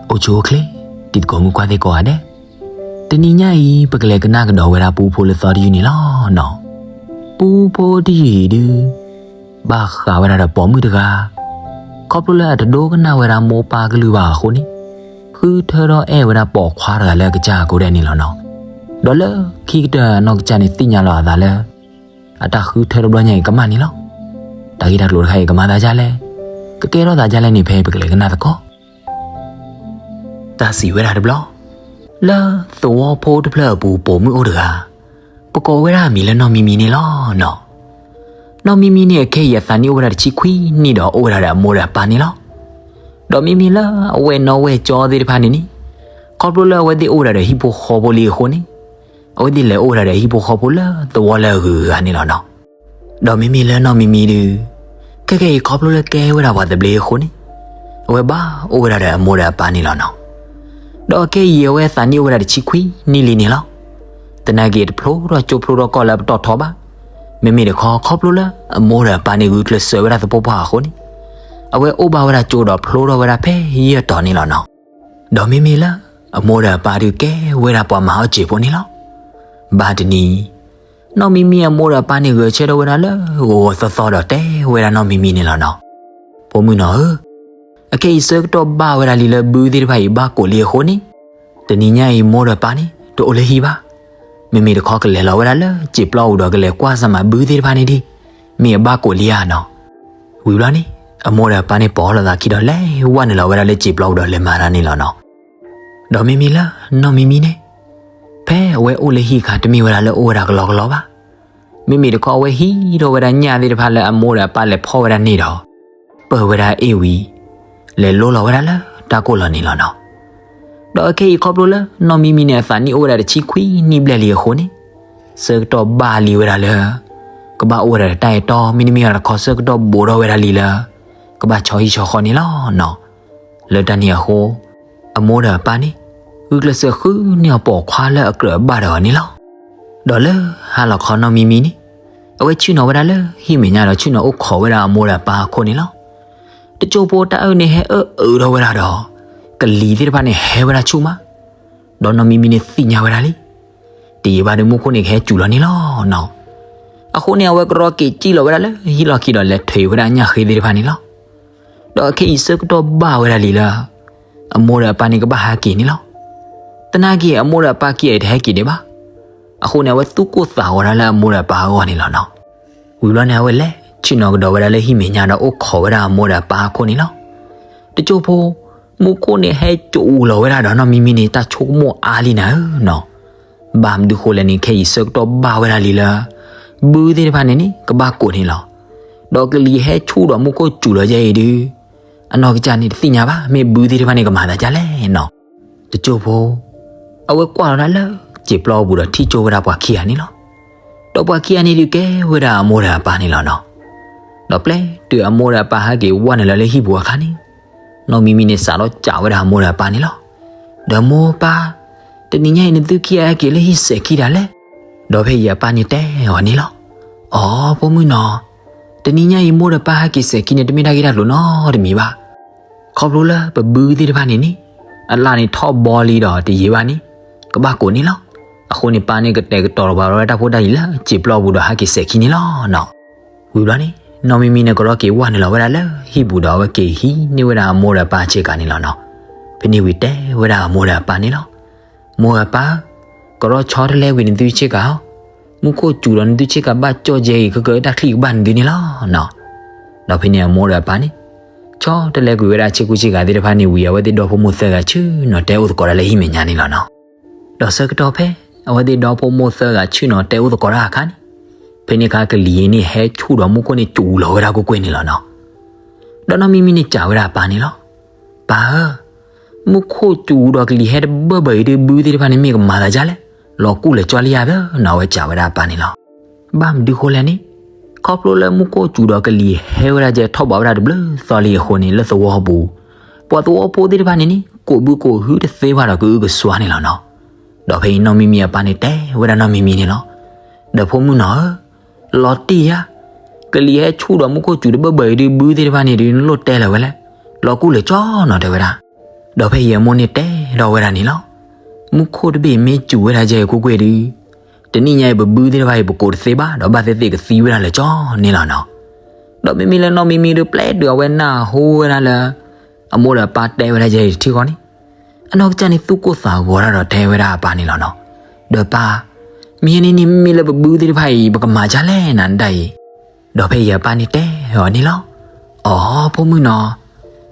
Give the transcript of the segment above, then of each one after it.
အိၣ်ဆူၣ်အိၣ်ချ့ တံၤသကိးမုၣ်ခွါသ့ၣ်ကိးဂၤဒဲး, တနံၤညါအံၤ ပကလဲၤကနၣ်ကဒီးဝဲဒၣ်ပူဖိလၢသီတယုၢ်န့ၣ်လီၤနီၤ. ပူဖိတယုၢ်အံၤဒုး ဘၣ်ဃးဝဲဒၣ်ဒီးပိာ်မုၣ်တဂၤ, ခီဖျိလၢအတဒိကနၣ်ဝဲဒၣ်မိၢ်ပၢ်ကလုၢ်ဘၣ်အဃိန့ၣ်, ဃုထၢထီၣ်အဲၣ်ဝဲဒၣ်ပိာ်ခွါတဂၤလၢအကစၢ်အကိးဒဲးန့ၣ်လီၤနီၤ. ဒီးလၢခံကတၢၢ်အနီၢ်ကစၢ်န့ၣ်သ့ၣ်ညါလီၤအသးလၢ အတၢ်ဃုထၢတဘျီညါအံၤကမၣ်န့ၣ်လီၤ. တၢ်ဂ့ၢ်တၢ်ကျိၤတခါအံၤကမၤသးဒ်လဲၣ်, ကကဲထီၣ်သးဒ်လဲၣ်န့ၣ် ဖဲပကလဲၤကနၣ်သကိး တၢ်စံးဝဲဒၣ်တဘျီ, လၢသဝီဖိတဖျၢၣ်အပူၤပိာ်မုၣ်အိၣ်တဂၤ, ပကိးဝဲဒၣ်အမံၤလၢနီၢ်မံမံန့ၣ်လီၤနီၤ. နီၢ်မံမံန့ၣ် အခဲအံၤအသးနံၣ်အိၣ်ဝဲဒၣ်တဆံခွံနံၣ်ဒီးအိၣ်ဝဲဒၣ်ဒီးအမိၢ်ဒီးအပၢ်န့ၣ်လီၤ. ဒီးမ့မ့ၢ်လၢအဝဲၢ်နီၣ်ဝဲၢ်ကၠီသ့ၣ်တဖၣ်န့ၣ်န့ၣ်, ခီဖျိလၢအဝဲသ့ၣ်အိၣ်ဝဲဒၣ်ဒီးဟံၣ်ဖိဃီဖိလံအဃိန့ၣ်, အဝဲသ့ၣ်လဲၤအိၣ်ဝဲဒၣ်ဒီးဟံၣ်ဖိဃီဖိလၢသဝီလၢအဂုၤအဂၤန့ၣ်လီၤနီၤ. ဒီးမ့မ့ၢ်လၢနီၢ်မံမံဒုး, ခဲကဲအံၤခီဖျိလၢကဲဝဲဒၣ်ပှၤသဘျ့အဃိန့ၣ်, အဝဲဘၣ်အိၣ်ဝဲဒၣ်ဒီးအမိၢ်ဒီးအပၢ်န့ၣ်လီၤနီၤ. ဒီးအခဲအံၤအဝဲအသးနံၣ်အိၣ်ဝဲဒၣ်တဆံခွံနံၣ်လံန့ၣ်လီၤ. သနာ်က့တဖျိထီၣ်ကၠိဖျိထီၣ်ကီၢ်လၢအပတီၢ်ထီဘၣ်. မ့မ့ၢ်တခီ ခီဖျိလၢအမိၢ်ဒီးအပၢ်န့ၣ်ဂုာ်ကျဲးစၢးဝဲဒၣ်သပှၢ်ပှၢ်အဃိန့ၣ်, အဝဲအိၣ်ဘၣ်ဝဲဒၣ်ကၠိဒီးဖျိထီၣ်ဝဲဒၣ်ဖဲယဲၢ်တီၤန့ၣ်လီၤနီၤ. ဒီးမ့မ့ၢ်လၢအမိၢ်ဒီးအပၢ်ဒုးကဲဝဲဒၣ်ပှၤမၤအီၣ်စံာ်ဖိန့ၣ်လီၤ. ဘၣ်တနံၤ, နီၢ်မံမံအမိၢ်ဒီးအပၢ်န့ၣ်ဂဲၤဆၢထၢၣ်ဝဲဒၣ်လၢဂီၤဂီၤသီသီဒီးတဲဝဲဒၣ်နီၢ်မံမံန့ၣ်လီၤနီၤ. ဖိမုၣ်နီၤဧၢ, အခဲအံၤဆၢကတီၢ်ဘၣ်ဝဲဒၣ်လံလၢဘုသ့ၣ်တဖၣ်အံၤဘၣ်ကိးလံအဃိန့ၣ်, တနံၤညါအံၤမိၢ်ဒီးပၢ်န့ၣ် တအိၣ်လၢဟံၣ်ဘၣ်. မ့မ့ၢ်တခီကလဲၤလီၤဝဲဒၣ်လၢစံာ်ပျီပူၤဒီးကလဲၤကွၢ်စၢၤမးဘုသ့ၣ်တဖၣ်န့ၣ်ဒံး, မ့ၢ်အဘၣ်ကိးလံဧါနီၤ. ဝံၤဘျီန့ၣ်, အမိၢ်ဒီးအပၢ်န့ၣ်ပိာ်လိာ်သးခံဒီးလဲၤဝဲနုာ်လီၤဝဲဒၣ်လၢစံာ်ပျီပူၤဒီးလဲၤမၤတၢ်န့ၣ်လီၤနီၤ. ဒီးမ့မ့ၢ်လၢနီၢ်မံမံန့ၣ်, ဖဲအဝဲအိၣ်လၢဟံၣ်အခါတမ့ၢ်ဝဲဒၣ်လၢအိၣ်ဝဲဒၣ်ကလီကလီဘၣ်. မ့မ့ၢ်တခီအဝဲဟံးထီၣ်ဝဲဒၣ်ညၣ်သ့ၣ်တဖၣ်လၢအမိၢ်ဒီးအပၢ်လဲၤဖီၣ်ဝဲဒၣ်န့ၣ်ဒီး ပၢၢ်ဝဲဒၣ်အ့ၣ်ဝံၤ, လဲၤလိလီၤဝဲဒၣ်လၢတၢ်ကိၢ်လီၤန့ၣ်လီၤနီၤ. ဒီးအခဲအံၤခီဖျိလၢနီၢ်မံမံန့ၣ်အသးနံၣ်အိၣ်ဝဲဒၣ်တဆံခွံနံၣ်ဘျဲၣ်လံအဃိန့ၣ်, ဆၢကတီၢ်ဘၣ်လံဝဲဒၣ်လၢ ကဘၣ်အိၣ်ဝဲဒၣ်တၢ်အဲၣ်တီ မ့တမ့ၢ်တခီဆၢကတီၢ်ဘူးထီၣ်ဝဲဒၣ်လံလၢ ကဘၣ်ဆီဟံၣ်ဆီဃီန့ၣ်လီၤနီၤ. လၢတၢ်န့ၣ်အဃိ, အမိၢ်ဒီးအပၢ်န့ၣ် ဂုာ်ကျဲးစၢးဃုန့ၢ်အီၤပိာ်ခွါလၢအကြၢးဘၣ်ဒီးအီၤန့ၣ်လီၤ. ဒီးလၢဟါလီၤခီနီၢ်မံမံန့ၣ်, အဝဲဆ့ၣ်နီၤဝဲဒၣ်လၢဟံၣ်မဲာ်ညါဒီးဆ့ၣ်နီၤအိၣ်ခိးဝဲဒၣ်အမိၢ်ဒီးအပၢ်အခိၣ်န့ၣ်လီၤ. တစိၢ်ဖိတၢ်အၢၣ်န့ၣ်ဟဲအၢအုးထီၣ်ဝဲဒၣ်ဒီး ကလံၤသ့ၣ်တဖၣ်န့ၣ်ဟဲဝဲဒၣ်ဆူၣ်မး, ဒီးနီၢ်မံမံန့ၣ်သ့ၣ်ညါဝဲဒၣ်လံ. တယံာ်ဘၣ်ဒီးမူခိၣ်န့ၣ်ကဟဲစူၤလီၤန့ၣ်လီၤနီၤ. အဃိန့ၣ် အဝဲကရီက့ၤစံၣ်လီၤဝဲဒၣ်လၢဟံၣ်လီၢ်ခံဒီးလဲၤထွဲဝဲဒၣ်ညၣ်ဃ့သ့ၣ်တဖၣ်န့ၣ်လီၤ. ဒီးအခဲအံၤဆၢကတီၢ်ဘၣ်ဝဲဒၣ်လံလၢ အမိၢ်ဒီးအပၢ်န့ၣ်ကဘၣ်ဟဲက့ၤန့ၣ်လီၤ. သနာ်က့အမိၢ်ဒီးအပၢ်ခံဂၤအံၤတဟဲက့ၤဒံးဘၣ်. အဃိန့ၣ် အဝဲသူၣ်ကိၢ်သးဂီၤဒၣ်လၢအမိၢ်ဒီးအပၢ်အဂီၢ်န့ၣ်လီၤနီၤ. ဝံၤဘျီန့ၣ် အဝဲလဲၤဆ့ၣ်နီၤကဒီးဝဲဒၣ်လၢဟံၣ်မဲာ်ညါဒီးအိၣ်ခိးဝဲဒၣ်အမိၢ်ဒီးအပၢ်အခိၣ်န့ၣ်လီၤ. တစိၢ်ဖိ, မူခိၣ်န့ၣ်ဟဲစူၤလီၤဝဲဒၣ်ဒီးနီၢ်မံမံန့ၣ် တၢ်ဆိကမိၣ်အါလံနၤဧၢနီၤ. ဘၣ်မနုၤဃိလဲၣ်န့ၣ် ခဲအံၤဆၢကတီၢ်ဘၣ်ဝဲဒၣ်လံလၢ ဘုသ့ၣ်တဖၣ်န့ၣ်န့ၣ် ကဘၣ်ကိးန့ၣ်လီၤ. ဒီးကလံၤဟဲဆူၣ်ဒီးမူခိၣ်စူၤလီၤယဲအံၤဒုး အနီၢ်ကစၢ်န့ၣ်တသ့ၣ်ညါဘၣ် မ့ၢ်ဘုသ့ၣ်တဖၣ်န့ၣ်ကမၤသးဒ်လဲၣ်နီၤ. တစိၢ်ဖိ, အဝဲကွၢ်လီၤဒၣ်လၢစံာ်ပျီပူၤဒီးထံၣ်ကၠိဝဲဒၣ်ပှၤခံဂၤန့ၣ်လီၤ. ဒီးပှၤခံဂၤန့ၣ်ဒုးကဲဝဲဒၣ်အမိၢ်ဒီးအပၢ်န့ၣ်လီၤနီၤ. ဒီးပျဲတုၤအမိၢ်ဒီးအပၢ်ဟဲက့ၤဝဲနုာ်လီၤလၢဟံၣ်ပူၤအခါန့ၣ်, နီၢ်မံမံန့ၣ်စးထီၣ်စံးဝဲဒၣ်အမိၢ်ဒီးအပၢ်န့ၣ်လီၤ. ဒီးမိၢ်ပၢ်, တနံၤညါအံၤနသုခံဂၤဟဲက့ၤလၢဟံၣ်စဲၤခံဒ်လဲၣ်. ဒီးဖဲအံၤအပၢ်န့ၣ်တဲအီၤန့ၣ်လီၤ. အိ ဖိမုၣ်နီၤ, တနံၤညါအံၤမိၢ်ဒီးပၢ်ဟဲက့ၤစဲၤခံန့ၣ် တမ့ၢ်တၢ်ဂ့ၢ်တၢ်ကျိၤနီတမံၤဘၣ်. ခီဖျိလၢပဘုသ့ၣ်တဖၣ်န့ၣ်န့ၣ်, အလၣ်န့ၣ်ထီၣ်ဘီလံဒီးတယံာ်ဘၣ်န့ၣ်, ကဘၣ်ကိးန့ၣ်လီၤ. အဃိန့ၣ်ပၢ်န့ၣ်ကတဲာ်ကတီၤလီၤဘၣ်ဝဲတၢ်ဖိတၢ်လံၤလၢစံာ်ပျီပူၤဒီးဟဲက့ၤစဲၤခံန့ၣ်လီၤနီၤ. ဝံၤဘျီန့ၣ်, နီၢ်မံမံန့ၣ်ကရီက့ၤဝဲနုာ်လီၤဝဲဒၣ်လၢဟံၣ်ပူၤဒီးအဝဲက့ၤဟံးန့ၢ်ဝဲဒၣ်အမိၢ်ဒီးအပၢ်ဆ့ကၤန့ၣ်လီၤနီၤ. ဖဲန့ၣ်ဝံၤတဲဝဲဒၣ်အမိၢ်ဒီးအပၢ်န့ၣ်လီၤ. မိၢ်ဧၢပၢ်ဧၢ, ကရီဆီတလဲကွံာ်နသုဆ့ကၤဧၢ, မူခိၣ်စူၤဒီးနသုဆ့ကၤဘၣ်ကၠီၣ်ကဲအံၤ ခဲကတၢၢ်တၢ်ချံၣ်ကဘၣ်နသုန့ၣ်လီၤနီၤ. ဒီးဖဲန့ၣ်အမိၢ်ဒီးအပၢ်န့ၣ်, ဆီတလဲကွံာ်ဝဲဒၣ်ဆ့ကူဆ့ကၤသ့ၣ်တဖၣ်န့ၣ်ဝံၤ အဝဲသ့ၣ်ဒီဖိမိၢ်သၢဂၤဆ့ၣ်နီၤတဲအိၣ်သကိးဒၣ်လၢဟံၣ်မဲာ်ညါန့ၣ်လီၤနီၤ. ဒီးဆၢကတီၢ်ဖဲ အဝဲသ့ၣ်ဒီဖိမိၢ်သၢဂၤဆ့ၣ်နီၤတဲအိၣ်သကိးတၢ်အခါန့ၣ်, ဖဲန့ၣ်အခါကလံၤအံၤန့ၣ်ဟဲဆူၣ်ဒီးမူခိၣ်န့ၣ်စူၤလီၤဝဲဒၣ်ကွ့ၢ်ကွ့ၢ်န့ၣ်လီၤနီၤ. ဒီးနီၢ်မံမံန့ၣ်စံးဝဲဒၣ်အပၢ်န့ၣ်လီၤ. ပၢ်ဧၢ, မူခိၣ်စူၤဒီးကလံၤဟဲတဘၢဘၢအံၤဒုး ဘုသ့ၣ်တဖၣ်န့ၣ်မ့ၢ်ကမၤသးဒ်လဲၣ်, လီၤကူၣ်လီၤကၠီလံဧါနီၤ. အဝဲစံးဝဲဒၣ်အပၢ်န့ၣ်လီၤ. ဘၣ်မနုၤဃိလဲၣ်န့ၣ်, ခီဖျိလၢမူခိၣ်စူၤဒီးကလံၤဟဲဝဲဒၣ်ကဲထီၣ်ဘးဝဲဒၣ်တဘျုးသီလံအဃိန့ၣ် လၢသဝီပူၤ, ပှၤသဝီဖိသ့ၣ်တဖၣ်န့ၣ်န့ၣ် ကိးဘုကိးဟုတသ့ဘၣ်ဒီးကအုကစွါန့ၣ်လီၤနီၤ. ဒီးဖဲအံၤနီၢ်မံမံအပၢ်န့ၣ်တဲဝဲဒၣ်နီၢ်မံမံန့ၣ်လီၤ. ဒီးဖိမုၣ်နီၤဧၢ, လီၤတံၢ်ဧါ, ကလံၤဟဲဆူၣ်ဒီးမူခိၣ်စူၤတဘၢဘၢအံၤဒုး ဘုသ့ၣ်တဖၣ်န့ၣ်ဒုး နလိၣ်တဲလၢၤဝဲလဲၣ်, လီၤကူၣ်လီၤကၠီနီၤ တဲဝဲဒၣ်. ဒီးဖဲအံၤအမိၢ်န့ၣ်တဲထီၣ်ဝဲဒၣ်န့ၣ်လီၤ. မူခိၣ်တဘ့ၣ်မ့ၢ်စူၤဝဲဒၣ်ယဲအံၤကွ့ၢ်ကွ့ၢ်ဒီး, တနံၣ်ညါအံၤပဘုသ့ၣ်တဖၣ်အံၤ ပကိးတသ့ဘၣ်, ဒီးဘၣ်သ့ၣ်သ့ၣ်ကသံဝဲဒၣ်လၢာ်ကၠီန့ၣ်လီၤနီၤ. ဒီးမ့မ့ၢ်လၢနီၢ်မံမံဒီး ပျဲတုၤအဝဲနၢ်ဟူဝဲဒၣ်လၢ အမိၢ်ဒီးအပၢ်တဲဝဲဒၣ်ယဲအံၤတထံၣ်ဃီန့ၣ်, အနီၢ်ကစၢ်န့ၣ်သူၣ်ကိၢ်သးဂီၤတၢ်ဒီးတဲဝဲဒၣ်အပၢ်န့ၣ်လီၤနီၤ. ဒီးပၢ်, မ့ၢ်န့ၣ်န့ၣ် မ့မ့ၢ်လၢပဘုသ့ၣ်တဖၣ်အံၤ ပကမၤဒ်လဲၣ်နၤနတၢ်အံၤ. ဒီးဖဲအံၤအပၢ်န့ၣ်တဲအီၤန့ၣ်လီၤ. အိ ဖိမုၣ်နီၤ,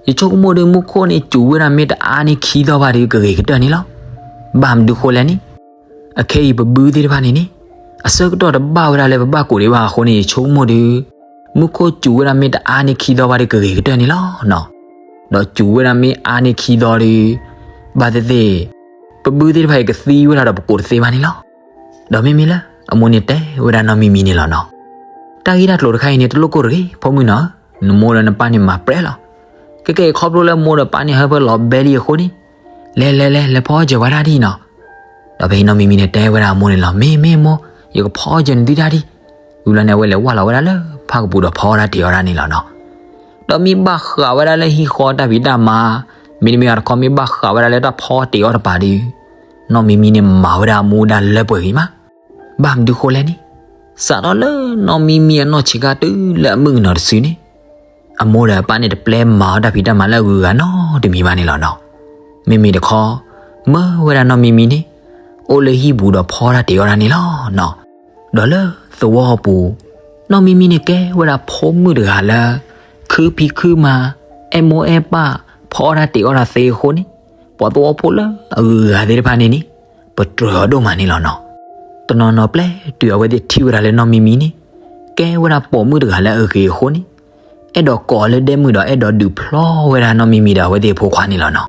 ယဆိကမိၣ်ဒီး မူခိၣ်န့ၣ်စူၤဝဲဒၣ်မ့ၢ်တအါန့ၢ်ခံသီဘၣ်ဒီး ကဂ့ၤကတၢၢ်န့ၣ်လီၤ. ဘၣ်မနုၤဃိလဲၣ်န့ၣ်, အခဲအံၤပဘုသ့ၣ်တဖၣ်န့ၣ်န့ၣ်, အဆၢကတီၢ်တဘၣ်ဝဲဒၣ်လၢပဘၣ်ကိးဒံးဘၣ်အဃိန့ၣ် ယဆိကမိၣ်ဒီး မူခိၣ်စူၤဝဲဒၣ်မ့ၢ်တအါန့ၢ်ခံသီဘၣ်ဒီး ကဂ့ၤကတၢၢ်န့ၣ်လီၤနီၤ. ဒီးစူၤဝဲဒၣ်မ့ၢ်အါန့ၢ်ခံသီဒီး ဘၣ်သ့ၣ်သ့ၣ် ပဘုသ့ၣ်တဖၣ်အံၤကသံဝဲဒၣ်ဒီး ပကိးတသ့ဘၣ်န့ၣ်လီၤ. ဒီးမ့မ့ၢ်လၢအမိၢ်န့ၣ်တဲဝဲဒၣ်နီၢ်မံမံန့ၣ်လီၤနီၤ. တၢ်ဂ့ၢ်တၢ်ကျိၤတခါအံၤန့ၣ် တလိၣ်ကိၢ်တဂ့ၤ ဖိမုၣ်နီၤ, နမိၢ်ဒီးနပၢ်န့ၣ်မၤပြဲလီၤ. ကဲကဲအံၤ ခီဖျိလၢမိၢ်ဒီးပၢ်န့ၣ်ဟၢဖၢလီၤဘဲလံအဃိန့ၣ်, လဲၤလဲၤလဲၤ လဲၤဖီစၢၤဝဲဒၣ်ဒံးနီၤ. ဒီးဖဲအံၤနီၢ်မံမံန့ၣ်တဲဝဲဒၣ်အမိၢ်န့ၣ်လီၤ. မ့ၢ်မ့ၢ်မိၢ်, ယကဖီစၢၤနသုတၢ်ဒံး. ဝံၤဘျီန့ၣ် အဝဲလဲၤဝၢ်လီၤဝဲဒၣ်လၢဖၣ်ကပူၤဒီးဖီတၢ်တ့ၤအီၣ်တၢ်န့ၣ်လီၤနီၤ. ဒီးမ့ၢ်ဘၣ်ဃးဝဲဒၣ်လၢဟံၣ်ဃီတၢ်ဖံးတၢ်မၤ, မ့တမ့ၢ်အတခီ မ့ၢ်ဘၣ်ဃးဝဲဒၣ်လၢတၢ်ဖီတၢ်တ့ၤအီၣ်တပၤဒီး, နီၢ်မံမံန့ၣ်မၤဝဲဒၣ်အမိၢ်ဒၣ်လၢပှဲၤဂ့ၤမး. ဘၣ်မနုၤဃိလဲၣ်န့ၣ်, စးထီၣ်လၢနီၢ်မံမံအနီၢ်ဆံးခါတုၤလၢအမုၣ်ကနီၤတစုန့ၣ်, အမိၢ်ဒီးအပၢ်န့ၣ် တပျဲမၤအီၣ်တၢ်ဖံးတၢ်မၤလၢအဂုၤအဂၤနီတမံၤဘၣ်န့ၣ်လီၤနီၤ. မ့မ့ၢ်တခီ, မၢဝဲဒၣ်နီၢ်မံမံန့ၣ် အိၣ်လၢဟံၣ်ပူၤဒီးဖီတၢ်တ့ၤအီၣ်တၢ်န့ၣ်လီၤနီၤ. ဒီးလၢသဝီပူၤ, နီၢ်မံမံန့ၣ် ကဲဝဲဒၣ်ဖိမုၣ်တဂၤလၢ ခုဖံးခုမၤ, အဲၣ်မိၢ်အဲၣ်ပၢ်, ဖီအီၣ်တၢ်တ့ၤအီၣ်တၢ်သ့အဃိန့ၣ်, ပှၤသဝီဖိလၢအဂုၤအဂၤသ့ၣ်တဖၣ်န့ၣ်န့ၣ်, ပတြၢၤအီၤဒိၣ်မးန့ၣ်လီၤနီၤ. တနီၤနီၤပျဲတုၤအဝဲသ့ၣ်ထံၣ်ဝဲဒၣ်လၢနီၢ်မံမံန့ၣ်, ကဲဝဲဒၣ်ပိာ်မုၣ်တဂၤလၢအဂ့ၤအဃိန့ၣ်, အဲၣ်ဒိးကိးအီၤလၢဒဲမုၣ်ဒီး အဲၣ်ဒိးဒုးဖျီဝဲဒၣ်နီၢ်မံမံဒီးအဝဲသ့ၣ်အဖိခွါန့ၣ်လီၤနီၤ.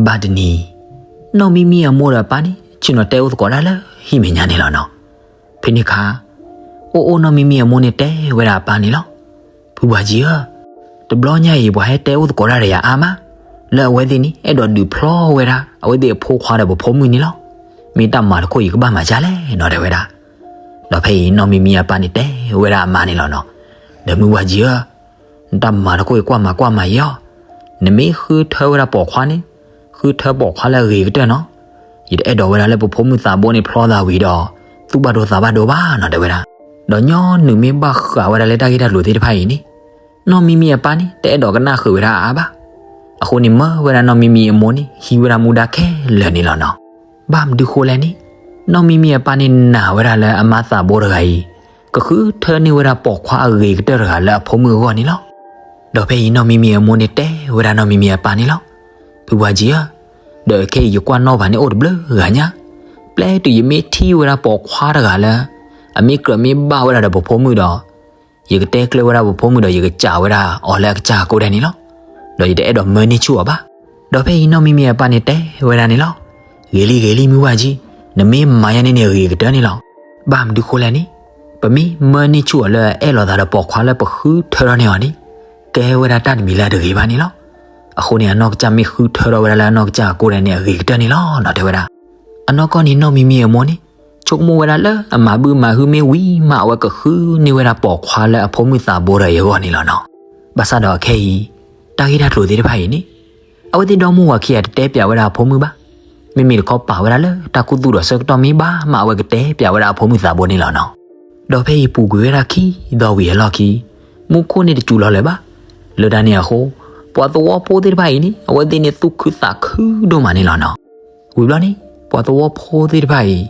ဘၣ်တနံၤ, နီၢ်မံမံအမိၢ်ဒီးအပၢ်န့ၣ် ဆ့ၣ်နီၤတဲအိၣ်သကိးတၢ်လၢဟံၣ်မဲာ်ညါန့ၣ်လီၤနီၤ. ဖဲန့ၣ်အခါ, အိၣ်အိၣ်နီၢ်မံမံအမိၢ်န့ၣ်တဲဝဲဒၣ်အပၢ်န့ၣ်လီၤ. ဖုပှၤကၠံဧၢ, တဘျီညါအံၤ ပှၤဟဲတဲအိၣ်သကိးတၢ်ဒီးယၤအါမး, လၢအဝဲသ့ၣ်န့ၣ် အဲၣ်ဒိးဒုးဖျီဝဲဒၣ် အဝဲသ့ၣ်အဖိခွါဒီးပဖိမုၣ်န့ၣ်လီၤ. မ့ၢ်တၢ်မၤတခိၣ်အံၤကဘၣ်မၤဒ်လဲၣ်နီၤ တဲဝဲဒၣ်. ဒီးဖဲအံၤနီၢ်မံမံအပၢ်န့ၣ်တဲဝဲဒၣ်အမါန့ၣ်လီၤနီၤ. ဒီးမုၢ်ပှၢ်ကၠံဧၢ, နတၢ်မၤတခိၣ်အံၤကွၢ်မၤကွၢ်မၤယဲအီၤ, နမ့ၢ်ဃုထၢဝဲဒၣ်ပိာ်ခွါန့ၣ်, ဃုထၢပိာ်ခွါလၢအဂ့ၤကတၢၢ်နီၤ. ယတအဲၣ်ဒိးဝဲဒၣ်လၢပဖိမုၣ်သးဘိန့ၣ်ဖျီသးဝံၤဒီး, သူၣ်ဘၣ်ဒိသးဘၣ်ဒိဘၣ်နီၤ တဲဝဲဒၣ်. ဒီးညီနုၢ်မ့ၢ်ဘၣ်ဃးဝဲဒၣ်လၢတၢ်ဂ့ၢ်တၢ်ကျိၤသ့ၣ်တဖၣ်အံၤန့ၣ်, နီၢ်မံမံအပၢ်န့ၣ် တအဲၣ်ဒိးကနၣ်ဃုာ်ဝဲဒၣ်အါအါဘၣ်. အဃိန့ၣ်မၢဝဲဒၣ်နီၢ်မံမံအမိၢ်န့ၣ် ဟံးဝဲဒၣ်မူဒါခဲလၢာ်န့ၣ်လီၤနီၤ. ဘၣ်မနုၤဃိလဲၣ်န့ၣ်, နီၢ်မံမံအပၢ်န့ၣ်နာ်ဝဲဒၣ်လၢအမါသးဘိတဂၤအံၤ, ကဃုထၢန့ၢ်ဝဲဒၣ်ပိာ်ခွါအဂ့ၤကတၢၢ်တဂၤလၢအဖိမုၣ်အဂီၢ်န့ၣ်လီၤ. ဒီးဖဲအံၤနီၢ်မံမံအမိၢ်န့ၣ်တဲဝဲဒၣ်နီၢ်မံမံအပၢ်န့ၣ်လီၤ. ဖုပှၢ်ကၠံဧၢ, ဒီးခဲအံၤယကွၢ်နီၣ်ဘၣ်န့ၣ်အိၣ်တဘျုးဂၤညါ, ပျဲတုၤယမ့ၢ်ထံၣ်ဝဲဒၣ်ပိာ်ခွါတဂၤလၢ အမ့ၢ်ကြၢးမ့ၢ်ဘၣ်ဝဲဒၣ်ဒီးပဖိမုၣ်ဒီး, ယကတဲကျၢၤဝဲဒၣ်ပဖိမုၣ်ဒီး ယကစံးဝဲဒၣ်အီၤလၢအကစၢ်အကိးဒဲးန့ၣ်လီၤ. ဒီးယတအဲၣ်ဒိးမၢန့ၢ်ဆူၣ်အီၤဘၣ်. ဒီးဖဲအံၤနီၢ်မံမံအပၢ်န့ၣ်တဲဝဲဒၣ်န့ၣ်လီၤ. ဂ့ၤလံဂ့ၤလံမုၢ်ဝၢ်ကၠံ, နမ့ၢ်မၤယါန့ၣ်န့ၣ် အဂ့ၤကတၢၢ်န့ၣ်လီၤ. ဘၣ်မနုၤဃိလဲၣ်န့ၣ်, ပမ့ၢ်မၢန့ၢ်ဆူၣ်အီၤလၢအအဲၣ်လိာ်သးဒီးပိာ်ခွါလၢပဃုထၢထီၣ်န့ၢ်အီၤန့ၣ်, ကဲဝဲဒၣ်တၢ်တမံၤလၢအတဂ့ၤဘၣ်န့ၣ်လီၤ. အဃိန့ၣ် အနီၢ်ကစၢ်မ့ၢ်ဃုထၢထီၣ်ဝဲဒၣ်လၢအနီၢ်ကစၢ်အကိးဒဲးန့ၣ် အဂ့ၤကတၢၢ်န့ၣ်လီၤနီၤ တဲဝဲဒၣ်. အနီၢ်ကီၢ်န့ၣ်နီၢ်မံမံအမိၢ်န့ၣ် ဆိကမိၣ်ဝဲဒၣ်လၢအမၤဘုမၤဟုမ့ၢ်ဝံၤမး အဝဲကဃုန့ၢ်ဝဲဒၣ်ပိာ်ခွါလၢအဖိမုၣ်သးဘိဒီးအံၤအဂီၢ်န့ၣ်လီၤနီၤ. ဘၣ်ဆၣ်ဒီးအခဲအံၤ တၢ်ဂ့ၢ်တၢ်ကျိၤသ့ၣ်တဖၣ်အံၤန့ၣ် အဝဲသ့ၣ်ဒီမါဝၤခံဂၤတတဲပၠးဝဲဒၣ်အဖိမုၣ်ဘၣ်. မ့မ့ၢ်တခီပာ်ဝဲဒၣ်လၢတၢ်ခူသူၣ်ဒီးဆၢကတီၢ်မ့ၢ်ဘၣ်မး အဝဲကတဲပၠးဝဲဒၣ်အဖိမုၣ်သးဘိန့ၣ်လီၤနီၤ. ဒီးဖဲအံၤပူၤကွံာ်ဝဲဒၣ်ခံသီဝံၤအလီၢ်ခံ မူခိၣ်န့ၣ်တစူၤလီၤလၢၤဘၣ်. လၢတၢ်န့ၣ်အဃိ ပှၤသဝီဖိသ့ၣ်တဖၣ်အံၤန့ၣ် အဝဲသ့ၣ်န့ၣ်သူၣ်ခုသးခုဒိၣ်မးန့ၣ်လီၤနီၤ. ဝံၤဘျီန့ၣ် ပှၤသဝီဖိသ့ၣ်တဖၣ်အံၤ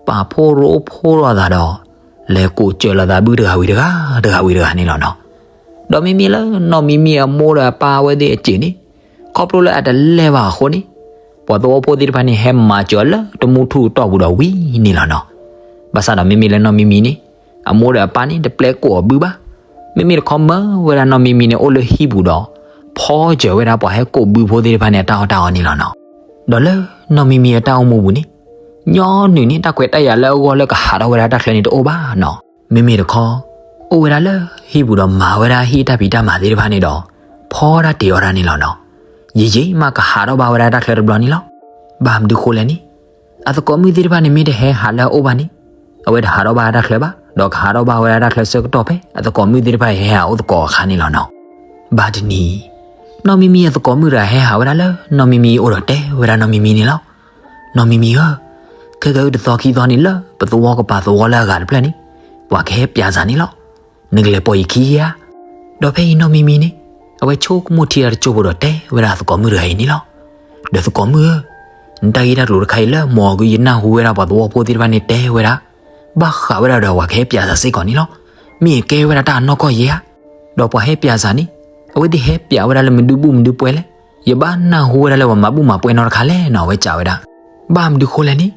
ပာ်ဖှိၣ်ရိဖှိၣ်လိာ်သးဒီး လဲၤကိးစၢၤလိာ်သးဘုတဂၤဝံၤတဂၤ တဂၤဝံၤတဂၤန့ၣ်လီၤနီၤ. ဒီးမ့မ့ၢ်လၢနီၢ်မံမံအမိၢ်ဒီးအပၢ်အဝဲသ့ၣ်အစ့ၢ်န့ၣ် ခီဖျိလၢအတလဲၤဘၣ်အဃိန့ၣ် ပှၤသဝီဖိသ့ၣ်တဖၣ်န့ၣ် ဟဲမၤစၢၤအီၤလၢတမူထူၣ်အတီၢ်ပူၤဒီးဝံၤန့ၣ်လီၤနီၤ. ဘၣ်ဆၣ်ဒီးမ့မ့ၢ်လၢနီၢ်မံမံန့ၣ် အမိၢ်ဒီးအပၢ်န့ၣ် တပျဲကိးအီၤဘုဘၣ်. မ့မ့ၢ်တခီမၢဝဲဒၣ်နီၢ်မံမံန့ၣ် အိၣ်လၢဟံၣ်ပူၤဒီး ဖီစၢၤဝဲဒၣ်ပှၤဟဲကိးဘုဖိသ့ၣ်တဖၣ်န့ၣ် အတၢ်အီၣ်တၢ်အီန့ၣ်လီၤနီၤ. ဒီးလၢနီၢ်မံမံအတၢ်အိၣ်မူပူၤန့ၣ် ညီနုၢ်န့ၣ် တၢ်ခွဲးတၢ်ယာ်လၢအဂီၢ်လၢကဟးထီၣ်ဝဲဒၣ်တၢ်ချၢန့ၣ်တအိၣ်ဘၣ်နီၤ. မ့မ့ၢ်တခီ အိၣ်ဝဲဒၣ်လၢဟံၣ်ပူၤဒီးမၤဝဲဒၣ်ဟံၣ်တၢ်ဖံးတၢ်မၤသ့ၣ်တဖၣ်န့ၣ်ဒီး ဖီတၢ်တ့ၤအီၣ်တၢ်န့ၣ်လီၤနီၤ. ယံာ်ယံာ်မးကဟးထီၣ်ဘၣ်ဝဲဒၣ်တၢ်ချၢတဘျီန့ၣ်လီၤ. ဘၣ်မနုၤဃိလဲၣ်န့ၣ် အသကိးမုၣ်သ့ၣ်တဖၣ်န့ၣ် မ့ၢ်တဟဲဟးလၢအအိၣ်ဘၣ်န့ၣ် အဝဲတဟးထီၣ်ဘၣ်တၢ်ချၢဘၣ်, ဒီးကဟးထီၣ်ဘၣ်ဝဲဒၣ်တၢ်ချၢဆၢကတီၢ်ဖဲအသကိးမုၣ်သ့ၣ်တဖၣ်အံၤဟဲဟးအိၣ်သကိးအခါန့ၣ်လီၤနီၤ. ဘၣ်တနံၤ နီၢ်မံမံအသကိးမုၣ်တဂၤဟဲဟးဝဲဒၣ်လၢနီၢ်မံမံအအိၣ်ဒီးတဲဝဲဒၣ်နီၢ်မံမံန့ၣ်လီၤ. နီၢ်မံမံဧၢ, ခဲကဲအုၣ်တသီခံသီန့ၣ်လၢပသဝီကပၤသဝီလၢအဂၤတဖျၢၣ်န့ၣ် ပှၤကဟဲပျးစၢ်န့ၣ်လီၤ. နကလဲၤပိာ်ယခံဧါ. ဒီးဖဲအံၤနီၢ်မံမံန့ၣ် အဝဲဆိကမိၣ်ထံတၢ်တစိၢ်ဖိဒီးတဲဝဲဒၣ်အသကိးမုၣ်တဂၤအံၤန့ၣ်လီၤ. ဒီးသကိးမုၣ်ဧၢ, နတၢ်ဂ့ၢ်တၢ်ကျိၤတခါအံၤလၢမ့ၢ်ဂ့ၤ ယနၢ်ဟူဝဲဒၣ်ပှၤသဝီဖိသ့ၣ်တဖၣ်န့ၣ်တဲဝဲဒၣ် ဘၣ်ဃးဝဲဒၣ်ဒီးပှၤကဟဲပျးစၢ်စ့ၢ်ကီးန့ၣ်လီၤ. မ့ၢ်အကဲဝဲဒၣ်တၢ်အနီၢ်ကီၢ်ယဲဧါ. ဒီးပှၤဟဲပျးစၢ်န့ၣ် အဝဲသ့ၣ်ဟဲပျးဝဲဒၣ်လၢမနုၤဘူၣ်မနုၤပှဲၤလဲၣ်. ယဘၣ်နၢ်ဟူဝဲဒၣ်လၢပှၤမၤဘူၣ်မၤပှဲၤနီတခါလဲၣ်နီၤ အဝဲစံးဝဲဒၣ်. ဘၣ်မနုၤဃိလဲၣ်န့ၣ်,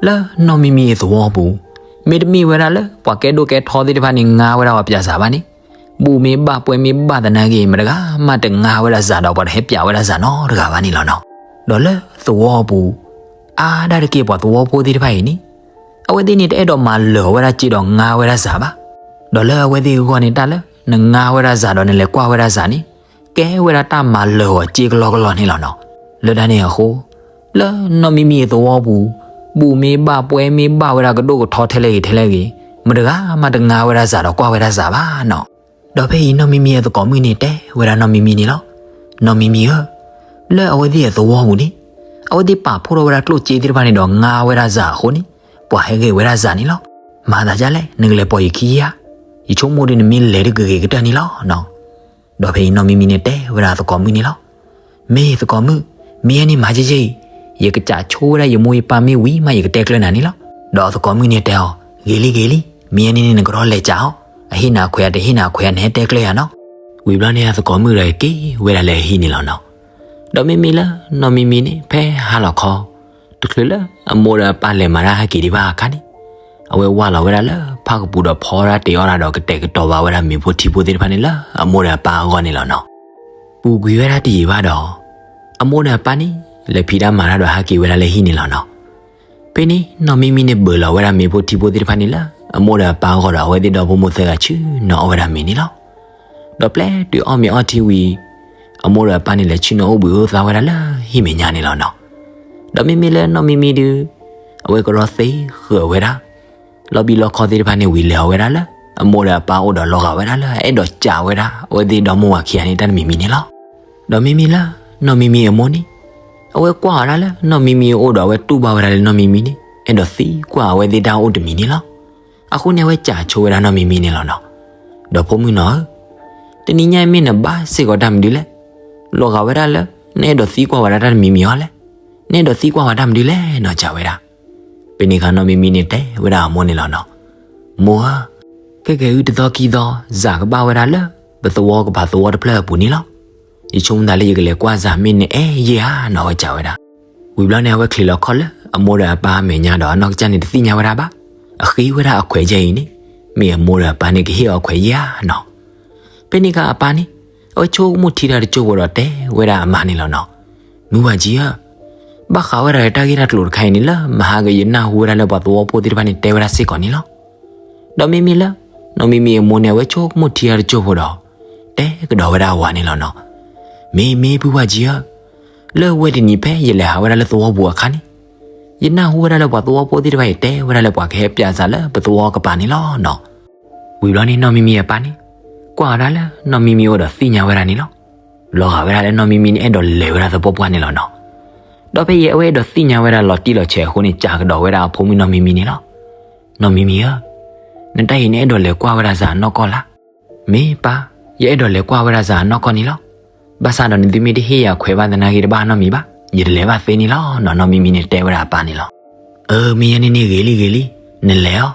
လၢနီၢ်မံမံအသဝီပူၤ, မ့တမ့ၢ်ဝဲဒၣ်လၢပှၤကဲဒိၣ်ကဲထီသ့ၣ်တဖၣ်န့ၣ် ငါဝဲဒၣ်ပှၤပျးစၢ်ဘၣ်န့ၣ်, ဘူၣ်မ့ၢ်ဘၣ်ပှဲၤမ့ၢ်ဘၣ်သနာ်က့ မတဂၤမးတငါဝဲဒၣ်စၢ်ဒီးပှၤတဟဲပျးဝဲဒၣ်စၢ်နီတဂၤဘၣ်န့ၣ်လီၤနီၤ. ဒီးလၢသဝီပူၤ အါဒၣ်တက့ၢ်ပှၤသဝီဖိသ့ၣ်တဖၣ်အံၤန့ၣ်, အဝဲသ့ၣ်န့ၣ်တအဲၣ်ဒိးမၤလၢာ်ဝဲဒၣ်စ့ဒီးငါဝဲဒၣ်စၢ်ဘၣ်. ဒီးလၢအဝဲသ့ၣ်အဂီၢ်န့ၣ် တၢ်လၢနငါဝဲဒၣ်စၢ်ဒီးနလဲၤကွၢ်ဝဲဒၣ်စၢ်န့ၣ် ကဲဝဲဒၣ်တၢ်မၤလၢာ်အီၤစ့ကလီကလီန့ၣ်လီၤနီၤ. လၢတၢ်န့ၣ်အဃိ, လၢနီၢ်မံမံအသဝီပူၤ, ဘူၣ်မ့ၢ်ဘၣ်ပှဲၤမ့ၢ်ဘၣ်ဝဲဒၣ်ကဒိၣ်ကထီထဲလဲၣ်ဂ့ၤထဲလဲၣ်ဂ့ၤ, မတဂၤမးတငါဝဲဒၣ်စၢ်ဒီးကွၢ်ဝဲဒၣ်စၢ်ဘၣ်နီၤ. ဒီးဖဲအံၤနီၢ်မံမံအသကိးမုၣ်န့ၣ်တဲဝဲဒၣ်နီၢ်မံမံန့ၣ်လီၤ. နီၢ်မံမံဧၢ, လၢအဝဲသ့ၣ်အသဝီပူၤန့ၣ်, အဝဲသ့ၣ်ပာ်ဖှိၣ်ထီၣ်ဝဲဒၣ်ကျိၣ်စ့သ့ၣ်တဖၣ်န့ၣ်ဒီးငါဝဲဒၣ်စၢ်အဃိန့ၣ်, ပှၤဟဲဂဲၤဝဲဒၣ်စၢ်န့ၣ်လီၤ. မၤသးဒ်လဲၣ် နကလဲၤပိာ်ယခံဧါ. ယဆိကမိၣ်ဒီးနမ့ၢ်လဲၤဒုးကဂ့ၤကတၢၢ်န့ၣ်လီၤနီၤ. ဒီးဖဲအံၤနီၢ်မံမံန့ၣ်တဲဝဲဒၣ်အသကိးမုၣ်န့ၣ်လီၤ. မ့ၢ်သကိးမုၣ်, မ့ၢ်ယဲန့ၣ်မၤယဲယဲအံၤ, ယကစံးဆိဝဲဒၣ်ယမိၢ်ယပၢ်မ့ၢ်ဝံၤမး ယကတဲကျၢၤနၤန့ၣ်လီၤ. ဒီးအသကိးမုၣ်န့ၣ်တဲအီၤ, ဂ့ၤလံဂ့ၤလံ, မ့ၢ်ယဲန့ၣ်န့ၣ် နကထီၣ်လဲၤစံးအီၤ, အဟ့ၣ်နၤအခွဲး တဟ့ၣ်နၤအခွဲး နဟဲတဲကျၢၤယၤနီၤ. ဝံၤဘျီန့ၣ် အသကိးမုၣ်ဒီးက့ၤဝဲဒၣ်လၢအဟံၣ်န့ၣ်လီၤနီၤ. ဒီးမ့မ့ၢ်လၢနီၢ်မံမံန့ၣ် ဖဲဟါလီၤခီ တချုးလၢအမိၢ်ဒီးအပၢ်လဲၤမၤတၢ်ဟဲက့ၤဒံးဘၣ်အခါန့ၣ်, အဝဲဝၢ်လီၤဝဲဒၣ်လၢဖၣ်ကပူၤဒီးဖီဝဲဒၣ်တ့ၤအီၣ်တၢ်ဒီးကတဲာ်ကတီၤဘၣ်ဝဲဒၣ်မ့ၤဖိထံဖိသ့ၣ်တဖၣ်န့ၣ်လၢအမိၢ်ဒီးအပၢ်အဂီၢ်န့ၣ်လီၤနီၤ. ပူၤကွံာ်ဝဲဒၣ်တယံာ်ဘၣ်ဒီး, အမိၢ်ဒီးအပၢ်န့ၣ် လဲၤဖံးတၢ်မၤတၢ်ဒီးဟဲက့ၤဝဲဒၣ်လၢဟံၣ်န့ၣ်လီၤနီၤ. ဖဲန့ၣ်နီၢ်မံမံန့ၣ်ဘၢၣ်လီၤဝဲဒၣ်မ့ၤဖိထံဖိသ့ၣ်တဖၣ်န့ၣ်လၢ အမိၢ်ဒီးအပၢ်အဂီၢ်ဒီးအဝဲသ့ၣ်ဒီဖိမိၢ်သၢဂၤဆ့ၣ်နီၤအီၣ်ဝဲဒၣ်မ့ၤန့ၣ်လီၤ. ဒီးပျဲတုၤအီၣ်မ့ၤအီထံဝံၤ, အမိၢ်ဒီးအပၢ်န့ၣ်လဲၤဆ့ၣ်နီၤအိၣ်ဘှံးအိၣ်သါဝဲဒၣ်လၢဟံၣ်မဲာ်ညါန့ၣ်လီၤနီၤ. ဒီးမ့မ့ၢ်လၢနီၢ်မံမံဒုး, အဝဲကရီသ့ဃၢၤဝဲဒၣ် လီၤဘံလီခီသ့ၣ်တဖၣ်န့ၣ်ဝံၤလဲၤအီၤဝဲဒၣ်လၢအမိၢ်ဒီးအပၢ်အိၣ်ဒီးလီၤဂာ်ဝဲဒၣ်လၢအအဲၣ်ဒိးစံးဝဲဒၣ်အဝဲသ့ၣ်ဒီမါဝၤခံဂၤန့ၣ်တၢ်တမံၤမံၤန့ၣ်လီၤ. ဒီးမ့မ့ၢ်လၢနီၢ်မံမံအမိၢ်န့ၣ်, အဝဲကွၢ်အီၤဒၣ်လၢနီၢ်မံမံအအိၣ်ဒီးအဝဲတူၢ်ဘၣ်ဝဲဒၣ်လၢနီၢ်မံမံန့ၣ် အဲၣ်ဒိးသံကွၢ်အဝဲသ့ၣ်တၢ်အိၣ်တမံၤန့ၣ်လီၤ. အဃိန့ၣ် အဝဲစံးဆိဝဲဒၣ်နီၢ်မံမံန့ၣ်လီၤနီၤ. ဒီးဖိမုၣ်နီၤဧၢ, တနံၤညါအံၤမ့ၢ်နဘၣ်စ့ၢ်ကီးတၢ်မနုၤလဲၣ်. လီၤဂာ်ဝဲဒၣ်လၢ နအဲၣ်ဒိးသံကွၢ်ဝဲဒၣ်တၢ်တမံၤမံၤအီၤလဲၣ်. နအဲၣ်ဒိးသံကွၢ်ဝဲတၢ်မနုၤလဲၣ်နီၤ စံးဝဲဒၣ်. ဖဲန့ၣ်အခါနီၢ်မံမံန့ၣ်တဲဝဲဒၣ်အမိၢ်န့ၣ်လီၤနီၤ. မိၢ်ဧၢ, ခဲကဲအုၣ်တသီခံသီ စးကဘၣ်ဝဲဒၣ်လၢ ပသဝီကပၤသဝီတဖျၢၣ်အပူၤန့ၣ်လီၤ. ယဆိကမိၣ်သးလၢယကလဲၤကွၢ်စးမ့ၢ်နအဲၣ်ယဲဧါနီၤ အဝဲစံးဝဲဒၣ်. ဝံၤဘျီန့ၣ် အဝဲချံးလီၤခီၣ်လၢအမိၢ်ဒီးအပၢ်အမဲာ်ညါဒီးအနီၢ်ကစၢ်န့ၣ်တသ့ၣ်ညါဝဲဒၣ်ဘၣ်. အဃ့ဝဲဒၣ်အခွဲးယဲအံၤန့ၣ် မ့ၢ်အမိၢ်ဒီးအပၢ်န့ၣ်ကဟ့ၣ်အီၤအခွဲးယဲဧါနီၤ. ဖဲန့ၣ်အခါအပၢ်န့ၣ် အဝဲဆိကမိၣ်ထံတၢ်တစိၢ်ဖိဒီးတဲဝဲဒၣ်အမါန့ၣ်လီၤနီၤ. မုၢ်ဝၤကၠံဧၢ, ဘၣ်ဃးဝဲဒၣ်တၢ်ဂ့ၢ်တၢ်ကျိၤတခါအံၤန့ၣ်လၢမဟါဂ့ၤ ယနၢ်ဟူဝဲဒၣ်လၢပှၤသဝီဖိသ့ၣ်တဖၣ်န့ၣ်တဲဝဲဒၣ်စ့ၢ်ကီးန့ၣ်လီၤ. ဒီးမ့မ့ၢ်လၢ နီၢ်မံမံအမိၢ်န့ၣ် အဝဲဆိကမိၣ်ထံတၢ်တစိၢ်ဖိဒီး တဲကဒီးဝဲဒၣ်အဝၤန့ၣ်လီၤနီၤ. မ့ၢ်မ့ၢ်ဖုဝၤကၠံဧၢ, လၢဝဲတနံၤဖဲယလဲၤဟးဝဲဒၣ်လၢသဝီပူၤအခါန့ၣ်, ယနၢ်ဟူဝဲဒၣ်လၢပှၤသဝီဖိသ့ၣ်တဖၣ်အံၤတဲဝဲဒၣ်လၢပှၤကဟဲပျးစးလၢပသဝီကပၤန့ၣ်လီၤနီၤ. ဝံၤဘျီန့ၣ်နီၢ်မံမံအပၢ်န့ၣ် ကွၢ်အီၤဒၣ်လၢနီၢ်မံမံအအိၣ်ဒီးသ့ၣ်ညါဝဲဒၣ်န့ၣ်လီၤ. လီၤဂာ်ဝဲဒၣ်လၢနီၢ်မံမံန့ၣ်အဲၣ်ဒိးလဲၤဝဲဒၣ်သပှၢ်ပှၢ်န့ၣ်လီၤနီၤ. ဒီးဖဲအံၤအဝဲအဲၣ်ဒိးသ့ၣ်ညါဝဲဒၣ်လီၤတံၢ်လီၤဆဲးအဃိန့ၣ် စံးကဒီးဝဲဒၣ်အဖိမုၣ်နီၢ်မံမံန့ၣ်လီၤ. နီၢ်မံမံဧၢ, နတၢ်အံၤနအဲၣ်ဒိးလဲၤကွၢ်ဝဲဒၣ်စးအနီၢ်ကီၢ်လၢ်. မ့ၢ်ပၢ်, ယအဲၣ်ဒိးလဲၤကွၢ်ဝဲဒၣ်စးအနီၢ်ကီၢ်န့ၣ်လီၤ. ဘၣ်ဆၣ်ဒီးနသုမ့ၢ်တဟ့ၣ်ယၤခွဲးဘၣ်သနာ်က့တဘၣ်နီတမံၤဘၣ်, ယတလဲၤဘၣ်သ့န့ၣ်လီၤနီၤ. နီၢ်မံမံန့ၣ်တဲဝဲဒၣ်အပၢ်န့ၣ်လီၤ. အၢ မ့ၢ်ယဲန့ၣ်န့ၣ်ဂ့ၤလံဂ့ၤလံ, နလဲၤအီၤ,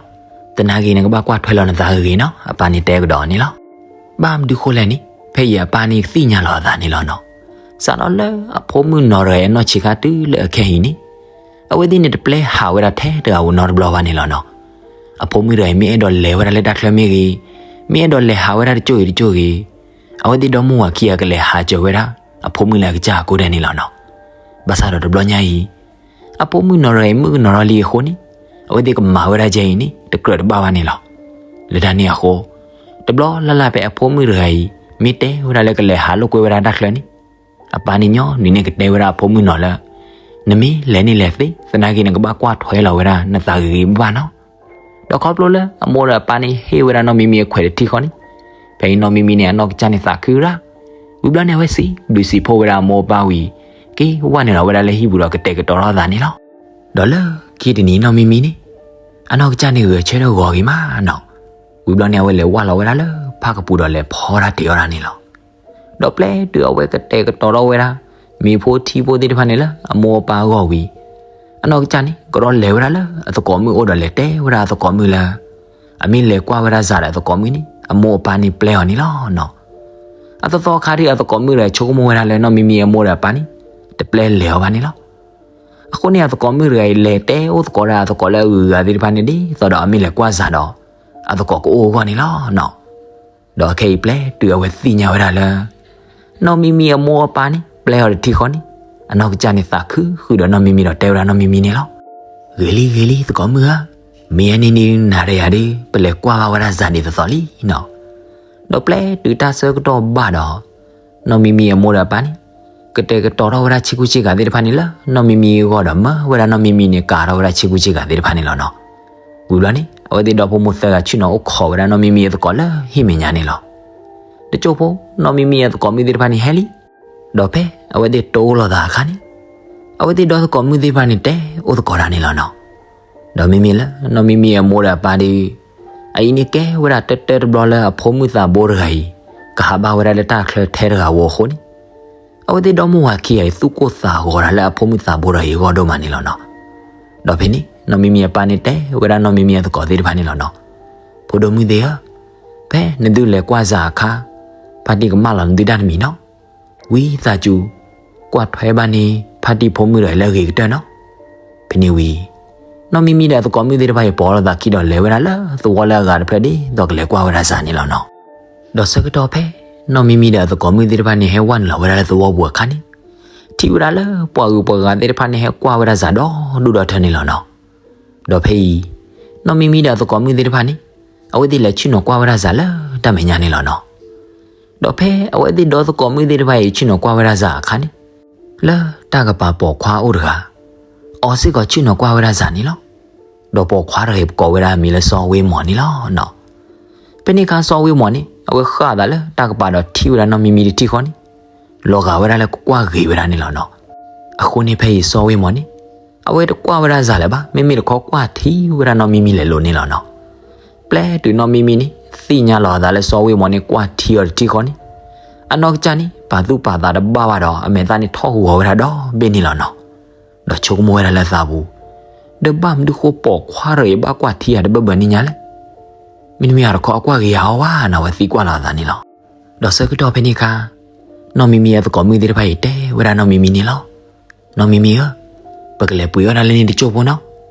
သနာ်က့နကဘၣ်ကွၢ်ထွဲလီၤနသးဂ့ၤဂ့ၤနီၤ, အပၢ်န့ၣ်တဲကဒီးအီၤန့ၣ်လီၤ. ဘၣ်မနုၤဃိလဲၣ်န့ၣ် ဖဲအံၤအပၢ်န့ၣ်ကသ့ၣ်ညါလီၤအသးန့ၣ်လီၤနီၤ. စးထီၣ်လၢအဖိမုၣ်နီၢ်တဂၤအံၤအနီၢ်ဆံးခါတုၤလၢအခဲအံၤန့ၣ် အဝဲသ့ၣ်န့ၣ်တပျဲဟးဝဲဒၣ်ထဲတဂၤဧိၤနီတဘျီဘၣ်န့ၣ်လီၤနီၤ. အဖိမုၣ်တဂၤအံၤမ့ၢ်အဲၣ်ဒိးလဲၤဝဲဒၣ်လၢတၢ်ချၢမ့ၢ်ဂ့ၤ, မ့ၢ်အဲၣ်ဒိးလဲၤဟးဝဲဒၣ်တကၠိၢ်ဂ့ၤတကၠိၢ်ဂ့ၤ, အဝဲသ့ၣ်ဒီမါဝၤခံဂၤကလဲၤဟးစၢၤဝဲဒၣ်အဖိမုၣ်လၢအကစၢ်အကိးဒဲးန့ၣ်လီၤနီၤ. ဘၣ်ဆၣ်ဒီးတဘျီညါအံၤ အဖိမုၣ်နီၢ်တဂၤအံၤမုၣ်ကနီၤထီၣ်လံအဃိန့ၣ် အဝဲသ့ၣ်ကမၤဝဲဒၣ်ကဲအံၤန့ၣ် တကြၢးတဘၣ်ဘၣ်န့ၣ်လီၤ. လၢတၢ်န့ၣ်အဃိ တဘျီလၢ်လၢ်ဖဲအဖိမုၣ်တဂၤအံၤ မ့ၢ်တဲဝဲဒၣ်လၢကလဲၤဟးလိာ်ကွဲဝဲဒၣ်တၢ်ချၢန့ၣ် အပၢ်န့ၣ်ညီနုၢ်န့ၣ်ကတဲဝဲဒၣ်အဖိမုၣ်နီၢ်လၢ နမ့ၢ်လဲၤန့ၣ်လဲၤသ့ သနာ်က့နကဘၣ်ကွၢ်ထွဲလီၤဝဲဒၣ်နသးဂ့ၤဂ့ၤဘၣ်ဘၣ်နီၤ. ဒီးခီဖျိလၢအမိၢ်ဒီးအပၢ်န့ၣ်ဟ့ၣ်ဝဲဒၣ်နီၢ်မံမံအခွဲးတထံၣ်ဃီန့ၣ် ဖဲအံၤနီၢ်မံမံန့ၣ် အနီၢ်ကစၢ်န့ၣ်သးခုရၣ် ဝံၤဘျီန့ၣ် အဝဲစံးဘျုးစံးဖှိၣ်ဝဲဒၣ်အမိၢ်အပၢ်ဝံၤ, က့ၤဝၢ်နုာ်လီၤဝဲဒၣ်လၢဟံၣ်ပူၤဒီးကတဲာ်ကတီၤထီၣ်အသးန့ၣ်လီၤ. ဒီးလၢခံတနံၤနီၢ်မံမံန့ၣ် အနီၢ်ကစၢ်န့ၣ်ဂဲၤဆၢထၢၣ်ဂီၤဂ့ၤမးနီၤ. ဝံၤဘျီန့ၣ် အဝဲလဲၤဝၢ်လီၤဝဲဒၣ်လၢဖၣ်ကပူၤဒီးလဲၤဖီဝဲဒၣ်တ့ၤအီၣ်ဒၣ်န့ၣ်လီၤ. ဒီးပျဲတုၤအဝဲကတဲာ်ကတီၤထီၣ်ဝဲဒၣ် မ့ၤဖိထံဖိသ့ၣ်တဖၣ်န့ၣ်လၢအမိၢ်အပၢ်အဂီၢ်ဝံၤ, အနီၢ်ကစၢ်န့ၣ် ကဒီးလဲၤဝဲဒၣ်လၢအသကိးမုၣ်အိၣ်ဒီးလဲၤတဲဝဲဒၣ်အသကိးမုၣ်လၢ အမ့ၢ်လဲၤကွၢ်ဝဲဒၣ်စၤဒီးအသကိးမုၣ်န့ၣ် အမိၢ်အပၢ်န့ၣ်ပျဲအီၤန့ၣ်လီၤနီၤ. အသီသီအခါဒုး အသကိးမုၣ်တဂၤဆိကမိၣ်ဝဲဒၣ်လၢနီၢ်မံမံအမိၢ်ဒီးအပၢ်န့ၣ် တပျဲလဲၤအီၤဘၣ်န့ၣ်လီၤ. အဃိန့ၣ် အသကိးမုၣ်တဂၤအံၤ လဲၤတဲအိၣ်သကိးဒၣ်အသကိးလၢအဂုၤအဂၤသ့ၣ်တဖၣ်န့ၣ် ဒ်သိးဒီးအမ့ၢ်လဲၤကွၢ်စၤဒီး အသကိးကအိၣ်အဂီၢ်န့ၣ်လီၤနီၤ. ဒီးခဲအံၤပျဲတုၤအဝဲသ့ၣ်ညါဝဲဒၣ်လၢ နီၢ်မံမံအမိၢ်အပၢ်န့ၣ် ပျဲအီၤတထံၣ်ဃီန့ၣ်, အနီၢ်ကစၢ်န့ၣ် သးခုဃုာ်ဒီးနီၢ်မံမံဒီးတဲဝဲဒၣ်နီၢ်မံမံန့ၣ်လီၤ. ဂ့ၤလံဂ့ၤလံသကိးမုၣ်ဧၢ, မ့ၢ်အန့ၣ်န့ၣ်နၤဒီးယၤဒုး ပလဲၤကွၢ်ဘၣ်ဝဲဒၣ်စၤဒ်သိးသိးလံနီၤ. ဒီးပျဲတုၤတၢ်ဆၢကတီၢ်ဘၣ်ဒီး နီၢ်မံမံအမိၢ်ဒီးအပၢ်န့ၣ် ကတဲာ်ကတီၤထီၣ်ဝဲဒၣ်ဆ့ကူဆ့ကၤသ့ၣ်တဖၣ်န့ၣ်လၢနီၢ်မံမံအဂီၢ်ဒီး မၢဝဲဒၣ်နီၢ်မံမံန့ၣ် ကၤထီၣ်ဝဲဒၣ်ဆ့ကူဆ့ကၤသ့ၣ်တဖၣ်န့ၣ်လီၤနီၤ. ဝံၤဘျီန့ၣ် အဝဲသ့ၣ်ဒီဖိမိၢ်သၢဂၤဆ့ၣ်နီၤအိၣ်ခိးဝဲဒၣ်နီၢ်မံမံအသကိးလၢဟံၣ်မဲာ်ညါန့ၣ်လီၤ. တစိၢ်ဖိ နီၢ်မံမံအသကိးမုၣ်သ့ၣ်တဖၣ်န့ၣ်ဟဲလံ. ဒီးဖဲအဝဲသ့ၣ်တိၢ်လိာ်သးအခါန့ၣ် အဝဲသ့ၣ်ဒီသကိးမုၣ်သ့ၣ်တဖၣ်န့ၣ်တဲအိၣ်သကိးတၢ်န့ၣ်လီၤနီၤ. ဒီးမ့မ့ၢ်လၢနီၢ်မံမံအမိၢ်ဒီးအပၢ်ဒီး အအံၤန့ၣ်ကဲဝဲဒၣ်တၢတၢတဘျီလၢအဖိမုၣ်သးဘိတဂၤအံၤ ကဟးဘၣ်ဝဲဒၣ်လၢတၢ်ချၢထဲတဂၤဧိၤအဃိန့ၣ်, အဝဲသ့ၣ်ဒီမိၢ်ဝၤခံဂၤအံၤ သူၣ်ကိၢ်သးဂီၤတၢ်လၢအဖိမုၣ်သးဘိတဂၤအံၤအဂီၢ်ဒိၣ်မးန့ၣ်လီၤနီၤ. ဒီးဖဲန့ၣ် နီၢ်မံမံအပၢ်န့ၣ်တဲဝဲဒၣ်နီၢ်မံမံအသကိးသ့ၣ်တဖၣ်န့ၣ်လီၤနီၤ. ဖိဒိၣ်မုၣ်သ့ၣ်ဧၢ, ဖဲနသုလဲၤကွၢ်စၤအခါ ဖါတံၢ်ကမၣ်လီၤနသုတၢ်တမံၤနီၤ. ဝံသးစူၤ ကွၢ်ထွဲဘၣ်န့ၣ် ဖါတံၢ်ဖိမုၣ်ဒီးအံၤလၢအဂ့ၤကတၢၢ်နီၤ. ဖဲန့ၣ်ဝံၤ နီၢ်မံမံဒီးအသကိးမုၣ်သ့ၣ်တဖၣ်အံၤ ပိာ်လိာ်သးခံဒီးလဲၤဝဲဒၣ်လၢသဝီလၢအဂၤတဖျၢၣ်ဒ်သိးကလဲၤကွၢ်ဝဲဒၣ်စၤန့ၣ်လီၤနီၤ. ဒီးဆၢကတီၢ်ဖဲနီၢ်မံမံဒီးအသကိးမုၣ်သ့ၣ်တဖၣ်န့ၣ် ဟဲဝဲနုာ်လီၤဝဲဒၣ်လၢသဝီပူၤအခါန့ၣ်, ထံၣ်ဝဲဒၣ်လၢပှၤဂုၤပှၤဂၤသ့ၣ်တဖၣ်န့ၣ် ဟဲကွၢ်ဝဲဒၣ်စၤဒီဒူၣ်ဒီထၢန့ၣ်လီၤနီၤ. ဒီးဖဲအံၤ နီၢ်မံမံဒီးအသကိးမုၣ်သ့ၣ်တဖၣ်န့ၣ် အဝဲသ့ၣ်လဲၤဆ့ၣ်နီၤကွၢ်ဝဲဒၣ်စၤလၢတၢ်မဲာ်ညါန့ၣ်လီၤနီၤ. ဒီးဖဲအဝဲသ့ၣ်ဒီသကိးမုၣ်သ့ၣ်တဖၣ်အံၤ ဆ့ၣ်နီၤကွၢ်ဝဲဒၣ်စၤအခါန့ၣ်, လၢတၢ်ကပၤပိာ်ခွါအိၣ်တဂၤ, အီၤစ့ၢ်ကီးဆ့ၣ်နီၤကွၢ်ဝဲဒၣ်စၤန့ၣ်လီၤ. ဒီးပိာ်ခွါတဂၤအံၤ ကိးဝဲဒၣ်အမံၤလၢစီၤဝ့မီၤန့ၣ်လီၤနီၤ. ဖဲန့ၣ်အခါစီၤဝ့မီၤန့ၣ် အဝဲဃၣ်အသးလၢတၢ်ကပၤဒီးထံၣ်ဝဲဒၣ်နီၢ်မံမံတထံၣ်ဃီန့ၣ်, လီၤဂာ်ဝဲဒၣ်လၢကကွၢ်ဂ့ၤဝဲဒၣ်န့ၣ်လီၤနီၤ. အဃိန့ၣ်ဖဲအံၤစီၤဝ့မီၤန့ၣ် အဝဲတကွၢ်ဝဲဒၣ်စၤလၢၤဘၣ်, မ့မ့ၢ်တခီကွၢ်ထံဝဲဒၣ်နီၢ်မံမံလဲၤလိၤန့ၣ်လီၤနီၤ. ပျဲတုၤနီၢ်မံမံန့ၣ် သ့ၣ်ညါလီၤအသးလၢစီၤဝ့မီၤန့ၣ် ကွၢ်ထံအီၤတထံၣ်ဃီန့ၣ်, အနီၢ်ကစၢ်န့ၣ် ပာ်သူၣ်ပာ်သးတဘၣ်ဘၣ်ဒီး အမဲာ်သၣ်န့ၣ်ထီၣ်ဂီၤဝဲဒၣ်ဒီဘ့ၣ်န့ၣ်လီၤနီၤ. ဒီးဆိကမိၣ်ဝဲဒၣ်လၢအသးပူၤ, ဒီးဘၣ်မနုၤဃိပိာ်ခွါတဂၤအံၤဘၣ်ကွၢ်ထံယၤတဘၢၣ်ဘၢၣ်န့ၣ်ညါလဲၣ်. မ့တမ့ၢ်အတခီအကွၢ်ဂ့ၤယၤအီၤဘၣ်နီၤ, အဝဲသံကွၢ်လီၤအသးန့ၣ်လီၤ. ဒီးဆၢကတီၢ်ဖဲန့ၣ်အခါ နီၢ်မံမံအသကိးမုၣ်သ့ၣ်တဖၣ်အံၤတဲဝဲဒၣ်နီၢ်မံမံန့ၣ်လီၤ. နီၢ်မံမံဧၢ, ပကလဲၤပှ့ၤအီၣ်ဒၣ်လၢန့ၣ်တစိၢ်ဖိနီၤ,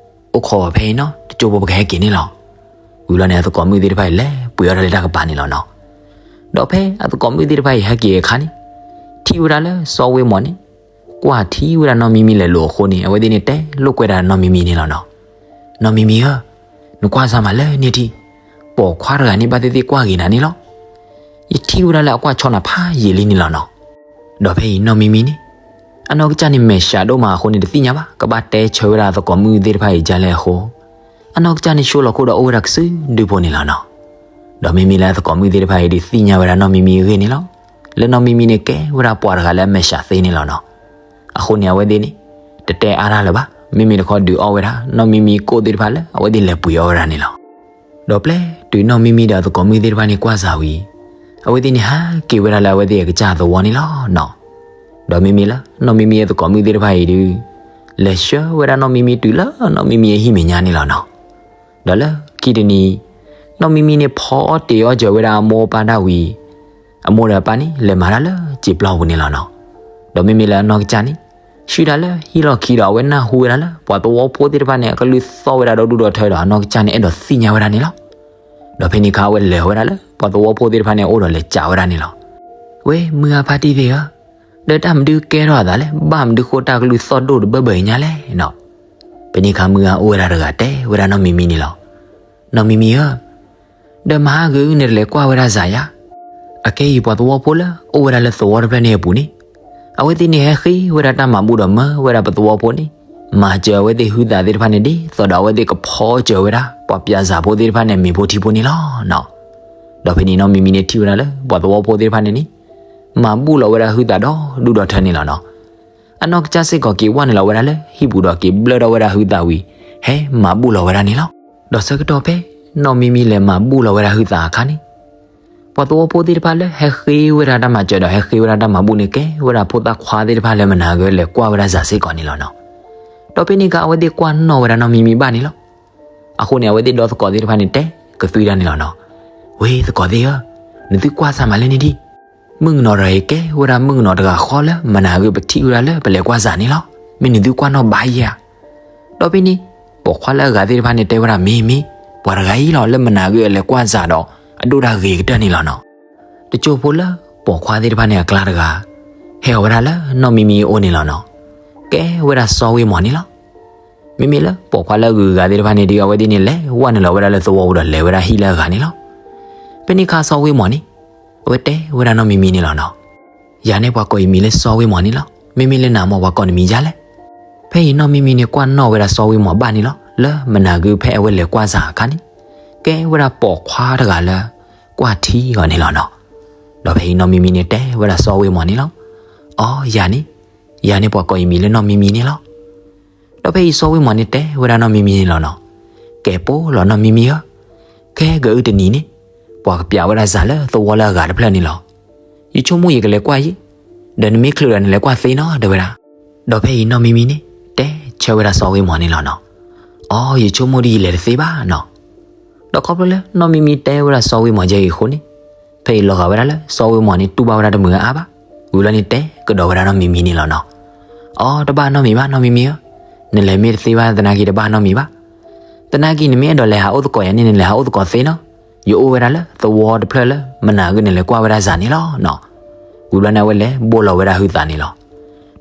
အိၣ်ခိးအီၤဖဲအံၤနီၤ, တစိၢ်ဖိပကဟဲက့ၤန့ၣ်လီၤ. ဝံၤဘျီန့ၣ် အသကိးမုၣ်သ့ၣ်တဖၣ်အံၤလဲၤပှ့ၤအီၣ်ဒၣ်လၢတၢ်ကပၤန့ၣ်လီၤနီၤ. ဒီးဖဲအသကိးမုၣ်သ့ၣ်တဖၣ်အံၤဟဲက့ၤအခါန့ၣ်, ထံၣ်ဝဲဒၣ်လၢစီၤဝ့မီၤန့ၣ် ကွၢ်ထံဝဲဒၣ်နီၢ်မံမံလဲၤလိၤအဃိန့ၣ် အဝဲသ့ၣ်န့ၣ်တဲလိာ်ကွဲဒၣ်နီၢ်မံမံန့ၣ်လီၤနီၤ. နီၢ်မံမံဧၢ, နကွၢ်စၢ်မးလၢန့ၣ်ထံၣ်, ပိာ်ခွါတဂၤန့ၣ်ဘၣ်သ့ၣ်သ့ၣ်ကွၢ်ဂ့ၤနၤန့ၣ်လီၤ. ယထံၣ်ဝဲဒၣ်လၢအကွၢ်ဆီနၤဖးယံာ်လံန့ၣ်လီၤနီၤ. ဒီးဖဲအံၤနီၢ်မံမံန့ၣ် အနီၢ်ကစၢ်န့ၣ်မဲာ်ဆှးဒိၣ်မးအဃိန့ၣ် တသ့ၣ်ညါဘၣ် ကဘၣ်တဲဆၢဝဲဒၣ်အသကိးမုၣ်သ့ၣ်တဖၣ်အံၤဒ်လဲၣ်အဃိ, အနီၢ်ကစၢ်န့ၣ်ဆိလီၤခိၣ်ဒီးအိၣ်ဝဲဒၣ်ကစုဒုဖိန့ၣ်လီၤနီၤ. ဒီးမ့မ့ၢ်လၢအသကိးမုၣ်သ့ၣ်တဖၣ်အံၤဒုးသ့ၣ်ညါဝဲဒၣ်နီၢ်မံမံအဂ့ၢ်န့ၣ်လီၤ. လၢနီၢ်မံမံန့ၣ်ကဲဝဲဒၣ်ပှၤတဂၤလၢအမဲာ်ဆှးသ့န့ၣ်လီၤနီၤ. အဃိန့ၣ် အဝဲသ့ၣ်န့ၣ် တတဲအါတၢ်လၢၤဘၣ်, မ့မ့ၢ်တခီဒုးအီၣ်ဝဲဒၣ် နီၢ်မံမံကိၣ်သ့ၣ်တဖၣ်လၢအဝဲသ့ၣ်လဲၤပှ့ၤအီၣ်ဝဲဒၣ်န့ၣ်လီၤ. ဒီးပျဲတုၤနီၢ်မံမံဒီးအသကိးမုၣ်သ့ၣ်တဖၣ်န့ၣ်ကွၢ်စၢ်ဝံၤ, အဝဲသ့ၣ်န့ၣ်ဟဲက့ၤဝဲဒၣ်လၢအဝဲသ့ၣ်အကစၢ်သဝီန့ၣ်လီၤနီၤ. ဒီးမ့မ့ၢ်လၢနီၢ်မံမံအသကိးမုၣ်သ့ၣ်တဖၣ်အံၤဒုး လဲၤဆှၢဝဲဒၣ်နီၢ်မံမံတုၤလၢနီၢ်မံမံအဟံၣ်မဲာ်ညါန့ၣ်လီၤနီၤ. ဒီးလၢခံတနံၤ နီၢ်မံမံန့ၣ်ဖီအီၣ်တ့ၤအီၣ်စၢၤဝဲဒၣ်အမိၢ်အပၢ်ဒၣ်ဝံၤ, အမိၢ်ဒီးအပၢ်န့ၣ် လဲၤမၤတၢ်လၢစံာ်ပျီပူၤန့ၣ်လီၤနီၤ. ဒီးမ့မ့ၢ်လၢအနီၢ်ကစၢ်န့ၣ် ဆှုၣ်တၢ်လၢဟံၣ်လီၢ်ခံဒီး အဝဲနၢ်ဟူဝဲဒၣ်လၢ ပှၤသဝီဖိသ့ၣ်တဖၣ်န့ၣ် အကလုၢ်သီၣ်ဝဲဒၣ်ဒီဒူၣ်ဒီထၢဒီး အနီၢ်ကစၢ်န့ၣ် အဲၣ်ဒိးသ့ၣ်ညါဝဲဒၣ်န့ၣ်လီၤ. ဒီးဖဲန့ၣ်အခါ အဝဲလဲၤဝဲဒၣ်လၢ ပှၤသဝီဖိသ့ၣ်တဖၣ်န့ၣ် အအိၣ်ဒီးလဲၤစံးဝဲဒၣ်န့ၣ်လီၤ. ဝဲမုၢ်ဂၤဖါတံၢ်သ့ၣ်ဧၢ, ဒီးတၢ်မနုၤကဲထီၣ်အသးလဲၣ်, ဘၣ်မနုၤဃိတၢ်ကလုၢ်သီၣ်ဒိၣ်တဘၢဘၢအံၤညါလဲၣ်နီၤ. ဖဲန့ၣ်အခါမုၢ်ဂၤအိၣ်ဝဲဒၣ်တဂၤတဲဝဲဒၣ်နီၢ်မံမံန့ၣ်လီၤ. နီၢ်မံမံဧၢ, ဒီးမဟါဂ့ၤနတလဲၤကွၢ်ဝဲဒၣ်စးယၤ. အခဲအံၤပှၤသဝီဖိလၢအိၣ်ဝဲဒၣ်လၢသဝီတဖျၢၣ်န့ၣ်အပူၤန့ၣ်, အဝဲသ့ၣ်န့ၣ်ဟဲဃ့ဝဲဒၣ်တၢ်မၤဘူၣ်ဒီးမၢဝဲဒၣ်ပသဝီဖိန့ၣ်, မၤစၢၤအဝဲသ့ၣ်ဟုသးသ့ၣ်တဖၣ်န့ၣ် ဒ်သိးဒီးအဝဲသ့ၣ်ကဖီစၢၤဝဲဒၣ် ပှၤပၠးစၢ်ဖိသ့ၣ်တဖၣ်န့ၣ် မ့ၤဖိထံဖိန့ၣ်လီၤနီၤ. ဒီးဖဲန့ၣ်နီၢ်မံမံန့ၣ်ထံၣ်ဝဲဒၣ်လၢ ပှၤသဝီဖိသ့ၣ်တဖၣ်န့ၣ်န့ၣ် မၤဘူၣ်လီၤဝဲဒၣ်ဟုသးဒီးဒူၣ်ဒီးထၢန့ၣ်လီၤနီၤ. အနီၢ်ကစၢ်စ့ၢ်ကီးက့ၤဝဲနုာ်လီၤဝဲဒၣ်လၢဟံၣ်ပူၤဒီးက့ၤဘျၢထီၣ်ဝဲဒၣ်ဟုသးဝံၤ ဟဲမၤဘူၣ်လီၤဝဲဒၣ်န့ၣ်လီၤ. ဒီးဆၢကတီၢ်ဖဲ နီၢ်မံမံလဲၤမၤဘူၣ်လီၤဝဲဒၣ်ဟုသးအခါန့ၣ် ပှၤသဝီဖိသ့ၣ်တဖၣ်လၢဟဲဃ့ဝဲဒၣ်တၢ်မၤစၢၤဒီးဟဲဃ့ဝဲဒၣ်တၢ်မၤဘူၣ်န့ၣ် ကဲဝဲဒၣ်ဖိသၣ်ခွါသ့ၣ်တဖၣ်လၢမနၤဂ့ၤလဲၤကွၢ်ဝဲဒၣ်စၤစ့ၢ်ကီးန့ၣ်လီၤနီၤ. ဒီးဖဲန့ၣ်အခါအဝဲသ့ၣ်ကွၢ်နီၣ်ဝဲဒၣ်နီၢ်မံမံဘၣ်န့ၣ်လီၤ. အဃိန့ၣ် အဝဲသ့ၣ်ဒီသကိးသ့ၣ်တဖၣ်န့ၣ်တဲကသွံဒၣ်န့ၣ်လီၤနီၤ. ဝ့သကိးသ့ၣ်ဧၢ, နသုကွၢ်စၢ်မးလဲၣ်န့ၣ်ဒံး, မုၣ်ကနီၤတဂၤအံၤကဲဝဲဒၣ်မုၣ်ကနီၤတဂၤဃီလၢမနၤဂ့ၤပထံၣ်ဝဲဒၣ်လၢပလဲၤကွၢ်စၤန့ၣ်လီၤ. မ့ၢ်နသုကွၢ်နီၣ်ဘၣ်ယဲဧါ. ဒီးဖဲန့ၣ် ပိာ်ခွါလၢအဂၤသ့ၣ်တဖၣ်န့ၣ်တဲဝဲဒၣ် မ့ၢ်မ့ၢ်, ပှၤတဂၤအံၤလီၤလၢမနၤဂ့ၤအလဲၤကွၢ်စၤဒီး အဒိၣ်တၢ်ဂ့ၤကတၢၢ်န့ၣ်လီၤနီၤ. တစိၢ်ဖိလၢပိာ်ခွါသ့ၣ်တဖၣ်န့ၣ်အကျါတဂၤ ဟဲအီၤဝဲဒၣ်လၢနီၢ်မံမံအအိၣ်န့ၣ်လီၤနီၤ. ကဲဝဲဒၣ်စီၤဝ့မီၤန့ၣ်လီၤ. မ့မ့ၢ်လၢပိာ်ခွါလၢအဂုၤအဂၤသ့ၣ်တဖၣ်န့ၣ်ဒီး အဝဲသ့ၣ်န့ၣ်လဲၤဝဲနုာ်လီၤဝဲဒၣ်လၢသဝီပူၤဒီးလဲၤဝဲဒၣ်ဟံၣ်လၢအဂၤန့ၣ်လီၤ. ဖဲန့ၣ်အခါစီၤဝ့မီၤန့ၣ် အဝဲတဲဝဲဒၣ်နီၢ်မံမံန့ၣ်လီၤနီၤ. ယၤန့ၣ်ပှၤကိးယမံၤလၢစီၤဝ့မီၤန့ၣ်လီၤ. မ့မ့ၢ်လၢနၤမ့ၢ်ပှၤကိးနမံၤယၤလဲၣ်. ဖဲအံၤနီၢ်မံမံန့ၣ်ကွၢ်နီၣ်ဝဲဒၣ်စီၤဝ့မီၤဘၣ်န့ၣ်လီၤ. လၢမနၤဂ့ၤဖဲအဝဲလဲၤကွၢ်စၤအခါန့ၣ် ကဲဝဲဒၣ်ပိာ်ခွါတဂၤလၢ ကွၢ်ထံအီၤန့ၣ်လီၤနီၤ. ဒီးဖဲအံၤနီၢ်မံမံန့ၣ်တဲဝဲဒၣ်စီၤဝ့မီၤန့ၣ်လီၤ. အိ ယၤန့ၣ်, ယၤန့ၣ်ပှၤကိးယမံၤလၢနီၢ်မံမံန့ၣ်လီၤ. ဒီးဖဲအံၤစီၤဝ့မီၤန့ၣ်တဲဝဲဒၣ်နီၢ်မံမံန့ၣ်လီၤနီၤ. ကဲပိၢ်လီၤနီၢ်မံမံဧၢ, ခဲကအုၣ်တနံၤန့ၣ် ပှၤကပျးဝဲဒၣ်စၤလၢသဝီလၢအဂၤတဖျၢၣ်န့ၣ်လီၤ. ယဆိကမိၣ်ယကလဲၤကွၢ်ယဲ, ဒီးနမ့ၢ်ချုးဒီးနလဲၤကွၢ်သ့နီၤ တဲဝဲဒၣ်. ဒီးဖဲအံၤနီၢ်မံမံန့ၣ် တဲဆၢဝဲဒၣ်စီၤဝ့မီၤန့ၣ်လီၤနီၤ. အိ ယဆိကမိၣ်ဒ်ယလဲၤတသ့ဘၣ်နီၤ. ဒီးခီဖျိလၢနီၢ်မံမံတဲဝဲဒၣ်စီၤဝ့မီၤယဲအံၤအဃိန့ၣ်, ဖဲအံၤလီၤဂာ်ဝဲဒၣ်လၢစီၤဝ့မီၤန့ၣ်တူၢ်ဘၣ်ဝဲဒၣ်တမုာ်အါဘၣ်. ဝံၤဘျီန့ၣ်တဲကဒီးဝဲဒၣ်နီၢ်မံမံန့ၣ်လီၤနီၤ. အိ တဘၣ်နီတမံၤဘၣ်နီၢ်မံမံဧၢ, နလဲၤမ့ၢ်တသ့ဘၣ်သနာ်က့တဘၣ်နီတမံၤဘၣ်. သနာ်က့နမ့ၢ်အဲၣ်ဒိးလဲၤဟးအိၣ်သကိးယၤန့ၣ် နလဲၤဟးအိၣ်သကိးသ့နီၤ. ယအိၣ်ဝဲဒၣ်လၢသဝီတဖျၢၣ်လၢမနၤဂ့ၤနလဲၤကွၢ်ဝဲဒၣ်စၤန့ၣ်လီၤနီၤ. ဝံၤဘျီန့ၣ်အဝဲလဲၤဘိလီၤဝဲဒၣ်ဟုသးန့ၣ်လီၤ.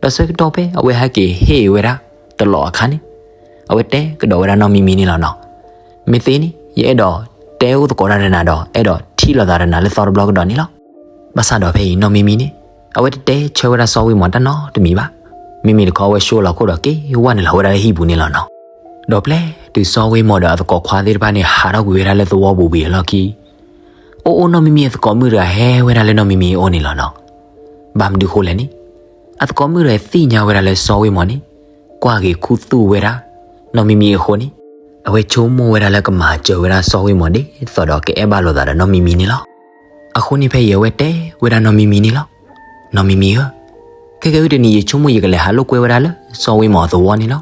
ဒီးဆၢကတီၢ်ဖဲအဝဲဟဲက့ၤဟ့ၣ်ဝဲဒၣ်တလီးအခါန့ၣ်, အဝဲတဲကဒီးဝဲဒၣ်နီၢ်မံမံန့ၣ်လီၤနီၤ. မ့ၢ်သ့န့ၣ် ယအဲၣ်ဒိးတဲအိၣ်သကိးတၢ်ဒီးနၤဒီး အဲၣ်ဒိးထံၣ်လိာ်သးဒီးနၤလၢသီတဘျီကဒီးန့ၣ်လီၤ. ဘၣ်ဆၣ်ဒီးဖဲအံၤနီၢ်မံမံန့ၣ် အဝဲတတဲဆၢဝဲဒၣ်စီၤဝ့မီၤတၢ်နီတမံၤဘၣ်. မ့မ့ၢ်တခီအဝဲဆှိလီၤခိၣ်ဒီးက့ၤဝဲနုာ်လီၤဝဲဒၣ်လၢဟံၣ်ပူၤန့ၣ်လီၤနီၤ. ဒီးပျဲတုၤစီၤဝ့မီၤဒီးအသကိးခွါသ့ၣ်တဖၣ်န့ၣ် ဟးထီၣ်ကွံာ်ဝဲဒၣ်လၢသဝီပူၤဝံၤအလီၢ်ခံ အိၣ်အိၣ်နီၢ်မံမံအသကိးမုၣ်တဂၤ ဟဲဝဲဒၣ်လၢနီၢ်မံမံအအိၣ်န့ၣ်လီၤနီၤ. ဘၣ်မနုၤဃိလဲၣ်န့ၣ်, အသကိးမုၣ်တဂၤသ့ၣ်ညါဝဲဒၣ်လၢစီၤဝ့မီၤန့ၣ် ကွၢ်ဂ့ၤခူသူၣ်ဝဲဒၣ် နီၢ်မံမံအဃိန့ၣ်, အဝဲဆိကမိၣ်ဝဲဒၣ်လၢကမၤစၢၤဝဲဒၣ်စီၤဝ့မီၤဒ်သိးဒီးကအဲၣ်ဘၣ်လိာ်သးဒီးနီၢ်မံမံန့ၣ်လီၤ. အဃိန့ၣ်ဖဲအံၤအဝဲတဲဝဲဒၣ်နီၢ်မံမံန့ၣ်လီၤ. နီၢ်မံမံဧၢ, ခဲကဲအုၣ်တနံၤ ယဆိကမိၣ်ယကလဲၤဟးလိာ်ကွဲဝဲဒၣ်လၢစီၤဝ့မီၤအသဝီန့ၣ်လီၤ.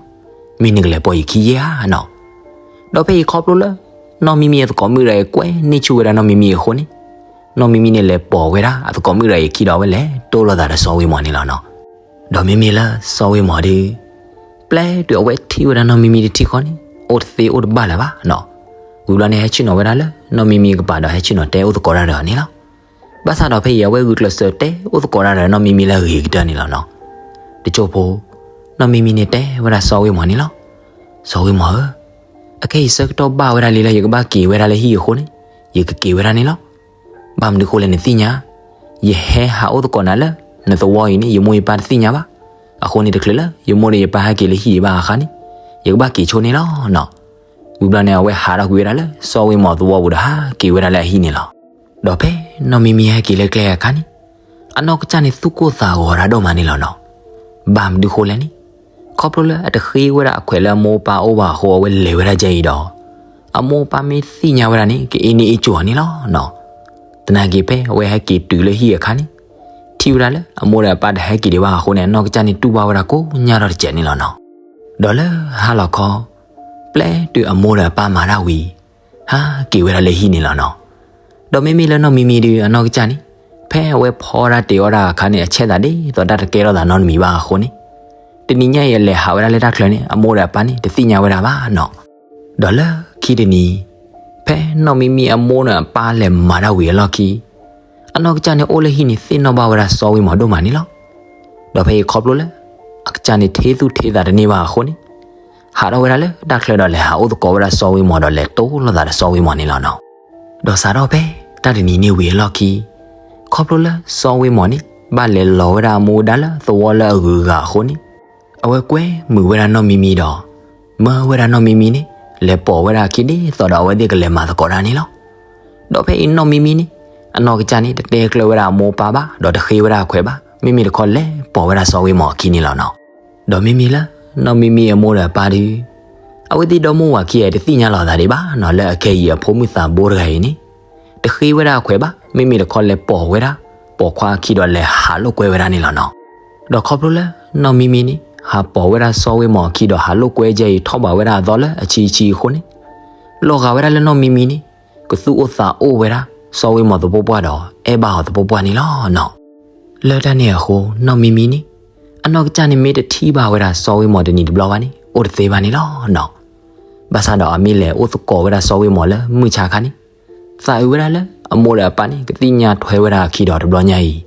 မ့ၢ်နကလဲၤပိာ်ယခံယဲဧါနီၤ. ဒီးဖဲအံၤခီဖျိလၢ နီၢ်မံမံအသကိးမုၣ်တဂၤအံၤကွဲန့ၢ်ဆူၣ်ဝဲဒၣ်နီၢ်မံမံအဃိန့ၣ်, နီၢ်မံမံန့ၣ်လဲၤပိာ်ဝဲဒၣ်အသကိးမုၣ်တဂၤအံၤခံဒီးအဝဲလဲၤတိၢ်လိာ်သးဒီးစီၤဝ့မီၤန့ၣ်လီၤနီၤ. ဒီးမ့မ့ၢ်လၢစီၤဝ့မီၤဒီး ပျဲတုၤအဝဲထံၣ်ဝဲဒၣ်နီၢ်မံမံတထံၣ်ဃီန့ၣ် အိၣ်တသ့အိၣ်တဘၣ်လၢၤဘၣ်နီၤ. ဝံၤဘျီန့ၣ်ဟဲဆ့ၣ်နီၤဝဲဒၣ်လၢနီၢ်မံမံအကပၤဒီးဟဲဆ့ၣ်နီၤတဲအိၣ်သကိးတၢ်ဒီးအီၤန့ၣ်လီၤ. ဘၣ်ဆၣ်ဒီးဖဲအံၤအဝဲဂုာ်ကျဲးစၢးတဲအိၣ်သကိးတၢ်ဒီးနီၢ်မံမံလၢအဂ့ၤကတၢၢ်န့ၣ်လီၤနီၤ. တစိၢ်ဖိ နီၢ်မံမံန့ၣ်တဲဝဲဒၣ်စီၤဝ့မီၤန့ၣ်လီၤ. စီၤဝ့မီၤဧၢ, အခဲအံၤဆၢကတီၢ်ဘၣ်ဝဲဒၣ်လံလၢယကဘၣ်က့ၤဝဲဒၣ်လၢဟံၣ်အဃိန့ၣ်, ယကက့ၤဝဲဒၣ်န့ၣ်လီၤ. ဘၣ်မနုၤဃိလဲၣ်နသ့ၣ်ညါ, ယဟဲဟးအိၣ်သကိးနၤလၢနသဝီအံၤန့ၣ် ယမိၢ်ယပၢ်တသ့ၣ်ညါဘၣ်. အဃိန့ၣ်တချုးလၢယမိၢ်ဒီးယပၢ်ဟဲက့ၤလၢဟံၣ်ယဘၣ်အခါန့ၣ်, ယကဘၣ်က့ၤဆိန့ၣ်လီၤနီၤ. ဝံၤဘျီန့ၣ် အဝဲဟးထီၣ်ကွံာ်ဝဲဒၣ်လၢစီၤဝ့မီၤသဝီပူၤဒီးဟးက့ၤဝဲဒၣ်လၢအဟံၣ်န့ၣ်လီၤ. ဒီးဖဲနီၢ်မံမံဟဲက့ၤလၢကျဲအခါန့ၣ်, အနီၢ်ကစၢ်န့ၣ်သူၣ်ကိၢ်သးဂီၤတၢ်ဒိၣ်မးန့ၣ်လီၤနီၤ. ဘၣ်မနုၤဃိလဲၣ်န့ၣ်, ခီဖျိလၢအတဃ့ဝဲဒၣ်အခွဲးလၢအမိၢ်အပၢ်အိၣ်ဘၣ်အဃိ အဝဲလဲၤဝဲဒၣ်ကဲအံၤဒီး အမိၢ်အပၢ်မ့ၢ်သ့ၣ်ညါဝဲဒၣ်န့ၣ် ကအ့န့ၢ်အ့ၣ်ကၠိအီၤန့ၣ်လီၤနီၤ. သနာ်က့ဖဲအဝဲဟဲက့ၤတုၤလၢဟံၣ်အခါန့ၣ်, ထံၣ်ဝဲဒၣ်လၢအမိၢ်ဒီးအပၢ်တဟဲက့ၤဒံးဘၣ်အဃိန့ၣ် အနီၢ်ကစၢ်န့ၣ်တူၢ်ဘၣ်ဝဲဒၣ်ကိးညါထီၣ်တစဲးန့ၣ်လီၤနီၤ. ဒီးလၢဟါလီၤခီ, ပျဲတုၤအမိၢ်ဒီးအပၢ်မၤတၢ်ဝံၤ, ဟးက့ၤဝဲဒၣ်လၢဟံၣ်န့ၣ်လီၤနီၤ. ဒီးမ့မ့ၢ်လၢနီၢ်မံမံဒီးအနီၢ်ကစၢ်န့ၣ်, ဖဲအဝဲဖီတၢ်တ့ၤအီၣ်တၢ်အခါန့ၣ် အဆဲးသးဒ်သိးတၢ်တကဲထီၣ်သးနီတမံၤဘၣ်အဃိန့ၣ်, တနံၤညါအံၤအလဲၤဟးဝဲဒၣ်လၢတၢ်ချၢန့ၣ် အမိၢ်ဒီးအပၢ်န့ၣ် တသ့ၣ်ညါဝဲဒၣ်ဘၣ်နီၤ. ဒီးလၢခံတနံၤ, ဖဲနီၢ်မံမံအမိၢ်ဒီးအပၢ်လဲၤမၤတၢ်ဝံၤအလီၢ်ခံ အနီၢ်ကစၢ်န့ၣ်အိၣ်လၢဟံၣ်န့ၣ် သ့ၣ်နီၣ်ဘၣ်ဝဲဒၣ်စီၤဝ့မီၤဒိၣ်မးန့ၣ်လီၤ. ဒီးဖဲအံၤခီဖျိလၢ အကစၢ်န့ၣ်ထ့သူၣ်ထ့သးတန့ၢ်ဘၣ်အဃိန့ၣ်, ဟးထီၣ်ဝဲဒၣ်လၢတၢ်ချၢဒီးလဲၤဟးအိၣ်သကိးဝဲဒၣ်စီၤဝ့မီၤဒီးလဲၤတိၢ်လိာ်သးဒီးစီၤဝ့မီၤန့ၣ်လီၤနီၤ. ဒီးစးထီၣ်ဖဲတၢ်တနံၤန့ၣ်ဝံၤအလီၢ်ခံ, ခီဖျိလၢစီၤဝ့မီၤန့ၣ် ဘၣ်လဲၤလီၤဝဲဒၣ်အမူဒါလၢသဝီလၢအဂုၤအဂၤအဃိန့ၣ်, အဝဲကွဲမုာ်ဝဲဒၣ်နီၢ်မံမံဒီး မၢဝဲဒၣ်နီၢ်မံမံန့ၣ် လဲၤပိာ်ဝဲဒၣ်အခံဒ်သိးဒီးအဝဲသ့ၣ်ကလဲၤမၤသကိးတၢ်န့ၣ်လီၤ. ဒီးဖဲအံၤနီၢ်မံမံန့ၣ် အနီၢ်ကစၢ်န့ၣ် တတဲကျၢၤဝဲဒၣ်အမိၢ်အပၢ်ဘၣ်, ဒီးတဃ့ဝဲဒၣ်အခွဲးဘၣ်, မ့မ့ၢ်တခီလဲၤပိာ်ဝဲဒၣ်စီၤဝ့မီၤအခံန့ၣ်လီၤနီၤ. ဒီးမ့မ့ၢ်လၢ နီၢ်မံမံအမိၢ်ဒီးအပၢ်ဒုး အဝဲသ့ၣ်ဒီမါဝၤခံဂၤအံၤ တသ့ၣ်ညါလီၤအသးဒံးဘၣ်နီၤ, လၢအခဲအံၤအဖိမုၣ်သးဘိတဂၤအံၤန့ၣ် တဃ့ဝဲဒၣ်အခွဲးဘၣ်, မ့မ့ၢ်တခီလဲၤပိာ်ဝဲဒၣ် ပိာ်ခွါအခံဒီးလဲၤဟးလိာ်ကွဲဝဲဒၣ်န့ၣ်လီၤနီၤ. ဒီးခီဖျိလၢ နီၢ်မံမံန့ၣ် ဟးပိာ်ဝဲဒၣ်စီၤဝ့မီၤအခံဒီးဟးလိာ်ကွဲကဲအံၤ ထီၣ်ဘးဝဲဒၣ်အသီလၢအဆံးဆံးအဃိန့ၣ် လီၤဂာ်ဝဲဒၣ်လၢနီၢ်မံမံန့ၣ် ကသူၣ်အိၣ်သးအိၣ်ဝဲဒၣ် စီၤဝ့မီၤသပှၢ်ပှၢ်ဒီး အဲၣ်ဘၣ်အီၤသပှၢ်ပှၢ်န့ၣ်လီၤနီၤ. လၢတၢ်န့ၣ်အဃိ နီၢ်မံမံန့ၣ် အနီၢ်ကစၢ်န့ၣ်မ့ၢ်တထံၣ်ဘၣ်ဝဲဒၣ်စီၤဝ့မီၤတနံၤတဘျီဘၣ်န့ၣ် အိၣ်တသ့ဘၣ်န့ၣ်လီၤနီၤ. ဘၣ်ဆၣ်ဒီးအမ့ၢ်လဲၤအိၣ်သကိးဝဲဒၣ်စီၤဝ့မီၤလၢမုၢ်ဆါခါန့ၣ် သးအုးဝဲဒၣ်လၢအမိၢ်ဒီးအပၢ်န့ၣ် ကသ့ၣ်ညါထွဲဝဲဒၣ်အခံဒီးတဘျီညါအံၤ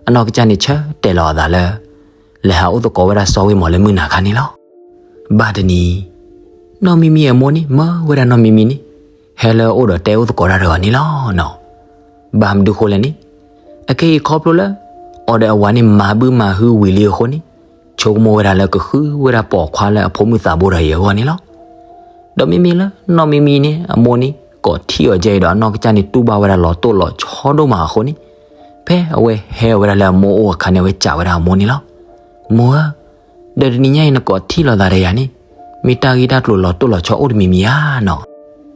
အနီၢ်ကစၢ်န့ၣ်ဆၢတဲာ်လီၤအသးလၢ လဲၤဟးအိၣ်သကိးဝဲဒၣ်စီၤဝ့မီၤလၢမုၢ်နၤခါန့ၣ်လီၤ. ဘၣ်တနံၤ နီၢ်မံမံအမိၢ်န့ၣ် မၢဝဲဒၣ်နီၢ်မံမံန့ၣ် ဟဲလၢအအိၣ်ဒီးတဲအိၣ်သကိးတၢ်တဂၤန့ၣ်လီၤနီၤ. ဘၣ်မနုၤဃိလဲၣ်န့ၣ် အခဲအံၤခီဖျိလၢ အီၤဒီးအဝၤန့ၣ်မၤဘုမၤဟုဝံၤလံအဃိန့ၣ် ဆိကမိၣ်ဝဲဒၣ်လၢကဃုဝဲဒၣ်ပိာ်ခွါလၢအဖိမုၣ်သးဘိတဂၤအံၤအဂီၢ်န့ၣ်လီၤ. ဒီးမ့မ့ၢ်လၢနီၢ်မံမံန့ၣ် အမိၢ်န့ၣ် ကိးထံၣ်အီၤကဲအံၤဒီးအနီၢ်ကစၢ်န့ၣ်တူၢ်ဘၣ်ဝဲဒၣ်လီၤတိၢ်လီၤဆီဒိၣ်မးအဃိန့ၣ် ဖဲအဝဲဟဲဝဲဒၣ်လၢအမိၢ်အိၣ်အခါန့ၣ် အဝဲစံးဝဲဒၣ်အမိၢ်န့ၣ်လီၤ. မိၢ်ဧၢ, ဒီးတနံၤညါအံၤနကိးထံၣ်လိာ်သးဒီးယၤန့ၣ် မ့ၢ်တၢ်ဂ့ၢ်တၢ်ကျိၤလီၤတိၢ်လီၤဆီအိၣ်တမံၤမံၤဧါနီၤ.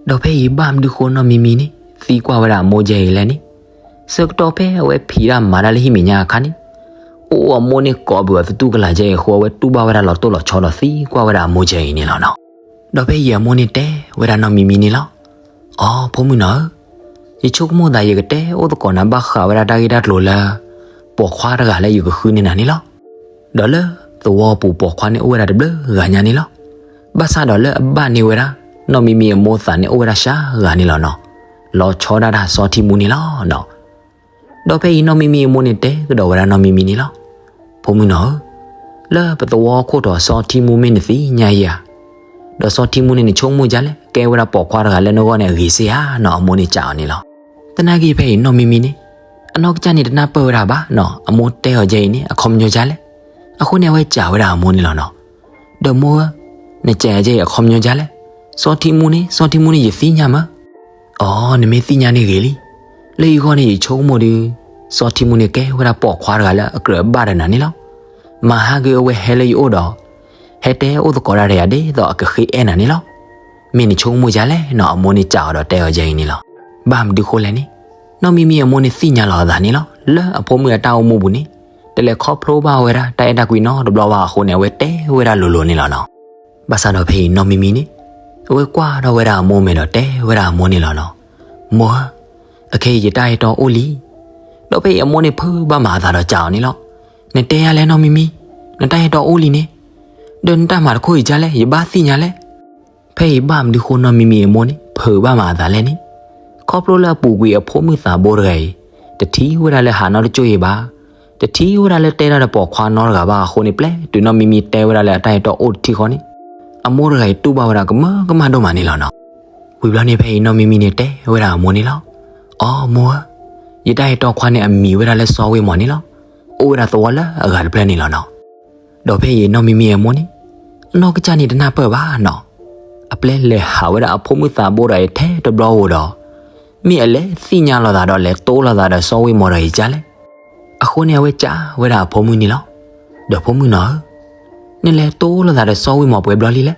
ဒီးဖဲအံၤဘၣ်မနုၤဃိနီၢ်မံမံန့ၣ် သံကွၢ်ဝဲဒၣ်အမိၢ်ကဲအံၤလဲၣ်န့ၣ်, ဆၢကတီၢ်ဖဲအဝဲဖံးတၢ်မၤတၢ်လၢဟံၣ်မဲာ်ညါအခါန့ၣ် အိၣ်အမိၢ်န့ၣ်ကိးဘုးအီၤသတူၢ်ကလာ်ကဲအံၤအဃိ အဝဲတူၢ်ဘၣ်ဝဲဒၣ်လီၤတိၢ်လီၤဆီဒီးသံကွၢ်ဝဲဒၣ်အမိၢ်ကဲအံၤန့ၣ်လီၤနီၤ. ဒီးဖဲအံၤအမိၢ်န့ၣ်တဲဝဲဒၣ်နီၢ်မံမံန့ၣ်လီၤ. အိ ဖိမုၣ်နီၤဧၢ, ယဆိကမိၣ်သးယကတဲအိၣ်သကိးနၤဘၣ်ဃးဝဲဒၣ်တၢ်ဂ့ၢ်တၢ်ကျိၤလၢ ပိာ်ခွါတဂၤလၢယကဃုန့ၢ်နၤန့ၣ်လီၤ. ဒီးလၢသဝီပူၤပိာ်ခွါန့ၣ်အိၣ်ဝဲဒၣ်တဘျုးဂၤညါန့ၣ်လီၤ. ဘၣ်ဆၣ်ဒီးလၢအဘၣ်န့ၢ်ဝဲဒၣ် နီၢ်မံမံအမိၢ်သးန့ၣ်အိၣ်ဝဲဒၣ်စှၤဂၤန့ၣ်လီၤနီၤ. လီၤဆီဒၣ်တၢ်စီၤထံမူန့ၣ်လီၤနီၤ. ဒီးဖဲအံၤနီၢ်မံမံအမိၢ်န့ၣ်တဲကဒီးဝဲဒၣ်နီၢ်မံမံန့ၣ်လီၤ. ဖိမုၣ်နီၤဧၢ, လၢပသဝီခိၣ်ထံးစီၤထံမူမ့ၢ်နသ့ၣ်ညါယၤဧါ. ဒီးစီၤထံမူန့ၣ်နဆိကမိၣ်ဒ်လဲၣ် ကဲဝဲဒၣ်ပိာ်ခွါတဂၤလၢနဂီၢ်န့ၣ်အဂ့ၤစ့ၢ်ဧါနီၤ အမိၢ်န့ၣ်စံးအီၤန့ၣ်လီၤ. သနာ်က့ဖဲအံၤနီၢ်မံမံန့ၣ် အနီၢ်ကစၢ်န့ၣ်တနၢ်ပၢၢ်ဝဲဒၣ်ဘၣ်နီၤ အမိၢ်တဲအီၤကဲအံၤန့ၣ် အခီပညီဒ်လဲၣ်. အဃိန့ၣ်အဝဲစံးဝဲဒၣ်အမိၢ်န့ၣ်လီၤနီၤ. ဒီးမိၢ်ဧၢ, နစံးယၤကဲအံၤအခီပညီဒ်လဲၣ်. စီၤထံမူန့ၣ် စီၤထံမူန့ၣ်ယသ့ၣ်ညါမး. အိ နမ့ၢ်သ့ၣ်ညါန့ၣ်ဂ့ၤလံ. လၢယဂီၢ်န့ၣ်ယဆိကမိၣ်ဒုး စီၤထံမူန့ၣ်ကဲဝဲဒၣ်ပိာ်ခွါတဂၤလၢအကြၢးအဘၣ်ဒီးနၤန့ၣ်လီၤ. မၤဟးဂ့ၤအဝဲဟဲလၢယအိၣ်ဒီး ဟဲတဲအိၣ်သကိးတၢ်ဒီးယၤဒ်သိးအကဃ့အဲၣ်နၤန့ၣ်လီၤ. မ့ၢ်နဆိကမိၣ်ဒ်လဲၣ်နီၤ အမိၢ်န့ၣ်စံးအီၤဒီးတဲအီၤကဲအံၤန့ၣ်လီၤ. ဘၣ်မနုၤဃိလဲၣ်န့ၣ် နီၢ်မံမံအမိၢ်န့ၣ်သ့ၣ်ညါလီၤအသးန့ၣ်လီၤ လၢအဖိမုၣ်အတၢ်အိၣ်မူပူၤန့ၣ် တလဲၤခီဖျိဘၣ်ဝဲဒၣ်တၢ်အဲၣ်တၢ်ကွံနီတဘျီဘၣ်အဃိန့ၣ် အဝဲတဲဝဲဒၣ်လိၤလိၤန့ၣ်လီၤနီၤ. ဘၣ်ဆၣ်ဒီးဖဲအံၤနီၢ်မံမံန့ၣ် အဝဲကွၢ်ထီၣ်ဝဲဒၣ်အမိၢ်မဲာ်ဒီးတဲဝဲဒၣ်အမိၢ်န့ၣ်လီၤနီၤ. မိၢ်ဧၢ, အခဲအံၤယတၢ်အဲၣ်တီအိၣ်လံ. ဒီးဖဲအံၤအမိၢ်န့ၣ်ဖုးဘၣ်မးအသးဒီးစံးအီၤန့ၣ်လီၤ. နတဲယၤလဲၣ်နီၢ်မံမံ, နတၢ်အဲၣ်တီအိၣ်လံန့ၣ်, ဒီးနတၢ်မၤတခီအံၤဒ်လဲၣ် ယဘၣ်သ့ၣ်ညါလဲၣ်. ဖဲအံၤဘၣ်မနုၤဃိနီၢ်မံမံအမိၢ်န့ၣ် ဖုးဘၣ်မးအသးလဲၣ်န့ၣ်, ခီဖျိလၢအပူၤကွံာ်အဖိမုၣ်သးဘိတဂၤအံၤ တထံၣ်ဝဲဒၣ်လၢဟးနီတကၠိၢ်အံၤဘၣ်, တထံၣ်ဝဲဒၣ်လၢတဲတၢ်ဒီးပိာ်ခွါနီတဂၤဘၣ်အဃိန့ၣ် ပျဲတုၤနီၢ်မံမံတဲဝဲဒၣ်လၢအတၢ်အဲၣ်တီအိၣ်တထံၣ်ဃီန့ၣ်, အမိၢ်တဂၤအံၤတူၢ်ဘၣ်ဝဲဒၣ်ကမၢကမၣ်ဒိၣ်မးန့ၣ်လီၤနီၤ. ဝံၤဘျီန့ၣ်ဖဲအံၤနီၢ်မံမံန့ၣ်တဲဝဲဒၣ်အမိၢ်န့ၣ်လီၤ. အိ မိၢ်ဧၢ, ယတၢ်အဲၣ်တီခွါန့ၣ်အမံၤဝဲဒၣ်လၢစီၤဝ့မီၤန့ၣ်လီၤ. အိၣ်ဝဲဒၣ်သဝီလၢအဂၤတဖျၢၣ်န့ၣ်လီၤနီၤ. ဒီးဖဲအံၤနီၢ်မံမံအမိၢ်န့ၣ် အနီၢ်ကစၢ်န့ၣ်တနၢ်ပၢၢ်ဘၣ်နီၤ. အပျဲလဲၤဟးဝဲဒၣ်အဖိမုၣ်သးဘိဒီးအံၤထဲတဘျီဧိၤဒီး မ့ၢ်အလဲၤသ့ၣ်ညါလိာ်သးဒီးလဲၤတိလိာ်သးဒီးစီၤဝ့မီၤတဂၤအံၤဒ်လဲၣ်. အဃိန့ၣ်အဝဲစံးဝဲဒၣ်အဖိမုၣ်န့ၣ်လီၤ. ဒီးဖိမုၣ်နီၤဧၢ, နလဲၤတိလိာ်သးဒီးစီၤဝ့မီၤပှဲၤဘျီလံလဲၣ်,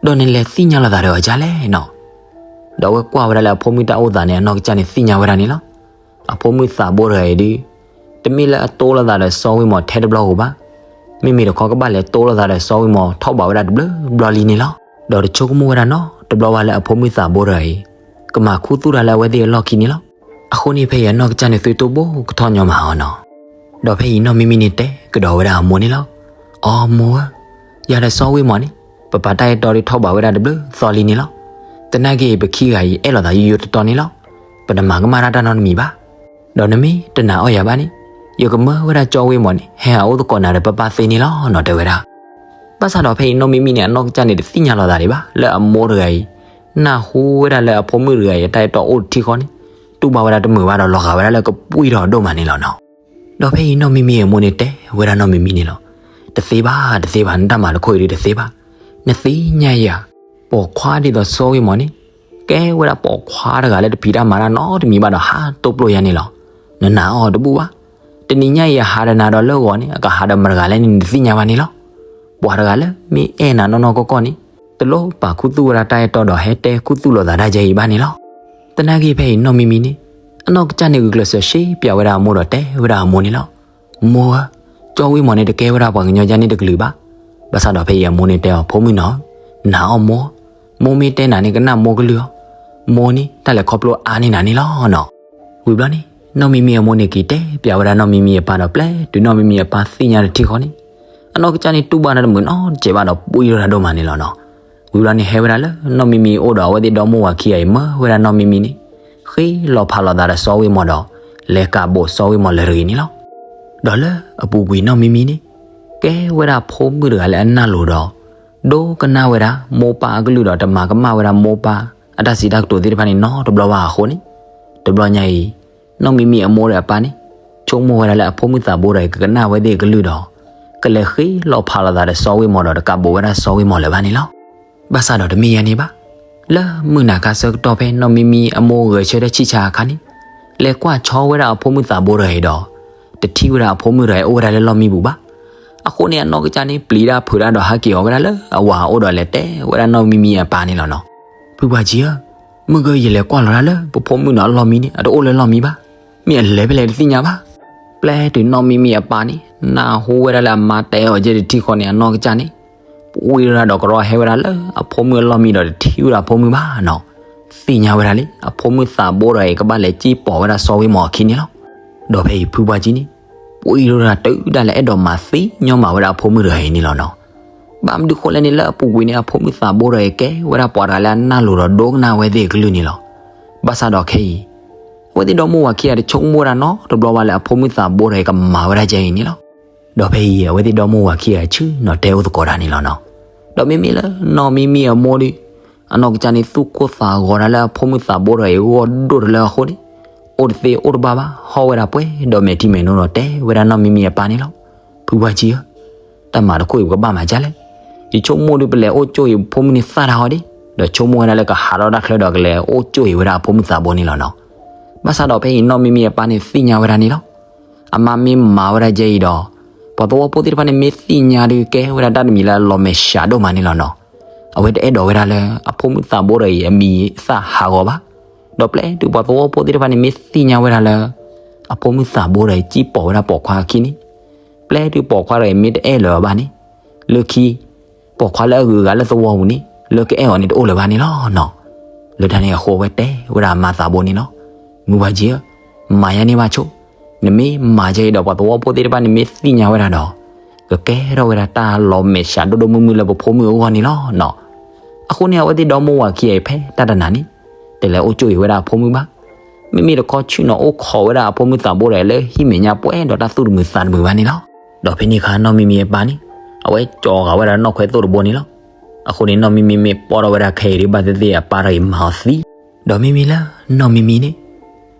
ဒီးနလဲၤသ့ၣ်ညါလိာ်သးဒီးအီၤဒ်လဲၣ်နီၤ. ဒီးအဝဲကွၢ်ဝဲဒၣ်လၢအဖိမုၣ်တၢ်အိၣ်သးန့ၣ် အနီၢ်ကစၢ်န့ၣ်သ့ၣ်ညါဝဲဒၣ်န့ၣ်လီၤ. အဖိမုၣ်သးဘိတဂၤအံၤဒုး တမ့ၢ်လၢအတိလိာ်သးဒီးစီၤဝ့မီၤထဲတဘျီဧိၤဘၣ်. မ့မ့ၢ်တခီကဘၣ်လဲၤတိလိာ်သးဒီးစီၤဝ့မီၤထီၣ်ဘးဝဲဒၣ်တဘျုးဘျီလံန့ၣ်လီၤ. ဒီးတဆိကမိၣ်ဝဲဒၣ်နီတဘျီဘၣ်လၢအဖိမုၣ်သးဘိတဂၤအံၤ ကမၤခူသူၣ်တၢ်လၢအဝဲသ့ၣ်အလီၢ်ခံန့ၣ်လီၤ. အဃိန့ၣ်ဖဲအံၤအနီၢ်ကစၢ်န့ၣ်သုတိၢ်ဘိကထီၣ်ညီမးအီၤနီၤ. ဒီးဖဲအံၤနီၢ်မံမံန့ၣ်တဲကဒီးဝဲဒၣ်အမိၢ်န့ၣ်လီၤ. အိ မိၢ်ဧၢ, ယၤဒီးစီၤဝ့မီၤန့ၣ် ပပာ်တၢ်အဲၣ်တီဒုးထီၣ်ဘးဝဲဒၣ်တဘျုးသီလံန့ၣ်လီၤ. သနာ်က့အံၤပခံဂၤအံၤအဲၣ်လိာ်သးယိယိတတီန့ၣ်လီၤ. ပတမၤကမၣ်တၢ်တၢ်နီတမံၤဘၣ်. ဒီးနမ့ၢ်တနာ်အီၣ်ယၤဘၣ်န့ၣ် ယကမၢဝဲဒၣ်စီၤဝ့မီၤန့ၣ် ဟဲဟးအိၣ်သကိးနၤဒီးပၢ်ပၢ်သ့န့ၣ်လီၤနီၤ တဲဝဲဒၣ်. ဘၣ်ဆၣ်ဒီးဖဲအံၤနီၢ်မံမံန့ၣ် အနီၢ်ကစၢ်န့ၣ်တသ့ၣ်ညါလိာ်သးဒံးဘၣ် လၢအမိၢ်တဂၤအံၤ နၢ်ဟူဝဲဒၣ်လၢအဖိမုၣ်တဂၤအံၤအတၢ်အဲၣ်တီအိၣ်တထံၣ်ဃီန့ၣ် တူၢ်ဘၣ်ဝဲဒၣ်တမုာ်ဘၣ်ဒီးလီၤဂာ်ဝဲဒၣ်လၢကပှံၢ်ထီၣ်ဒိၣ်မးန့ၣ်လီၤနီၤ. ဒီးဖဲအံၤနီၢ်မံမံအမိၢ်န့ၣ်တဲဝဲဒၣ်နီၢ်မံမံန့ၣ်လီၤ. တသ့ဘၣ် တသ့ဘၣ် နတၢ်မၤတခီအံၤဒုးတသ့ဘၣ်. နသ့ၣ်ညါယၤ ပိာ်ခွါဒ်သိးစီၤဝ့မီၤန့ၣ် ကဲဝဲဒၣ်ပိာ်ခွါတဂၤလၢတဖံးတၢ်မၤတၢ်နီတမံၤဘၣ်ဒီး ဟးတိၢ်ပျိယၤန့ၣ်လီၤ. နနာ်အီၤတဘူၣ်ဘၣ်. တနံၤညါအံၤ ယဟးဒီးနၤဒီးလၢဂီၤန့ၣ် အကဟးဒီးမတၤတဂၤလဲၣ်န့ၣ် နတသ့ၣ်ညါဘၣ်န့ၣ်လီၤ. ပှၤတဂၤလၢမ့ၢ်အဲၣ်နၤနီၢ်နီၢ်ကီၢ်ကီၢ်န့ၣ် တလိၣ်ပာ်ခူသူၣ်ဝဲဒၣ်တၢ်အဲၣ်တီဒီး ဟဲတဲခူသူၣ်လိာ်သးတၢ်ယဲအံၤဘၣ်န့ၣ်လီၤ. သနာ်က့ဖဲအံၤ နီၢ်မံမံန့ၣ် အနီၢ်ကစၢ်န့ၣ် ဂုာ်ကျဲးစၢးရှဲပၠးဝဲဒၣ်အမိၢ်ဒီးတဲဝဲဒၣ်အမိၢ်န့ၣ်လီၤ. မိၢ်ဧၢ, ကၠီဝ့ၢ်မီၤန့ၣ် တကဲဝဲဒၣ်ပှၤကညီယါန့ၣ်တကလုာ်ဘၣ်. ဘၣ်ဆၣ်ဒီးဖဲအံၤအမိၢ်န့ၣ်တဲအီၤ, ဖိမုၣ်နီၤ, နာ်အီၤမိၢ်, မိၢ်မ့ၢ်တဲနၤန့ၣ် ကနၣ်မိၢ်ကလုၢ်အီၤ, မိၢ်န့ၣ် တၢ်လဲၤခီဖျိအါန့ၢ်နၤန့ၣ်လီၤနီၤ. ဝံၤဘျီန့ၣ် နီၢ်မံမံအမိၢ်န့ၣ်က့ၤတဲပၠးဝဲဒၣ်နီၢ်မံမံအပၢ်ဒီး ပျဲတုၤနီၢ်မံမံအပၢ်သ့ၣ်ညါတထံၣ်ဃီန့ၣ် အနီၢ်ကစၢ်န့ၣ် တူၢ်ဘၣ်တၢ်တမုာ်နီတစဲးဘၣ်ဒီး ပှံၢ်ထီၣ်တၢ်ဒိၣ်မးန့ၣ်လီၤနီၤ. ဝံၤဘျီန့ၣ် ဟဲဝဲဒၣ်လၢနီၢ်မံမံအအိၣ်ဒီး အဝဲသ့ၣ်ဒီမိၢ်ဝၤခံဂၤအံၤ မၢဝဲဒၣ်နီၢ်မံမံန့ၣ် ဃ့လီၤဖးလိာ်သးဒီးစီၤဝ့ၢ်မီၤဒီး လဲၤကးဘိးစီၤဝ့ၢ်မီၤလၢတဂ့ၤန့ၣ်လီၤ. ဒီးလၢအပူၤကွံာ်နီၢ်မံမံန့ၣ် ကဲဝဲဒၣ်ဖိမုၣ်တဂၤလၢအနၢ်လိၤဒီး ဒိကနၣ်ဝဲဒၣ်မိၢ်ပၢ်အကလုၢ်ဒီး တမၤကမၣ်ဝဲဒၣ်မိၢ်ပၢ်အတၢ်စံးတၢ်ကတိၤသ့ၣ်တဖၣ်န့ၣ် နီတဘျီဘၣ်အဃိန့ၣ်, တဘျီညါအံၤ နီၢ်မံမံအမိၢ်ဒီးအပၢ်န့ၣ် ဆိကမိၣ်ဝဲဒၣ်လၢအဖိမုၣ်သးဘိဒီးအံၤ ကကနၣ်ဝဲသ့ၣ်အကလုၢ်ဒီး ကလဲၤဃ့လီၤဖးလိာ်သးဒီးစီၤဝ့ၢ်မီၤဒီး တကးဘိးဝဲဒၣ်စီၤဝ့ၢ်မီၤလၢၤဘၣ်န့ၣ်လီၤ. ဘၣ်ဆၣ်ဒီးတမ့ၢ်ယါန့ၣ်ဘၣ်. လၢမုၢ်နၤခါဆၢကတီၢ်ဖဲနီၢ်မံမံအမိၢ်ဂဲၤဆၢထၢၣ်ဆံၣ်ဆါအခါန့ၣ် လဲၤကွၢ်ဆီဝဲဒၣ်အဖိမုၣ်သးဘိတဂၤအံၤဒီး တထံၣ်ဝဲဒၣ်အဖိမုၣ်တဂၤအံၤအိၣ်ဝဲဒၣ်လၢလီၢ်မံပူၤဘၣ်. အဃိန့ၣ် အနီၢ်ကစၢ်န့ၣ် ပျံၤတၢ်ဖုးတၢ်ဒီးဟဲက့ၤအီၤဝဲဒၣ်လၢအဝၤအအိၣ်ဒီး လဲၤတဲဝဲဒၣ်နီၢ်မံမံအပၢ်န့ၣ်လီၤနီၤ. ဖုပှၢ်ကံဧၢ, မုၢ်ဂီၤယလဲၤကွၢ်လီၤတၢ်လၢပဖိမုၣ်န့ၣ်အလီၢ်မံန့ၣ် အတအိၣ်လၢလီၢ်မံဘၣ်. မ့ၢ်အလဲၤဖဲလဲၣ်တသ့ၣ်ညါဘၣ်. ပျဲတုၤနီၢ်မံမံအပၢ်န့ၣ် နၢ်ဟူဝဲဒၣ်လၢအမါတဲအီၤယဲၢ်တထံၣ်ဃီန့ၣ် အနီၢ်ကစၢ်န့ၣ် ပှံၢ်ထီၣ်တၢ်ဒီးကရီဟဲဝဲဒၣ်လၢအဖိမုၣ်အလီၢ်မံဒီး တထံၣ်ဝဲဒၣ်အဖိမုၣ်ဘၣ်နီၤ. သ့ၣ်ညါဝဲဒၣ်လံ အဖိမုၣ်သးဘိဒီးအံၤ ကဘၣ်လဲၤစံၣ်ပိာ်ဝဲဒၣ်စီၤဝ့ၢ်မီၤအခံန့ၣ်လီၤ. ဒီးဖဲအံၤဖုပှၢ်ကံန့ၣ် ပှံၢ်ထီၣ်တၢ်တုၤဒၣ်လဲာ် အဲၣ်ဒိးမၤသ့ၣ်ညီမးဝဲဒၣ်အဖိမုၣ်တဂၤအံၤန့ၣ်လီၤနီၤ. ဘၣ်မနုၤဃိလဲၣ်န့ၣ် လၢအပူၤကွံာ်န့ၣ် အဖိမုၣ်သးဘိဒီးအံၤ ကဲဝဲဒၣ်ပှၤတဂၤလၢအနၢ်လိၤဒီးဒိကနၣ်ဝဲသ့ၣ်အကလုၢ်န့ၣ်လီၤ. ဘၣ်ဆၣ်ဒီးခဲအံၤ အဝဲသ့ၣ်ဒီမိၢ်ဝၤခံဂၤတဆိကမိၣ်ဝဲဒၣ်နီတဘျီဘၣ်လၢ အဖိမုၣ်သးဘိဒီးအံၤ ကမၤဝဲဒၣ်ကဲအံၤန့ၣ်လီၤ. ဒီးဖဲအံၤ အဝဲသ့ၣ်ဒီမိၢ်ဝၤခံဂၤဆ့ၣ်နီၤတဲအိၣ်သကိးတၢ်န့ၣ်လီၤနီၤ. ဒီးမ့မ့ၢ်လၢနီၢ်မံမံအမိၢ်ဒီး အနီၢ်ကစၢ်န့ၣ် သူၣ်ကိၢ်သးဂီၤဒၣ်လၢအဖိမုၣ်သးဘိဒီးအံၤ ဂီၢ်ဒိၣ်တလၢအဃိန့ၣ် အိၣ်တသ့အိၣ်တဘၣ်ဘၣ် ဟီၣ်ဝဲဒၣ်ပှဲၤဒီးမဲာ်ထံမဲာ်နိဒီး တဲဝဲဒၣ်နီၢ်မံမံအပၢ်န့ၣ်လီၤ. ဖုပှၢ်ကံဧၢ, တၢ်မၤတခိၣ်အံၤ ပကဘၣ်မၤဒ်လဲၣ်. ယဆိကမိၣ်ဒီး ပလဲၤအိၣ်ကၠိအံၤ ပဖိမုၣ်န့ၣ်သၣ်တၢ်ဟီဒံး, ဒီးဆိကမိၣ်ဝဲဒၣ်လၢကဟးထီၣ်တၢ်ချၢဒီး ကလဲၤအိၣ်ကၠိအံၤဝဲဒၣ်အဖိမုၣ်သးဘိန့ၣ်လီၤနီၤ. ဘၣ်ဆၣ်ဒီးဖဲအံၤ နီၢ်မံမံအပၢ်န့ၣ်သ့ၣ်ညါဝဲဒၣ်န့ၣ်လီၤ. အမါမ့ၢ်မၤဝဲဒၣ်ကဲအံၤဒီး ပှၤသဝီဖိသ့ၣ်တဖၣ်န့ၣ် မ့ၢ်သ့ၣ်ညါဒီး ကဲဝဲဒၣ်တၢ်တမံၤလၢအလီၤမဲာ်ဆှးဒိၣ်မးန့ၣ်လီၤနီၤ. အဝဲတအဲၣ်ဒိးဝဲဒၣ်လၢ အဖိမုၣ်သးဘိဒီးအံၤ အမံၤသၣ်ဟးဂီၤဘၣ်. ဒီးပျဲတုၤပှၤသဝီဖိသ့ၣ်တဖၣ်န့ၣ် မ့ၢ်သ့ၣ်ညါဝဲဒၣ်လၢ အဖိမုၣ်သးဘိဒီးအံၤ စံၣ်ပိာ်ဝဲဒၣ်ပိာ်ခွါအခံန့ၣ် ပျဲတုၤပိာ်ခွါဒီးအံၤ မ့ၢ်တအဲၣ်လၢၤဘၣ်န့ၣ် လၢခံ ပိာ်ခွါလၢအဂုၤအဂၤလၢသဝီပူၤန့ၣ် လၢကအဲၣ်အီၤန့ၣ် တအိၣ်လၢၤဘၣ်န့ၣ်လီၤနီၤ. လၢတၢ်န့ၣ်အဃိ အဝဲတဲဝဲဒၣ်အမါသးဘိန့ၣ်လီၤ. မုၢ်ပှၢ်ကံဧၢ, မၤယါန့ၢ်ဘၣ်ဆိ, နမ့ၢ်မၤကဲအံၤဒီး ပှၤသဝီဖိသ့ၣ်တဖၣ်န့ၣ် မ့ၢ်သ့ၣ်ညါဝဲဒၣ်ဒီး ကကဲထီၣ်ဝဲဒၣ်တၢ်လီၤမဲာ်ဆှးဒိၣ်ဒိၣ်မုၢ်မုၢ်လၢပဖိမုၣ်အဂီၢ်န့ၣ်လီၤနီၤ. အဃိန့ၣ် အဝဲသ့ၣ်ဒီမိၢ်ဝၤခံဂၤအံၤ ဖဲတၢ်တနၤန့ၣ် တလဲၤအိၣ်ကၠိအံၤဝဲဒၣ်အဖိမုၣ်ဘၣ်. မ့မ့ၢ်တခီဆ့ၣ်နီၤအိၣ်ခိးဝဲဒၣ်အဖိမုၣ်သးဘိဒီးအံၤလၢဟံၣ်မဲာ်ညါပှဲၤဒီးတၢ်သူၣ်တမုာ်သးတမုာ်ဘၣ်န့ၣ်လီၤ. ဒီးဖဲန့ၣ်အခါ နီၢ်မံမံအပၢ်န့ၣ် အဝဲကၠီဂာ်ဝဲဒၣ်နီၣ်ခွဲသိၣ်တဘိန့ၣ်လီၤ. အဃိန့ၣ် နီၢ်မံမံမ့ၢ်ပိာ်ထီၣ်ဝဲဒၣ်ခဲအံၤဒံးဘၣ်သ့ၣ်သ့ၣ် အပၢ်တဂၤအံၤမၤအီၤသံ, ဒီးမ့မ့ၢ်လၢနီၢ်မံမံန့ၣ်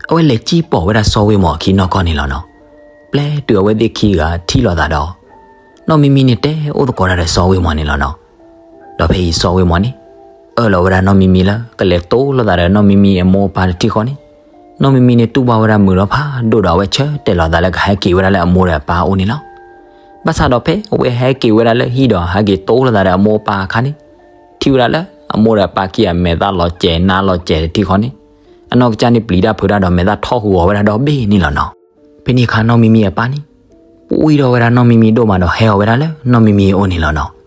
အဝဲလဲၤစံၣ်ပိာ်ဝဲဒၣ်စီၤဝ့ၢ်မီၤအခံနီၢ်ကီၢ်န့ၣ်လီၤနီၤ. ပျဲတုၤအဝဲသ့ၣ်ခံဂၤထံၣ်လိာ်သးဒီး နီၢ်မံမံန့ၣ်တဲအိၣ်သကိးတၢ်ဒီးစီၤဝ့ၢ်မီၤန့ၣ်လီၤနီၤ. ဒီးဖဲအံၤစီၤဝ့ၢ်မီၤန့ၣ် အၢၣ်လီၤဝဲဒၣ်နီၢ်မံမံလၢ ကလဲၤတိလိာ်သးဒီးနီၢ်မံမံအမိၢ်အပၢ်တထံၣ်ဃီန့ၣ်, နီၢ်မံမံန့ၣ်တူၢ်ဘၣ်ဝဲဒၣ်မုာ်လီၤဖးဒိၣ်ဒီး အဝဲဆၢတဲာ်လီၤသးလၢကဟဲက့ၤဝဲဒၣ်လၢအမိၢ်ဒီးအပၢ်အအိၣ်န့ၣ်လီၤ. ဘၣ်ဆၣ်ဒီးဖဲအဝဲဟဲက့ၤဝဲဒၣ်လၢဟံၣ်ဒီးဟဲက့ၤတိလိာ်သးဒီးအမိၢ်အပၢ်အခါန့ၣ်, ထံၣ်ဝဲဒၣ်လၢအမိၢ်ဒီးအပၢ်ခံဂၤမဲာ်သၣ်လီၤစဲၤနါလီၤစဲၤတထံၣ်ဃီန့ၣ်, အနီၢ်ကစၢ်န့ၣ်ပျံၤတၢ်ဖုးတၢ်ဒီးမဲာ်သၣ်ထီၣ်ဟူးဂီၤဝဲဒၣ်ဒီဘ့ၣ်န့ၣ်လီၤနီၤ. ဖဲန့ၣ်အခါနီၢ်မံမံအပၢ်န့ၣ် ပှံၢ်ထီၣ်ဝဲဒၣ်နီၢ်မံမံအဒိၣ်မးဒီးဟဲအီၤဝဲဒၣ်လၢနီၢ်မံမံအအိၣ်န့ၣ်လီၤနီၤ.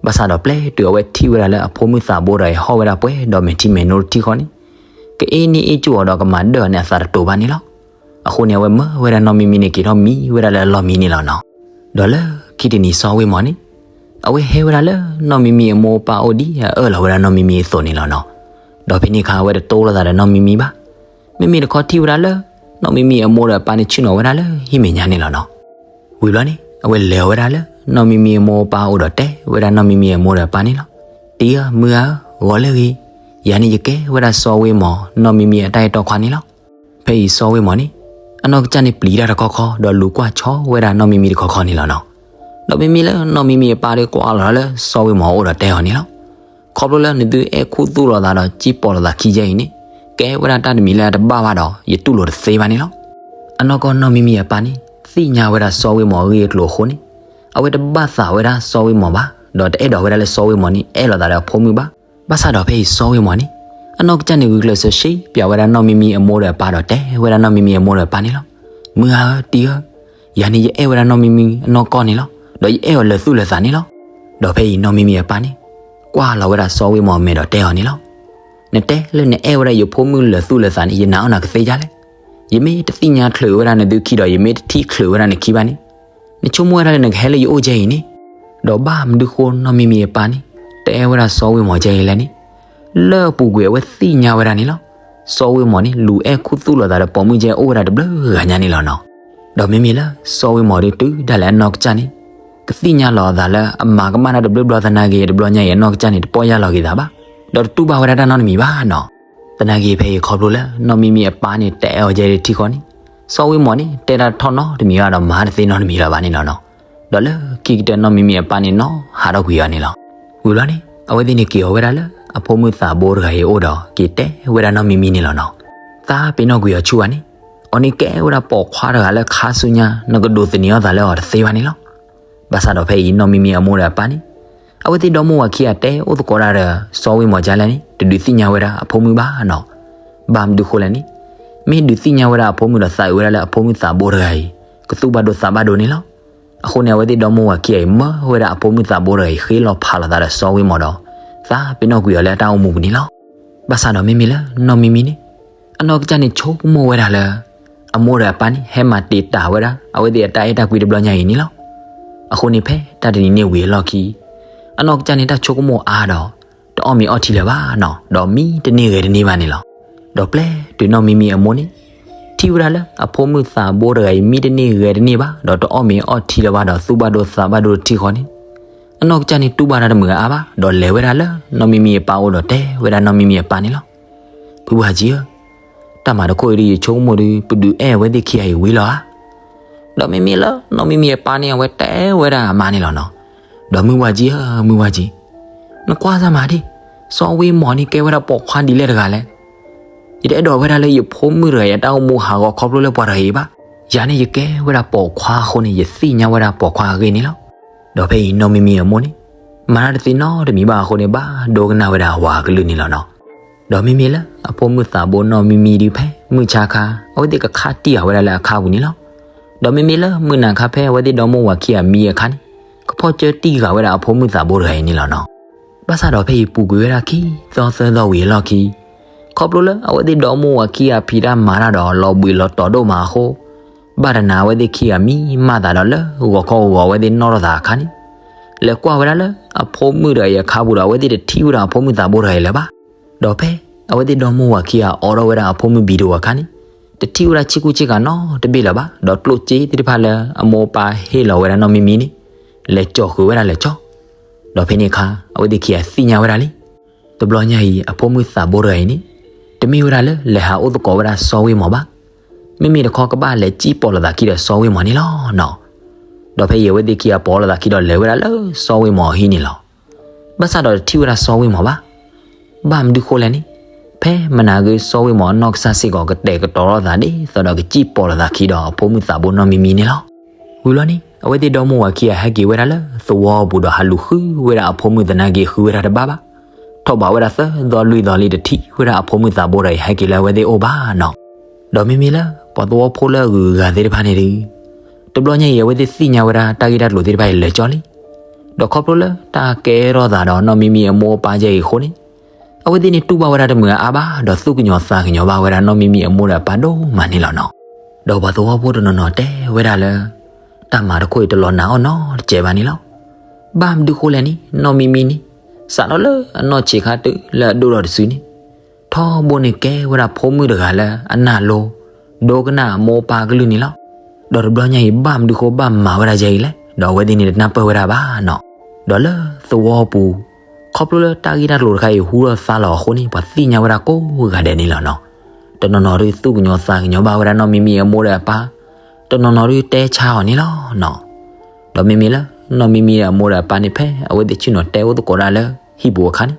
ဘၣ်ဆၣ်ဒီးပျဲတုၤအဝဲထံၣ်ဝဲဒၣ်လၢအဖိမုၣ်သးဘိဒီးအံၤဟီၣ်ဝဲဒၣ်ပှဲၤဒီးမဲာ်ထံမဲာ်နိတထံၣ်ဃီန့ၣ်, ကအ့န့ၢ်အ့ၣ်ကၠူၣ်အီၤဒီးကမၤဒၢၣ်အီၤန့ၣ် အသးတတိၤဘၣ်န့ၣ်လီၤ. အဃိန့ၣ်အဝဲမၢဝဲဒၣ်နီၢ်မံမံန့ၣ်က့ၤထီၣ်မံဝဲဒၣ်လၢအလီၢ်မံန့ၣ်လီၤနီၤ. ဒီးလၢခံတနံၤစီၤဝ့ၢ်မီၤန့ၣ် အဝဲဟဲဝဲဒၣ်လၢနီၢ်မံမံအမိၢ်အပၢ်အိၣ်ဒ်အအၢၣ်လီၤဝဲဒၣ်နီၢ်မံမံအသိးန့ၣ်လီၤနီၤ. ဒီးဖဲန့ၣ်အခါအဝဲတတိလိာ်သးဒီးနီၢ်မံမံဘၣ်. မ့မ့ၢ်တခီထံၣ်ဝဲဒၣ်လၢ နီၢ်မံမံအမိၢ်ဒီးအပၢ်န့ၣ်ဆ့ၣ်နီၤဝဲဒၣ်လၢဟံၣ်မဲာ်ညါန့ၣ်လီၤနီၤ. ဝံၤဘျီန့ၣ် အဝဲလဲၤဝဲဒၣ်လၢနီၢ်မံမံအမိၢ်အပၢ်အိၣ်ဒီးတဲဝဲဒၣ်နီၢ်မံမံအမိၢ်ဒီးအပၢ်န့ၣ်လီၤ. တံၤဧၢမုၢ်ဧၢ, ဂီၤလၢဂ့ၤ, ယၤန့ၣ်ယကဲဝဲဒၣ်စီၤဝ့ၢ်မီၤ နီၢ်မံမံအတၢ်အဲၣ်တီခွါန့ၣ်လီၤ. ဖဲအံၤစီၤဝ့ၢ်မီၤန့ၣ် အနီၢ်ကစၢ်န့ၣ်ပျံၤတၢ်တခီခီ ဒီးလူၤကွၢ်ဆီဝဲဒၣ်နီၢ်မံမံတခီခီန့ၣ်လီၤနီၤ. ဒီးမ့မ့ၢ်လၢနီၢ်မံမံအပၢ်ဒီးကွၢ်လီၤလၢစီၤဝ့ၢ်မီၤအအိၣ်ဒီးတဲအီၤန့ၣ်လီၤ. ခီဖျိလၢနသုအဲၣ်ခူသူၣ်လိာ်သးဒီးစံၣ်ပိာ်လိာ်သးခံကဲအံၤန့ၣ်, ကဲဝဲဒၣ်တၢ်တမံၤလၢအတဘၣ်ဘၣ်ဒီး ယတူၢ်လိာ်တသ့ဘၣ်န့ၣ်လီၤ. အနီၢ်ကီၢ်နီၢ်မံမံအပၢ်န့ၣ် သ့ၣ်ညါဝဲဒၣ်စီၤဝ့မီၤအဂ့ၢ်အကျိၤအဃိန့ၣ်, အဝဲတဘၣ်သးဝဲဒၣ်စီၤဝ့မီၤဘၣ်, ဒီးတအဲၣ်ဒိးဝဲဒၣ်လၢစီၤဝ့မီၤန့ၣ် အဲၣ်လိာ်သးဒီးအဖိမုၣ်ဘၣ်. ဘၣ်ဆၣ်ဒီးဖဲအံၤစီၤဝ့မီၤန့ၣ် အနီၢ်ကစၢ်န့ၣ် ဂုာ်ကျဲးစၢးရှဲပၠးဝဲဒၣ်နီၢ်မံမံအမိၢ်ဒီးအပၢ်ဒီးတဲဝဲဒၣ်နီၢ်မံမံအမိၢ်ဒီးအပၢ်န့ၣ်လီၤ. မုၢ်ဂၤဧၢ တံၤဧၢ, ယၤန့ၣ်ယအဲၣ်ဝဲဒၣ်နီၢ်မံမံအနီၢ်ကီၢ်န့ၣ်လီၤ. ဒီးယအဲၣ်အီၤလၢာ်သူၣ်လၢာ်သးန့ၣ်လီၤ. ဒီးဖဲအံၤနီၢ်မံမံအပၢ်န့ၣ် ကွၢ်လီၤဝဲဒၣ်စီၤဝ့မီၤအမဲာ်ဒီးတဲအီၤန့ၣ်လီၤ. နတဲလၢနအဲၣ်ဝဲဒၣ်ယဖိမုၣ်လၢာ်သူၣ်လၢာ်သးန့ၣ် ယနာ်အီၣ်နၤကသ့ဒ်လဲၣ်. ယမ့ၢ်တသ့ၣ်ညါချုးဝဲဒၣ်နသုခံဒီး ယမ့ၢ်တထံၣ်ချုးဝဲဒၣ်နခံဘၣ်န့ၣ်, နဆိကမိၣ်ဝဲဒၣ်လၢနကဟဲလၢယအိၣ်ကဲအံၤန့ၣ်. ဒီးဘၣ်မနုၤဃိနီၢ်မံမံအပၢ်န့ၣ် တအဲၣ်ဝဲဒၣ်စီၤဝ့မီၤကဲအံၤလဲၣ်န့ၣ်, လၢအပူၤကွံာ်အဝဲသ့ၣ်ညါဝဲဒၣ်န့ၣ်လီၤ. စီၤဝ့မီၤန့ၣ် လူၤအဲၣ်ခူသူၣ်လိာ်သးဒီးပိာ်မုၣ်ကဲအိၣ်ဝဲဒၣ်တဘျုးဂၤညါန့ၣ်လီၤနီၤ. ဒီးမ့မ့ၢ်လၢစီၤဝ့မီၤဒုးတုၤဒၣ်လဲာ်အနီၢ်ကစၢ်န့ၣ် ကသ့ၣ်ညါလီၤအသးလၢအမၤကမၣ်တၢ်တဘျုးဘျီသနာ်က့ တဘျီညါအံၤအနီၢ်ကစၢ်န့ၣ် တပီၢ်ယၢ်လီၤက့ၤသးဘၣ်, ဒီးတတူၢ်ဘၣ်ဝဲဒၣ်တၢ်နီတမံၤဘၣ်နီၤ. သနာ်က့ဖဲအံၤခီဖျိလၢနီၢ်မံမံအပၢ်န့ၣ် တအဲၣ်အီၤကဲတထံဃီန့ၣ်, စီၤဝ့မီၤန့ၣ် တဲတၢ်ထီၣ်နီတမံၤဘၣ်ဒီး မၤတသ့နီတမံၤလၢၤဘၣ်န့ၣ်လီၤနီၤ. ဒီးလၢခံကတၢၢ်နီၢ်မံမံအပၢ်န့ၣ်နီၤဟးထီၣ်ကွံာ်အီၤန့ၣ်လီၤ. ဝံၤဘျီန့ၣ် အဝဲသ့ၣ်န့ၣ်က့ၤအီၤဝဲဒၣ်လၢအဖိမုၣ်သးဘိတဂၤအံၤအအိၣ်ဒီး က့ၤတဲဝဲဒၣ်နီၢ်မံမံန့ၣ်လီၤနီၤ. သးပ့ၤနီၣ်ကွံာ်အီၤဆူၣ်ဘၣ်န့ၣ်, အီၤန့ၣ်ကဲဝဲဒၣ်ပိာ်ခွါတဂၤလၢခါဆူညါ နကဒိးသန့ၤအီၣ်သးလၢအီၤတသ့ဘၣ်န့ၣ်လီၤ. ဘၣ်ဆၣ်ဒီးဖဲအံၤနီၢ်မံမံအမိၢ်ဒီးအပၢ်န့ၣ် အဝဲသ့ၣ်ဒီမါဝၤခံဂၤတဲအိၣ်သကိးတၢ်ဒီး စီၤဝ့မီၤကဲလဲၣ်န့ၣ် တဒုးသ့ၣ်ညါဝဲဒၣ်အဖိမုၣ်ဘၣ်နီၤ. ဘၣ်မနုၤဃိလဲၣ်န့ၣ်, မ့ၢ်ဒုးသ့ၣ်ညါဝဲဒၣ်အဖိမုၣ်ဒီးသးအုးဝဲဒၣ်လၢအဖိမုၣ်သးဘိတဂၤအံၤ ကသူၣ်ဘၣ်ဒိသးဘၣ်ဒိန့ၣ်လီၤ. အဃိန့ၣ် အဝဲသ့ၣ်ဒီမါဝၤခံဂၤအံၤ မၢဝဲဒၣ်အဖိမုၣ်သးဘိတဂၤအံၤ ဃ့လီၤဖးလိာ်သးဒီးစီၤဝ့မီၤဒီး သးပ့ၤနီၣ်ကွံာ်အီၤလၢအတၢ်အိၣ်မူပူၤန့ၣ်လီၤ. ဘၣ်ဆၣ်ဒီးမ့မ့ၢ်လၢနီၢ်မံမံန့ၣ် အနီၢ်ကစၢ်န့ၣ်ဆိကမိၣ်ဝဲဒၣ်လၢ အမိၢ်ဒီးအပၢ်န့ၣ် ဟဲမၤတံာ်တာ်ဝဲဒၣ် အဝဲသ့ၣ်အတၢ်အဲၣ်တၢ်ကွံတဘျီညါအံၤန့ၣ်လီၤ. အဃိန့ၣ်ဖဲတၢ်တနံၤန့ၣ်ဝံၤအလီၢ်ခံ အနီၢ်ကစၢ်န့ၣ်တၢ်ဆိကမိၣ်အါဒီး တအီၣ်မ့ၤအီထံလၢၤဘၣ်နီၤ, ဒီးမံတန့ၢ်ဂဲၤတန့ၢ်ဘၣ်န့ၣ်လီၤ. ဒီးပျဲတုၤနီၢ်မံမံအမိၢ်န့ၣ် ထံၣ်ဝဲဒၣ်လၢအဖိမုၣ်သးဘိတဂၤအံၤ မံတန့ၢ်ဂဲၤတန့ၢ်ဘၣ် ဒီးတအီၣ်မ့ၤအီထံလၢၤဘၣ်ဒီး သူၣ်ဘၣ်ဒိသးဘၣ်ဒိတထံဃီန့ၣ်, အနီၢ်ကစၢ်န့ၣ်တူၢ်ဘၣ်တၢ်တမုာ်အါဘၣ် ဒီးလဲၤဝဲဒၣ်လၢနီၢ်မံမံအပၢ်အိၣ်ဒီးတဲဝဲဒၣ်နီၢ်မံမံအပၢ်န့ၣ်လီၤ. ဖုဝၤကၠံဧၢ, တၢ်မၤတခီအံၤဒုး ယဆိကမိၣ်ဒုး ပဒုးအဲၣ်အဝဲသ့ၣ်ခံဂၤအံၤဝံၤလီၤဧါ. ဒီးမ့မ့ၢ်လၢနီၢ်မံမံအပၢ်န့ၣ် အဝဲတဲဝဲဒၣ်အမါန့ၣ်လီၤနီၤ. ဒီးမုၢ်ဝၤကၠံဧၢ, မုၢ်ဝၤကၠံ, နကွၢ်စၢ်မၤဒံး, စီၤဝ့မီၤန့ၣ်ကဲဝဲဒၣ်ပိာ်ခွါဒ်လဲၣ်တဂၤလဲၣ်. ယတအဲၣ်ဒိးဝဲဒၣ်လၢယဖိမုၣ်တဂၤအံၤအတၢ်အိၣ်မူဟးဂီၤခီဖျိလၢပှၤတဂၤအံၤဘၣ်. ယၤန့ၣ်ယကဲဝဲဒၣ်ပိာ်ခွါအဃိန့ၣ် ယသ့ၣ်ညါဝဲဒၣ်ပိာ်ခွါအဂ့ၢ်န့ၣ်လီၤ. ဒီးဖဲအံၤနီၢ်မံမံအမိၢ်န့ၣ် မၤတၢ်တသ့နီတမံၤဘၣ်အဃိန့ၣ် ဘၣ်ဒိကနၣ်ဝဲဒၣ်အဝၤအကလုၢ်န့ၣ်လီၤနီၤ. ဒီးမ့မ့ၢ်လၢအဖိမုၣ်သးဘိနီၢ်မံမံဒုးဖဲမုၢ်ဆါခါ အဝဲသ့ၣ်ကခးတံၢ်ဃာ်ဝဲဒၣ်လၢအခါပူၤန့ၣ်လီၤ. ဒီးမ့မ့ၢ်လၢမုၢ်နၤခါဖဲအဝဲသ့ၣ်ဒီမါဝၤခံဂၤမံအခါန့ၣ် ကဖီၣ်ကၢတံၢ်ဃာ်ဝဲဒၣ်အဖိမုၣ်သးဘိတဂၤအံၤန့ၣ်လီၤနီၤ. ဘၣ်ဆၣ်ဒီးဖဲအံၤပူၤကွံာ်ဝဲဒၣ်ခံသီသၢသီဝံၤအလီၢ်ခံ ခီဖျိလၢအဝဲသ့ၣ်ဒီမါဝၤခံဂၤဖံးတၢ်မၤတၢ်ဒီးလီၤဘှံးလီၤတီၤဒိၣ်မးအဃိ ဘၣ်တနၤအဝဲသ့ၣ်ခံဂၤမံမၢ်သးဒီးလၢဂီၤခီဂီၤအဝဲသ့ၣ်နီၣ်ထီၣ်သးအခါန့ၣ် လဲၤကွၢ်ဝဲဒၣ်လၢအဖိမုၣ်တဂၤအံၤအခါပူၤဒီး အဝဲသ့ၣ်တထံၣ်ဝဲဒၣ်အဖိမုၣ်သးဘိတဂၤအံၤလၢၤဘၣ်. ဒီးဖဲအဝဲသ့ၣ်ဒီမါဝၤခံဂၤအိးထီၣ်ဝဲဒၣ်အဖိမုၣ်ဘံတဝၤအခါန့ၣ် တထံၣ်ဝဲဒၣ်ဆ့ကူဆ့ကၤနီတဘ့ၣ်လၢၤဘၣ်. ဒီးကျိၣ်စ့သ့ၣ်တဖၣ်လၢအမိၢ်အပၢ်ဟ့ၣ်လီၤဝဲဒၣ်နီၢ်မံမံန့ၣ် လဲၤကၠီၣ်ဃုာ်ဝဲဒၣ်လဲၤကၠီၣ် ဒီးဖဲန့ၣ်အခါ အဝဲသ့ၣ်ခံဂၤသ့ၣ်ညါဝဲဒၣ်လံ. တဘျီညါအံၤ အဖိမုၣ်သးဘိတဂၤအံၤန့ၣ် တမ့ၢ်ဝဲဒၣ်လၢလဲၤဟးအိၣ်သကိးဝဲဒၣ်စီၤဝ့မီၤဘၣ်. မ့မ့ၢ်တခီကဘၣ်လဲၤစံၣ်ပိာ်လိာ်သးခံဒီးစီၤဝ့မီၤန့ၣ်လီၤနီၤ. ဒီးဖဲအံၤအဝဲသ့ၣ်ခံဂၤပိာ်လိာ်သးခံဒီးလဲၤဝဲဒၣ်လၢစီၤဝ့မီၤအဟံၣ်န့ၣ်လီၤ. ဘၣ်ဆၣ်ဒီးတထံၣ်ဝဲဒၣ်စီၤဝ့မီၤဘၣ်. ဘၣ်မနုၤဃိလဲၣ်န့ၣ်, ဖဲမနၤဂ့ၤစီၤဝ့မီၤအနီၢ်ကစၢ်စ့ၢ်ကီးကတဲာ်ကတီၤလိာ်သးဒ်သိးဒီးကစံၣ်ပိာ်လိာ်သးခံဒီးအဖိမုၣ်သးဘိနီၢ်မံမံန့ၣ်လီၤ. ဝံၤလီၤန့ၣ် အဝဲသ့ၣ်ဒီမါဝၤခံဂၤဟဲက့ၤဝဲဒၣ်လၢသဝီပူၤဒီးဟးလူၤဃုဝဲဒၣ်အဖိမုၣ်သနာ်က့ ဃုဝဲဒၣ်တဘၣ်ဘၣ်. ထီၣ်ဘးဝဲဒၣ်သၢသီလွံၢ်သီလံ တထံၣ်ဝဲဒၣ်အဖိမုၣ်သးဘိတဂၤအံၤဟဲက့ၤလၢအဝဲသ့ၣ်အိၣ်ဘၣ်နီၤ. ဒီးမ့မ့ၢ်လၢပှၤသဝီဖိလၢအဂုၤအဂၤသ့ၣ်တဖၣ်န့ၣ်ဒုး တဘျီညါအံၤ အဝဲသ့ၣ်သ့ၣ်ညါဝဲဒၣ်တၢ်ဂ့ၢ်တၢ်ကျိၤသ့ၣ်တဖၣ်အံၤလၢာ်ကၠီလံ. ဒီးခီဖျိလၢတၢ်ကဲထီၣ်သးဒီးနီၢ်မံမံအမိၢ်အပၢ်ကဲအံၤအဃိန့ၣ် အဝဲသ့ၣ်န့ၣ်တူၢ်ဘၣ်ဝဲဒၣ်တမုာ်အါဘၣ် ဒီးသူၣ်ကညီၤသးကညီၤဘၣ်ဝဲဒၣ်နီၢ်မံမံအမိၢ်ဒီးအပၢ်ဒိၣ်မးန့ၣ်လီၤနီၤ. ဒီးပှၤသဝီဖိတနီၤနီၤတဲဝဲဒၣ်လၢ တၢ်မၤတခီအံၤတလီၤနာ်အီၤနီတစဲးဘၣ်န့ၣ်လီၤ. ဘၣ်မနုၤဃိလဲၣ်န့ၣ် နီၢ်မံမံန့ၣ် စးထီၣ်လၢအနီၢ်ဆံးခါတုၤလၢအဒိၣ်ထီၣ်တစုန့ၣ် ထီဘိန့ၣ်ကဲဝဲဒၣ်ဖိမုၣ်တဂၤလၢအနၢ်လိၤ ဒိကနၣ်အမိၢ်အပၢ်အကလုၢ်န့ၣ်လီၤ. ဒီးတဘျီညါအံၤ ဘၣ်မနုၤဃိဘၣ်မၤဝဲဒၣ်ယဲအံၤလဲၣ်, ဒီးအဝဲသ့ၣ်န့ၣ်တနၢ်ပၢၢ်ဝဲဒၣ်ဘၣ်နီၤ. ဒီးလၢသဝီပူၤ ခီဖျိလၢတၢ်ဂ့ၢ်တၢ်ကျိၤတခါအံၤဟူထီၣ်သါလီၤအဃိန့ၣ် ပှၤသ့ၣ်ညါဝဲဒၣ်ကိးဂၤဒဲးန့ၣ်လီၤနီၤ. တနီၤနီၤဒုးသူၣ်ကညီၤသးကညီၤဘၣ်ဝဲဒၣ်နီၢ်မံမံအမိၢ်ဒီးအပၢ်, တနီၤနီၤဒုးတဲဆါအီၤန့ၣ်လီၤနီၤ. ဒီးမ့မ့ၢ်လၢနီၢ်မံမံဒီးအမိၢ်ဒီးအပၢ်န့ၣ် ဖဲအဝဲသ့ၣ်ဆ့ၣ်နီၤတဲအိၣ်သကိးဒၣ်လၢဟံၣ်ပူၤအခါန့ၣ်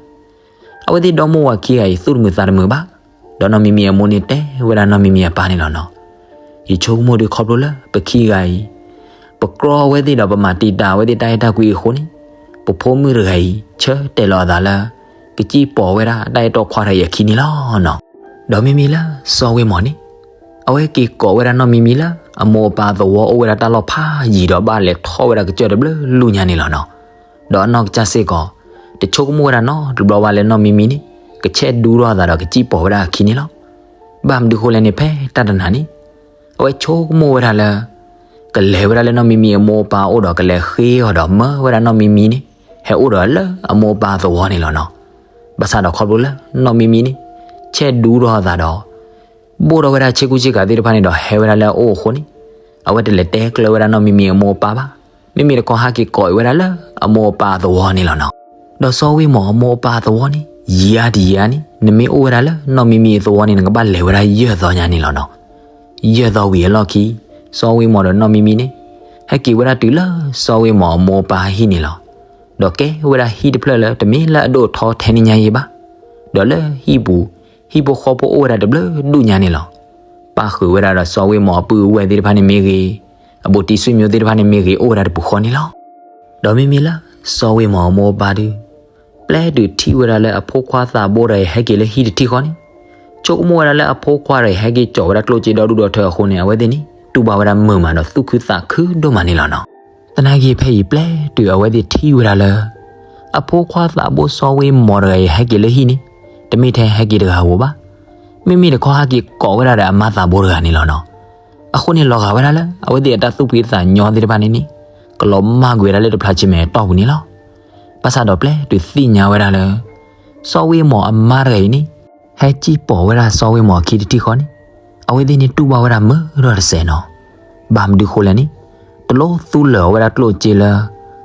အဝဲသ့ၣ်ဒီမိၢ်ဝၤခံဂၤအံၤ သူၣ်တမုာ်သးတမုာ်ဘၣ်. ဒီးနီၢ်မံမံအမိၢ်န့ၣ်တဲဝဲဒၣ်နီၢ်မံမံအပၢ်န့ၣ်လီၤနီၤ. ယဆိကမိၣ်ဒုးခီဖျိလၢပခံဂၤအံၤ ပကြၢးအဝဲသ့ၣ်ဒီးပမၤတံာ်တာ်အဝဲသ့ၣ်တၢ်အဲၣ်တၢ်ကွံအဃိန့ၣ်, ပဖိမုၣ်တဂၤအံၤ ဆၢတဲာ်လီၤအသးလၢ ကစံၣ်ပိာ်ဝဲဒၣ်တၢ်အဲၣ်တီခွါတဂၤအံၤအခံန့ၣ်လီၤနီၤ. ဒီးမ့မ့ၢ်လၢစီၤဝ့မီၤန့ၣ် အဝဲက့ၤကိးဝဲဒၣ်နီၢ်မံမံလၢ အမိၢ်အပၢ်သဝီအိၣ်ဝဲဒၣ်တၢ်လီၢ်ဖးယံၤဒီးဘၣ်လဲၤထီၣ်ဝဲဒၣ်ကစၢၢ်တဘျုးလူၢ်ညါန့ၣ်လီၤနီၤ. ဒီးအနီၢ်ကစၢ်စ့ၢ်ကီး တဆိကမိၣ်ဝဲဒၣ်နီတဘျီဘၣ်လၢနီၢ်မံမံန့ၣ် ကဆဲးဒူထီၣ်အသးဒီးကစံၣ်ပိာ်ဝဲဒၣ်အခံန့ၣ်လီၤ. ဘၣ်မနုၤဃိလဲၣ်န့ၣ် ဖဲတၢ်တနၤန့ၣ် အဝဲဆိကမိၣ်ဝဲဒၣ်လၢ ကလဲၤဝဲဒၣ်လၢနီၢ်မံမံအမိၢ်အပၢ်အအိၣ်ဒီးကလဲၤဃ့အီၤဒီးမၢဝဲဒၣ်နီၢ်မံမံန့ၣ် ဟဲအိၣ်ဒီးလၢအမိၢ်အပၢ်သဝီန့ၣ်လီၤနီၤ. ဘၣ်ဆၣ်ဒီးခီဖျိလၢနီၢ်မံမံန့ၣ် ဆဲးဒူထီၣ်အသးဒီး ဘိၣ်ထီၣ်ဝဲဒၣ်ဆ့ကူဆ့ကၤသ့ၣ်တဖၣ်န့ၣ်ဒီးဟဲဝဲဒၣ်လၢအအိၣ်အဃိန့ၣ်, အဝဲတလဲၤတဲကျၢၤဝဲဒၣ်နီၢ်မံမံအမိၢ်အပၢ်ဘၣ်. မ့မ့ၢ်တခီဟဲက့ၤကိးအံၤဝဲဒၣ်လၢအမိၢ်အပၢ်အသဝီန့ၣ်လီၤနီၤ. ဒီးစီၤဝ့မီၤအမိၢ်အပၢ်အသဝီန့ၣ် ယံၤအါတယံၤအါန့ၣ် နမ့ၢ်အိၣ်ဝဲဒၣ်လၢနီၢ်မံမံအသဝီန့ၣ် နကဘၣ်လဲၤဝဲဒၣ်ယဲၢ်သီညါန့ၣ်လီၤနီၤ. ယဲၢ်သီဝံၤအလီၢ်ခံ စီၤဝ့မီၤဒီးနီၢ်မံမံန့ၣ် ဟဲက့ၤဝဲဒၣ်တုၤလၢစီၤဝ့မီၤအမိၢ်အပၢ်ဟံၣ်န့ၣ်လီၤ. ဒီးကဲဝဲဒၣ်ဟံၣ်တဖျၢၣ်လၢတမ့ၢ်လၢအဒိၣ်အထီထဲန့ၣ်ညါအံၤဘၣ်. ဒီးလၢဟံၣ်ပူၤ ဟံၣ်ဖိဃီဖိအိၣ်ဝဲဒၣ်တဘျုးဒူၣ်ညါန့ၣ်လီၤ. ပၣ်ဃုာ်ဝဲဒၣ်ဒီးစီၤဝ့မီၤအပုၢ်အဝဲၢ်သ့ၣ်တဖၣ်န့ၣ်မ့ၢ်ဂ့ၤ, အဘူးတံၢ်ဆူၣ်မၠိသ့ၣ်တဖၣ်န့ၣ်မ့ၢ်ဂ့ၤ အိၣ်ဝဲဒၣ်တပူၤဃီန့ၣ်လီၤ. ဒီးမ့မ့ၢ်လၢစီၤဝ့မီၤအမိၢ်အပၢ်ဒုး ပျဲတုၤထံၣ်ဝဲဒၣ်လၢအဖိခွါသးဘိတဂၤအံၤဟဲက့ၤလၢဟံၣ်တထံၣ်ဃီန့ၣ်, ဆိကမိၣ်ဝဲဒၣ်လၢအဖိခွါတဂၤအံၤဟဲက့ၤကၠီာ်ဝဲဒၣ်ကျိၣ်စ့ဒီဒူၣ်ဒီထၢအဃိန့ၣ် အဝဲသ့ၣ်န့ၣ် တူၢ်ဘၣ်ဝဲဒၣ်မုာ်မးဒီးသူၣ်ခုသးခုဒိၣ်မးန့ၣ်လီၤနီၤ. သနာ်က့ဖဲအံၤပျဲတုၤအဝဲသ့ၣ်ထံၣ်ဝဲဒၣ်လၢ အဖိခွါသးဘိစီၤဝ့မီၤတဂၤအံၤဟဲက့ၤလၢဟံၣ်န့ၣ် တမ့ၢ်ထဲဟဲက့ၤတဂၤဧိၤဘၣ်. မ့မ့ၢ်တခီဟဲက့ၤကိးဝဲဒၣ်ဒီးအမါသးဘိတဂၤန့ၣ်လီၤနီၤ. အဃိန့ၣ်လီၤဂာ်ဝဲဒၣ်လၢ အဝဲသ့ၣ်အတၢ်သူၣ်ဖှံသးညီသ့ၣ်တဖၣ်န့ၣ်န့ၣ် ကလီၤမၢ်ကွံာ်ဝဲဒၣ်လၢတဖျါဆံမဲာ်အတီၢ်ပူၤန့ၣ်လီၤ. ဘၣ်ဆၣ်ဒီးပျဲတုၤသ့ၣ်ညါဝဲဒၣ်လၢ စီၤဝ့မီၤအမါတဂၤအံၤန့ၣ် ဟဲစံၣ်ပိာ်ဝဲဒၣ်စီၤဝ့မီၤအခံတထံၣ်ဃီန့ၣ်, အဝဲသ့ၣ်န့ၣ်တူၢ်ဘၣ်ဝဲဒၣ်မုာ်ထီၣ်တစဲးနီၤ. ဘၣ်မနုၤဃိလဲၣ်န့ၣ်, တလိၣ်သူလၢာ်အီၤဝဲဒၣ်ကျိၣ်စ့လၢ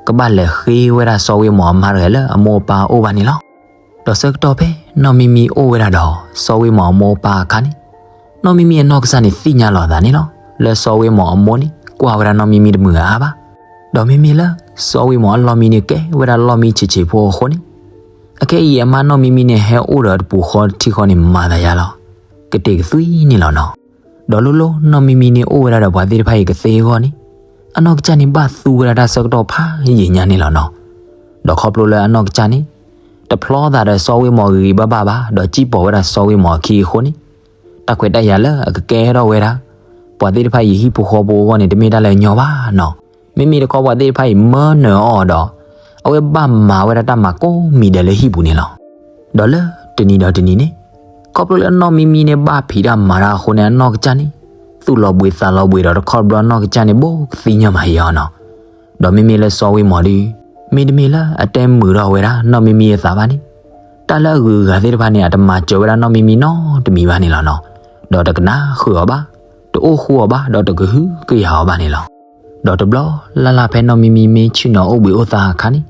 ကဘၣ်လဲၤဃ့ဝဲဒၣ်စီၤဝ့မီၤအမါတဂၤလၢအမိၢ်အပၢ်အအိၣ်ဘၣ်န့ၣ်လီၤ. ဒီးဆၢကတီၢ်ဖဲနီၢ်မံမံအိၣ်ဝဲဒၣ်ဒီးစီၤဝ့မီၤအမိၢ်အပၢ်အခါန့ၣ်, နီၢ်မံမံအနီၢ်ကစၢ်န့ၣ်သ့ၣ်ညါလီၤအသးန့ၣ်လီၤ. လၢစီၤဝ့မီၤအမိၢ်န့ၣ် ကွၢ်ဝဲဒၣ်နီၢ်မံမံတမုာ်အါအါဘၣ်. ဒီးမ့မ့ၢ်လၢ စီၤဝ့မီၤအလီၢ်မံန့ၣ်ကဲဝဲဒၣ်လီၢ်မံဆံးဆံးဖိအဃိန့ၣ်, အခဲအံၤအမါနီၢ်မံမံန့ၣ်ဟဲအိၣ်ဒီးတပူၤဃီတထံၣ်ဃီန့ၣ် မၤသးယါလီၤ ကတဲာ်ကသွံန့ၣ်လီၤနီၤ. ဒီးလိၣ်လိၣ်နီၢ်မံမံန့ၣ်အိၣ်ဝဲဒၣ်ဒီးပှၤသ့ၣ်တဖၣ်အံၤကသ့အဂီၢ်န့ၣ်, အနီၢ်ကစၢ်န့ၣ်ဘၣ်သူဝဲဒၣ်တၢ်ဆၢကတီၢ်ဖးယံာ်ညါန့ၣ်လီၤနီၤ. ဒီးခီဖျိလၢအနီၢ်ကစၢ်န့ၣ် တဖျီသးဒီးစီၤဝ့မီၤဂ့ၤဂ့ၤဘၣ်ဘၣ်ဘၣ် ဒီးစံၣ်ပိာ်ဝဲဒၣ်စီၤဝ့မီၤအခံအဃိန့ၣ်, တၢ်ခွဲးတၢ်ယာ်လၢအကကဲထီၣ်ဝဲဒၣ် ပှၤသ့ၣ်တဖၣ်အံၤဟံၣ်ဖိဃီဖိအဂီၢ်န့ၣ် တမ့ၢ်တၢ်လၢအညီဘၣ်နီၤ. မ့မ့ၢ်တခီပှၤသ့ၣ်တဖၣ်အံၤမၢနၢၤအီၤဒီး အဝဲဘၣ်မၤဝဲဒၣ်တၢ်မၤကိးမံၤဒဲးလၢဟံၣ်ပူၤန့ၣ်လီၤ. ဒီးလၢတနံၤဒီးတနံၤန့ၣ်, ခီဖျိလၢအနီၢ်မံမံန့ၣ်ဘၣ်ဖံးတၢ်မၤတၢ်အဃိန့ၣ် အနီၢ်ကစၢ်န့ၣ် သူၣ်လီၤဘှံးသးလီၤဘှံးဒီးတခီတဘျီအနီၢ်ကစၢ်န့ၣ် ဘိကသံၣ်ညီၣ်မးဟ့အီၤနီၤ. ဒီးမ့မ့ၢ်လၢစီၤဝ့မီၤဒုး, မ့တမ့ၢ်လၢအတဲမုာ်ထီၣ်ဝဲဒၣ်နီၢ်မံမံအသးဘၣ်န့ၣ်, တၢ်လၢအဂုၤအဂၤသ့ၣ်တဖၣ်န့ၣ် အတမၤစၢၤဝဲဒၣ်နီၢ်မံမံနီတမံၤဘၣ်န့ၣ်လီၤနီၤ. ဒီးတကနၣ်ဃုာ်အီၤဘၣ်, တအိၣ်ဃူအီၤဘၣ်, ဒီးတကဟုကယာ်အီၤဘၣ်န့ၣ်လီၤ. ဒီးတဘျီလၢ်လၢ်ဖဲနီၢ်မံမံမ့ၢ်ဆ့ၣ်နီၤအိၣ်ဘှံးအိၣ်သါအခါန့ၣ်,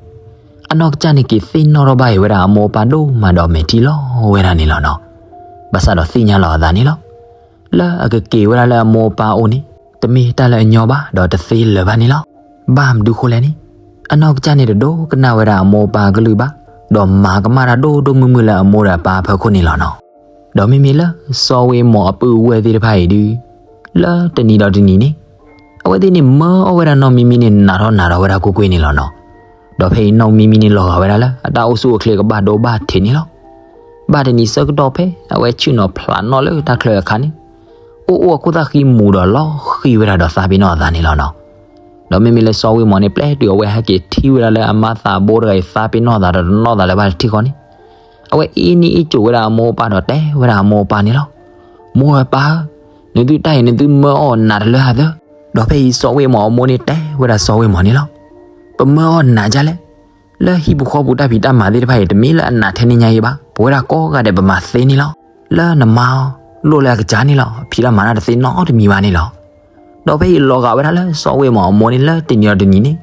အနီၢ်ကစၢ်န့ၣ် က့ၤသ့ၣ်နီၣ်ထီၣ်ဘၣ်အံၤဝဲဒၣ်အမိၢ်အပၢ်ဒိၣ်မးဒီးမဲာ်ထံလီၤဝဲဒၣ်န့ၣ်လီၤနီၤ. ဘၣ်ဆၣ်ဒီးသ့ၣ်ညါလီၤအသးန့ၣ်လီၤ. လၢအကက့ၤဝဲဒၣ်လၢအမိၢ်အပၢ်အအိၣ်န့ၣ် တမ့ၢ်တၢ်လၢအညီဘၣ် ဒီးတသ့လၢၤဘၣ်န့ၣ်လီၤ. ဘၣ်မနုၤဃိလဲၣ်န့ၣ်, အနီၢ်ကစၢ်န့ၣ်တဒိကနၣ်ဝဲဒၣ်အမိၢ်အပၢ်အကလုၢ်ဘၣ်, ဒီးမၤကမၣ်တၢ်ဒိၣ်ဒိၣ်မုၢ်မုၢ်လၢအမိၢ်ဒီးအပၢ်အဖီခိၣ်န့ၣ်လီၤနီၤ. ဒီးမ့မ့ၢ်လၢစီၤဝ့မီၤအပုၢ်အဝဲၢ်သ့ၣ်တဖၣ်အံၤဒုး, လၢတနံၤဒီးတနံၤန့ၣ်, အဝဲသ့ၣ်န့ၣ်မၢအီၣ်ဝဲဒၣ်နီၢ်မံမံန့ၣ် နးထီၣ်နးထီၣ်ဝဲဒၣ်ကွ့ၢ်ကွ့ၢ်န့ၣ်လီၤနီၤ. ဒီးဖဲအံၤနီၢ်မံမံန့ၣ်လီၤဂာ်ဝဲဒၣ်လၢ အတၢ်အိၣ်ဆူၣ်အိၣ်ချ့ကဘၣ်ဒိဘၣ်ထံးန့ၣ်လီၤ. ဘၣ်တနံၤဆၢကတီၢ်ဖဲအဝဲဆ့ၣ်နီၤဖျးနီၣ်လၢတၢ်ချၢအခါန့ၣ်, အိၣ်အိၣ်အခိၣ်သၣ်ဃံမူၤဒီးလီၤဃံၤဝဲဒၣ်ဒီးသးပ့ၤနီၣ်အသးန့ၣ်လီၤနီၤ. ဒီးမ့မ့ၢ်လၢစီၤဝ့မီၤန့ၣ် ပျဲတုၤအဝဲဟဲက့ၤထံၣ်ဝဲဒၣ်လၢအမါသးဘိတဂၤအံၤသးပ့ၤနီၣ်အသးဒီးတနီၣ်သးလၢၤဘၣ်တထံၣ်ဃီန့ၣ်, အဝဲအ့န့ၢ်အ့ၣ်ကိၤဝဲဒၣ်အမိၢ်အပၢ်ဒီးတဲဝဲဒၣ်အမိၢ်အပၢ်န့ၣ်လီၤ. မိၢ်ဧၢပၢ်ဧၢ, နသုတၢ်အံၤနသုမၢအီၣ်နးတလၢဟးသၢ. ဒီးဖဲအံၤစီၤဝ့မီၤအမိၢ်န့ၣ်တဲဝဲဒၣ်စီၤဝ့မီၤန့ၣ်လီၤ. ပမၢအီၣ်နးဒ်လဲၣ်. လၢဟံၣ်ပူၤဃီပူၤတၢ်ဖံးတၢ်မၤသ့ၣ်တဖၣ်အံၤ တမ့ၢ်လၢအနးထဲန့ၣ်ညါအံၤဘၣ်, ပဝဲဒၣ်ကိးဂၤဒဲးပမၤသ့န့ၣ်လီၤ. လၢနမါအီၤ လိၣ်လၢအကစၢ်န့ၣ်လီၤ, ဖံးတၢ်မၤတၢ်တသ့နီတမံၤဘၣ်န့ၣ်လီၤ. ဒီးဖဲအံၤလီၤဂာ်ဝဲဒၣ်လၢစီၤဝ့မီၤအမိၢ်န့ၣ်လၢတနံၤဒီးတနံၤန့ၣ်,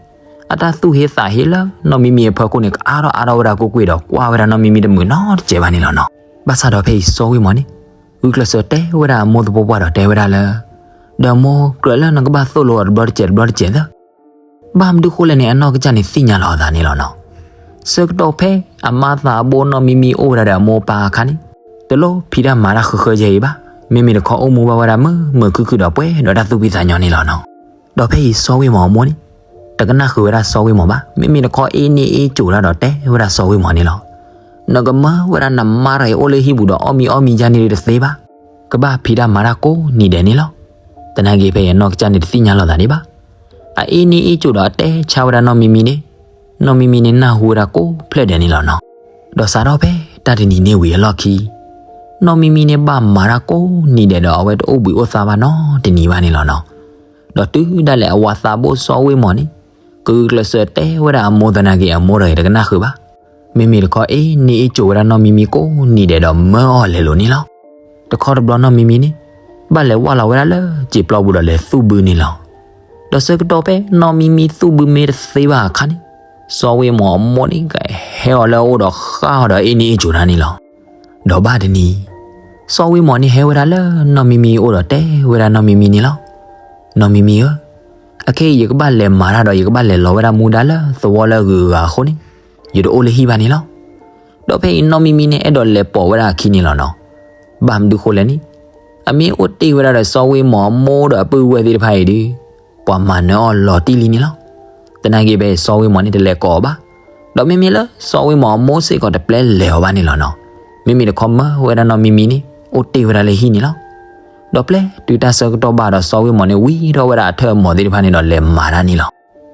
အတၢ်သူၣ်ဟ့သးဟ့လၢနီၢ်မံမံအဖီခိၣ်န့ၣ် ကအါထီၣ်အါထီၣ်ဝဲဒၣ်ကွ့ၢ်ကွ့ၢ်ဒီးကွၢ်ဝဲဒၣ်နီၢ်မံမံတမုာ်နီတစဲးဘၣ်န့ၣ်လီၤနီၤ. ဘၣ်ဆၣ်ဒီးဖဲအံၤစီၤဝ့မီၤန့ၣ် ဂုာ်ကျဲးစၢးတဲဝဲဒၣ်အမိၢ်သပှၢ်ပှၢ်ဒီးတဲဝဲဒၣ်လၢ, ဒီးမိၢ်ကြၢးလၢနကဘၣ်သိၣ်လိအီၤတဘျီတစဲးတဘျီတစဲးသၢ ဘၣ်မနုၤဃိလဲၣ်န့ၣ် အနီၢ်ကစၢ်န့ၣ်သ့ၣ်ညါလီၤအသးန့ၣ်လီၤနီၤ. ဆၢကတီၢ်ဖဲအမါသးအဘိနီၢ်မံမံအိၣ်ဝဲဒၣ်ဒီးအမိၢ်အပၢ်အခါန့ၣ်, တလိၣ်ဖံးတၢ်မၤတၢ်ဃၢဃၢယဲအံၤဘၣ်. မ့မ့ၢ်တခီအိၣ်မူဘၣ်ဝဲဒၣ်မုာ်မုာ်ခုၣ်ခုၣ်ဒီးပှဲၤဒီးတၢ်သူၣ်ဖှံသးညီန့ၣ်လီၤနီၤ. ဒီးဖဲအံၤစီၤဝ့မီၤအမိၢ်န့ၣ် တကနၣ်ဃုာ်ဝဲဒၣ်စီၤဝ့မီၤဘၣ်. မ့မ့ၢ်တခီအ့န့ၢ်အ့ကၠိၤတၢ်ဒီးတဲဝဲဒၣ်စီၤဝ့မီၤန့ၣ်လီၤ. နကမၢဝဲဒၣ်နမါတဂၤအံၤ အိၣ်လၢဟံၣ်ပူၤဒီးအီၣ်မံၤအီၣ်မံၤယါန့ၣ်တသ့ဘၣ်. ကဘၣ်ဖံးတၢ်မၤတၢ်ကိးနံၤဒဲးန့ၣ်လီၤ. သနာ်က့ဖဲအံၤအနီၢ်ကစၢ်န့ၣ်တသ့ၣ်ညါလိာ်သးဒံးဘၣ်. အအ့န့ၢ်အ့ကၠိၤဒီးအတဲဆါဝဲဒၣ်နီၢ်မံမံန့ၣ်, နီၢ်မံမံန့ၣ်နၢ်ဟူဝဲဒၣ်ကိးဖျၢၣ်ဒဲးန့ၣ်လီၤနီၤ. ဒီးစးထီၣ်ဖဲတၢ်တနံၤန့ၣ်ဝံၤအလီၢ်ခံ နီၢ်မံမံန့ၣ်ဘၣ်မၤတၢ်ကိးနံၤဒဲးဒီးအဝဲတအိၣ်ဘှံးအိၣ်သါဘၣ်နီတနံၤဘၣ်န့ၣ်လီၤနီၤ. ဒီးတုၤဒၣ်လဲာ်အဝၤသးဘိစီၤဝ့မီၤန့ၣ် ကဂုာ်ကျဲးစၢးတဲဝဲဒၣ်အမိၢ်သနာ်က့ အမိၢ်တဂၤတကနၣ်ဃုာ်ဘၣ်. မ့မ့ၢ်တခီအ့န့ၢ်အ့ကၠိၤဝဲဒၣ်နီၢ်မံမံကိးနံၤဒဲးဒီးမၢအီၤလဲၤလိာ်န့ၣ်လီၤ. တခီတဘျီနီၢ်မံမံန့ၣ် ဘၣ်လဲၤဝၢ်လီၤဝဲဒၣ်လၢစံာ်ပျီပူၤဒီးလဲၤသူၣ်ဘုန့ၣ်လီၤ. ဒီးဆၢကတီၢ်ဖဲနီၢ်မံမံသူၣ်ဘုမ့ၢ်တသ့ဘၣ်အခါန့ၣ်, စီၤဝ့မီၤအမိၢ်န့ၣ်ကဟဲအီၤလၢအအိၣ်ဒီးဃၣ်အီၤဒီးအ့န့ၢ်အ့ကၠိၤတၢ်န့ၣ်လီၤ. ဒီးဘၣ်တနံၤ, စီၤဝ့မီၤန့ၣ်ဟဲဝဲဒၣ်လၢနီၢ်မံမံအအိၣ်ဒီးတဲဝဲဒၣ်နီၢ်မံမံန့ၣ်လီၤ. နီၢ်မံမံဧၢ, အခဲအံၤယကဘၣ်လဲၤမၤတၢ်ဒီးယကဘၣ်လဲၤလီၤဝဲဒၣ်မူဒါလၢသဝီလၢအဂုၤအဂၤအဃိန့ၣ်, ယတအိၣ်လၢဟံၣ်ဘၣ်န့ၣ်လီၤ. ဒီးဖဲအံၤနီၢ်မံမံန့ၣ်အဲၣ်ဒိးလဲၤပိာ်ဝဲဒၣ်အခံန့ၣ်လီၤနီၤ. ဘၣ်မနုၤဃိလဲၣ်န့ၣ်, အမ့ၢ်အိၣ်တ့ၢ်ဝဲဒၣ်ဒီးစီၤဝ့မီၤအမိၢ်ဒီးအပုၢ်ဝဲၢ်သ့ၣ်တဖၣ်အံၤဒီး ပှၤမၤနၢၤအီၤလီၤတံၢ်လံန့ၣ်လီၤ. သနာ်က့ဖဲအံၤစီၤဝ့မီၤန့ၣ်တလဲၤကိးအီၤဘၣ်. ဒီးမ့မ့ၢ်လၢစီၤဝ့မီၤအမိၢ်စ့ၢ်ကီးတပျဲလဲၤအီၤဘၣ်န့ၣ်လီၤနီၤ. မ့မ့ၢ်တခီမၢဝဲဒၣ်နီၢ်မံမံန့ၣ် အိၣ်တ့ၢ်ဝဲဒၣ်လၢဟံၣ်န့ၣ်လီၤ. ဒီးပျဲတုၤတၢ်ဆၢကတီၢ်ဘၣ်ဒီးစီၤဝ့မီၤန့ၣ် ဝံထီၣ်ဝဲဒၣ်အထၢၣ်အမီၤသ့ၣ်တဖၣ်န့ၣ်ဒီးလဲၤမၤတၢ်န့ၣ်လီၤ.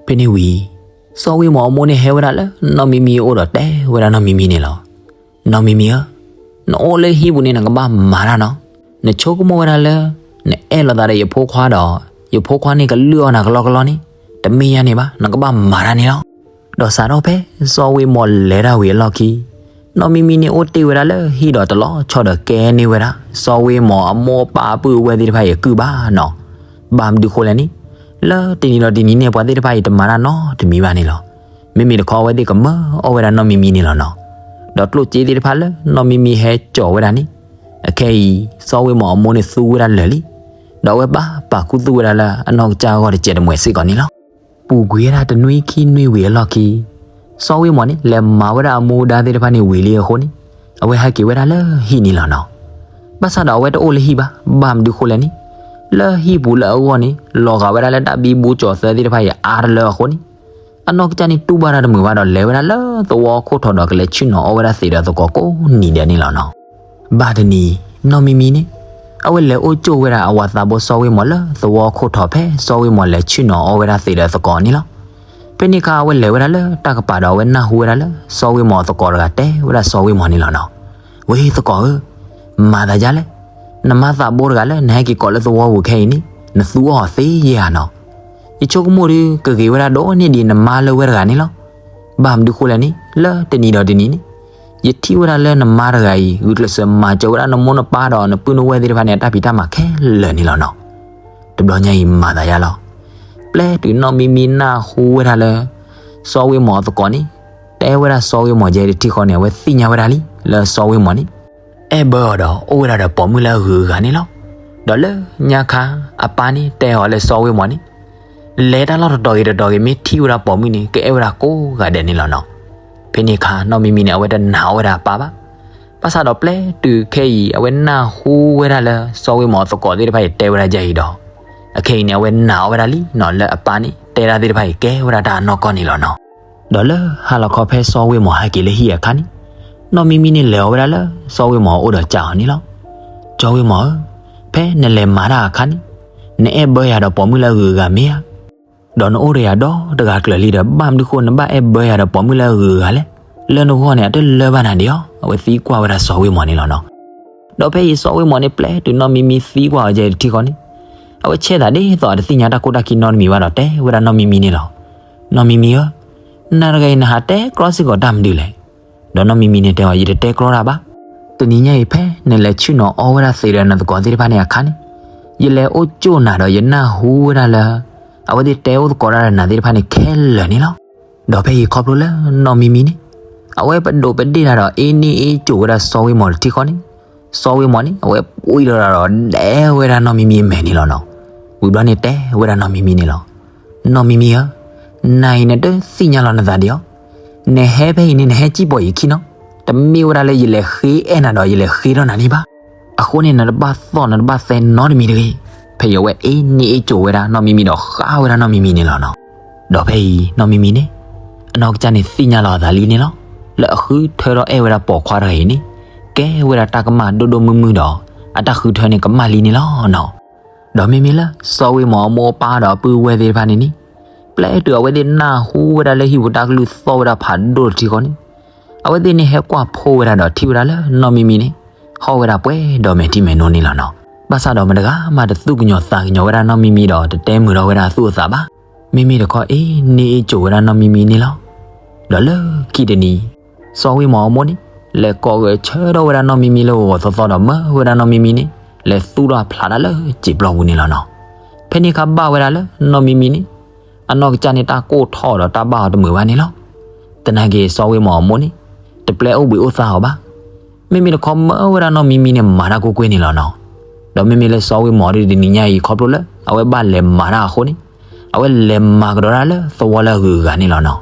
ဖဲန့ၣ်ဝံၤ, စီၤဝ့မီၤအမိၢ်န့ၣ်ဟဲဝဲဒၣ်လၢနီၢ်မံမံအအိၣ်ဒီးတဲဝဲဒၣ်နီၢ်မံမံန့ၣ်လီၤ. နီၢ်မံမံဧၢ, နအိၣ်လၢဟံၣ်ပူၤန့ၣ် နကဘၣ်မၤတၢ်နီၤ. နဆိကမိၣ်ဝဲဒၣ်လၢ နအဲၣ်လိာ်သးဒီးယဖိခွါဒီး ယဖိခွါန့ၣ်ကလုၢ်အီၣ်နၤကလီကလီန့ၣ် တမ့ၢ်ယါန့ၣ်ဘၣ်, နကဘၣ်မၤတၢ်န့ၣ်လီၤ. ဒီးစးထီၣ်ဖဲစီၤဝ့မီၤလဲၤတၢ်ဝံၤအလီၢ်ခံ နီၢ်မံမံန့ၣ်အိၣ်တ့ၢ်ဝဲဒၣ်လၢဟံၣ်ဒီးတလီၤဆီဒီးကဲန့ၢ်ဝဲဒၣ် စီၤဝ့မီၤအမိၢ်အပၢ်အပုၢ်အဝဲၢ်သ့ၣ်တဖၣ်အံၤအကုၢ်ဘၣ်နီၤ. ဘၣ်မနုၤဃိလဲၣ်န့ၣ်, လၢတနံၤဒီးတနံၤန့ၣ် ပှၤသ့ၣ်တဖၣ်အံၤတမၤတၢ်နီတမံၤဘၣ်န့ၣ်လီၤ. မ့မ့ၢ်တခီအဝဲသ့ၣ်ကမၢအီၣ်ဝဲဒၣ်နီၢ်မံမံန့ၣ်လီၤနီၤ. ဒီးကျိၣ်စ့သ့ၣ်တဖၣ်လၢနီၢ်မံမံဟဲကၠီၤဝဲဒၣ်န့ၣ်, အခဲအံၤ စီၤဝ့မီၤအမိၢ်န့ၣ်သူဝဲဒၣ်လၢာ်လံ. ဒီးအဝဲဘၣ်ပာ်ခူသူၣ်ဝဲဒၣ်လၢအနီၢ်ကစၢ်အဂီၢ်တစဲးတမှဲးစ့ၢ်ကီးန့ၣ်လီၤ. ပူၤကွံာ်ဝဲဒၣ်တနွံခံနွံဝံၤအလီၢ်ခံ စီၤဝ့မီၤန့ၣ် လဲၤမၤဝဲဒၣ်အမူဒါသ့ၣ်တဖၣ်န့ၣ်ဝံၤလံအဃိန့ၣ်, အဝဲဟဲက့ၤဝဲဒၣ်လၢဟံၣ်န့ၣ်လီၤနီၤ. ဘၣ်ဆၣ်ဒီးအဝဲတအိၣ်လၢဟံၣ်ဘၣ်. ဘၣ်မနုၤဃိလဲၣ်န့ၣ်, လၢဟံၣ်ပူၤလၢအဂီၢ်န့ၣ် လီၤဂာ်ဝဲဒၣ်လၢတၢ်ဘံဘူကၠီၤသၢသ့ၣ်တဖၣ်အံၤအါတလၢအဃိန့ၣ်, အနီၢ်ကစၢ်န့ၣ်တူၢ်ဘၣ်တၢ်တမုာ်ဘၣ်ဒီးလဲၤဝဲဒၣ်လၢသဝီခိၣ်ထီၣ်ဒီးကလဲၤဆ့ၣ်နီၤအီၣ်ဝဲဒၣ်သံးဒီးသကိးကိးနံၤဒဲးန့ၣ်လီၤနီၤ. ဘၣ်တနံၤ, နီၢ်မံမံန့ၣ် အဝဲလဲၤအိၣ်ကၠိၣ်ဝဲဒၣ်အဝၤသးဘိစီၤဝ့မီၤလၢသဝီခိၣ်ထီၣ်ဖဲစီၤဝ့မီၤလဲၤဆ့ၣ်နီၤအီၣ်ဝဲဒၣ်သံးဒီးသကိးန့ၣ်လီၤ. ဖဲန့ၣ်အခါအဝဲလဲၤဝဲဒၣ်လၢတၢ်ကပၤဒီးအဝဲနၢ်ဟူဝဲဒၣ်လၢ စီၤဝ့မီၤအသကိးတဂၤတဲဝဲဒၣ်စီၤဝ့မီၤန့ၣ်လီၤနီၤ. ဝ့သကိးဧၢ, မၤသးယါလဲၣ်, နမါသးဘိတဂၤလၢနဟဲက့ၤကိးလၢသဝီပူၤခဲအံၤန့ၣ် နသူအီၤသ့ယဲဧါနီၤ. ယဆိကမိၣ်ဒုးကဂ့ၤဝဲဒၣ်ဒိၣ်န့ၢ်ဒံးနမါလၢဝဲတဂၤန့ၣ်လီၤ. ဘၣ်မနုၤဃိလဲၣ်န့ၣ်, လၢတနံၤဒီးတနံၤန့ၣ် ယထံၣ်ဝဲဒၣ်လၢနမါတဂၤအံၤ ဂုာ်ကျဲးစၢးမၤစၢၤဝဲဒၣ်နမိၢ်နပၢ်ဒီးနပုၢ်နဝဲၢ်သ့ၣ်တဖၣ်န့ၣ် အတၢ်ဖံးတၢ်မၤခဲလၢာ်န့ၣ်လီၤနီၤ. တဘျီညါအံၤမၤသးယါလီၤ. ပျဲတုၤနီၢ်မံမံနၢ်ဟူဝဲဒၣ်လၢ စီၤဝ့မီၤအသကိးန့ၣ် တဲဝဲဒၣ်စီၤဝ့မီၤယဲတထံၣ်ဃီန့ၣ် အဝဲသ့ၣ်ညါဝဲဒၣ်လံ လၢစီၤဝ့မီၤန့ၣ် အဲၣ်ဘၢအီၤဒီးအိၣ်ဝဲဒၣ်ဒီးပိာ်မုၣ်လၢအဂုၤအဂၤန့ၣ်လီၤ. ဒီးလၢညါခါ အပၢ်န့ၣ်တဲအီၤလၢစီၤဝ့မီၤန့ၣ် လဲၤတၢ်လီၢ်တတီၤဂ့ၤတတီၤဂ့ၤ မ့ၢ်ထံၣ်ဝဲဒၣ်ပိာ်မုၣ်န့ၣ် ကအဲၣ်ဝဲဒၣ်ကိးဂၤဒဲးန့ၣ်လီၤနီၤ. ဖဲန့ၣ်အခါနီၢ်မံမံန့ၣ် အဝဲတနာ်အီၣ်ဝဲဒၣ်အပၢ်ဘၣ်. ဘၣ်ဆၣ်ဒီးပျဲတုၤခဲအံၤ အဝဲနၢ်ဟူဝဲဒၣ်လၢစီၤဝ့မီၤအသကိးသ့ၣ်တဖၣ်အံၤတဲဝဲဒၣ်ဒ်အံၤဒီး အခဲအံၤန့ၣ် အဝဲနာ်အီၣ်ဝဲဒၣ်လံနီၤ လၢအပၢ်န့ၣ် တဲဒၣ်သ့ၣ်တဖၣ်အံၤကဲဝဲဒၣ်တၢ်အနီၢ်ကီၢ်န့ၣ်လီၤနီၤ. ဒီးလၢဟါလီၤခီဖဲစီၤဝ့မီၤဟဲက့ၤလၢဟံၣ်အခါန့ၣ်, နီၢ်မံမံန့ၣ်လဲၤအီၤဝဲဒၣ်လၢစီၤဝ့မီၤအအိၣ်ဒီးစံးအီၤန့ၣ်လီၤ. စီၤဝ့မီၤဧၢ, ဖဲနလဲၤမၤတၢ်အခါန့ၣ်, နအဲၣ်ဘၢယၤဒီးပိာ်မုၣ်လၢအဂုၤအဂၤမ့ၢ်ဧါ. ဒီးနအိၣ်ဒီးယၤဒီတဂၤကျၢၤလံဒီး ဘၣ်မနုၤဃိနဘၣ်အဲၣ်ဘၢယၤဒီးပိာ်မုၣ်လၢအဂုၤအဂၤလဲၣ်. လၢနဂီၢ်န့ၣ် အတလၢဘၣ်နၤဒံးဧါ. အဝဲသံကွၢ်ဝဲဒၣ်စီၤဝ့မီၤန့ၣ်လီၤနီၤ. ဒီးဖဲအံၤစီၤဝ့မီၤန့ၣ် ပျဲတုၤနီၢ်မံမံသံကွၢ်အီၤယဲတထံၣ်ဃီန့ၣ်, အဝဲဆဲးသးဒ်သိးအတသ့ၣ်ညါတၢ်ခိၣ်တၢ်ခံနီတမံၤဘၣ်ဒီး တဲဝဲဒၣ်နီၢ်မံမံန့ၣ်လီၤ. နီၢ်မံမံဧၢ, နၤတဂၤအံၤ နဟးတဲကြီစ့ၢ်ကီးတၢ်မနုၤလဲၣ်. ဒီးနီၢ်မံမံန့ၣ်တဲအီၤ ယတတဲကြီတၢ်ဘၣ်. တနံၤညါအံၤ ဖဲနလဲၤဆ့ၣ်နီၤအီဝဲဒၣ်သံးဒီးနသကိးသ့ၣ်တဖၣ်န့ၣ်အခါန့ၣ်, ယလဲၤအိၣ်ကၠိၣ်နၤဒီးယနၢ်ဟူဝဲဒၣ်လၢ အဝဲသ့ၣ်တဲအိၣ်သကိးတၢ်ဒီးနၤသ့ၣ်တဖၣ်န့ၣ်ခဲလၢာ်န့ၣ်လီၤ. ဒီးဖဲအံၤခီဖျိလၢနီၢ်မံမံန့ၣ်, အဝဲပဒိးပဒ့ၣ်တၢ်ဒီးအ့န့ၢ်အ့ကၠိၤဝဲဒၣ်စီၤဝ့မီၤတထံၣ်ဃီန့ၣ်, စီၤဝ့မီၤန့ၣ် အဝဲပှံၤဒီးတၢ်ဒီးဒဲဝဲဒၣ်နီၢ်မံမံအမဲာ်န့ၣ်လီၤနီၤ. ဝံၤဘျီန့ၣ်တဲဝဲဒၣ်နီၢ်မံမံန့ၣ်လီၤ. နီၢ်မံမံဧၢ, နၤအံၤနတသ့ၣ်ညါလီၤနသးဒံးဧါ. နဟဲဖဲအံၤန့ၣ် နဟဲစံၣ်ပိာ်ယခံနီၤ, တမ့ၢ်ဝဲဒၣ်လၢယလဲၤဃ့အဲၣ်နၤဒီးယလဲၤဃ့ထီၣ်နၤန့ၣ်ဘၣ်. အဃိန့ၣ် နတဘၣ်သီၣ်နတဘၣ်သဲနီတမံၤတဂ့ၤ. ဖဲအံၤအဝဲအ့န့ၢ်အ့ကၠိဝဲဒၣ်နီၢ်မံမံဒီးဃၣ်ဝဲဒၣ်နီၢ်မံမံန့ၣ်လီၤနီၤ. ဒီးဖဲအံၤနီၢ်မံမံန့ၣ် အနီၢ်ကစၢ်န့ၣ်သ့ၣ်ညါလီၤအသးလံန့ၣ်လီၤ. လၢအဃုထၢထီၣ်အဲၣ်ဝဲဒၣ်ပိာ်ခွါတဂၤအံၤန့ၣ် ကဲဝဲဒၣ်တၢ်ကမၣ်ဒိၣ်ဒိၣ်မုၢ်မုၢ်ဒီး အတၢ်ဃုထၢန့ၣ်ကမၣ်လံန့ၣ်လီၤနီၤ. ဒီးမ့မ့ၢ်လၢစီၤဝ့မီၤအမိၢ်အပၢ်ဒီးအပုၢ်ဝဲၢ်သ့ၣ်တဖၣ်န့ၣ်န့ၣ် ပျဲတုၤအဝဲသ့ၣ်နၢ်ဟူဝဲဒၣ်လၢဟံၣ်ပူၤတၢ်ကလုၢ်သီၣ်ဝဲဒၣ်ဖးဒိၣ်တထံဃီန့ၣ် အဝဲသ့ၣ်န့ၣ်ဟဲကွၢ်ဖိဝဲဒၣ်ဒီးထံၣ်ဝဲဒၣ်လၢနီၢ်မံမံန့ၣ် ဟီၣ်ဝဲဒၣ်ပှဲၤဒီးမဲာ်ထံမဲာ်နိန့ၣ်လီၤနီၤ. ဘၣ်ဆၣ်ဒီးမတဂၤမးတသူၣ်ကညီၤသးကညီၤဝဲဒၣ်နီၢ်မံမံဒီးတတဲမုာ်ထီၣ်ဝဲဒၣ်သူၣ်အသးဘၣ်. မ့မ့ၢ်တခီအ့န့ၢ်အ့ကၠိဝဲဒၣ်နီၢ်မံမံန့ၣ်လီၤ. ဒီးလၢခံတနံၤ စီၤဝ့မီၤအမိၢ်န့ၣ် လဲၤကိးဂဲၤဆၢထၢၣ်ဝဲဒၣ်နီၢ်မံမံလၢဂီၤဂီၤသီသီဒီးမၢဝဲဒၣ်နီၢ်မံမံန့ၣ် လဲၤသူၣ်ထီၣ်ဖျးတၢ်လၢစံာ်ပျီပူၤန့ၣ်လီၤနီၤ. ဖဲန့ၣ်အခါဘၣ်ဝဲဒၣ်လၢနီၢ်မံမံန့ၣ် အနီၢ်ကစၢ်န့ၣ်တၢ်ကိၢ်ထီၣ်ဒီးတၢ်ဘၣ်အီၤတမုာ်ဘၣ်န့ၣ်လီၤ. သနာ်က့စီၤဝ့မီၤအမိၢ်န့ၣ် တပျဲအိၣ်ဘှံးအိၣ်သါအီၤဘၣ်. မ့မ့ၢ်တခီမၢဝဲဒၣ်နီၢ်မံမံန့ၣ်မၤတၢ်ကွ့ၢ်ကွ့ၢ်န့ၣ်လီၤနီၤ. ဒီးမ့မ့ၢ်လၢစီၤဝ့မီၤဒ်တနံၤညါအံၤ ခီဖျိလၢအဝဲဘၣ်လဲၤမၤတၢ်အဃိန့ၣ် အဝဲလဲၤမၤကဒီးတၢ်လၢသဝီလၢအဂုၤအဂၤန့ၣ်လီၤနီၤ.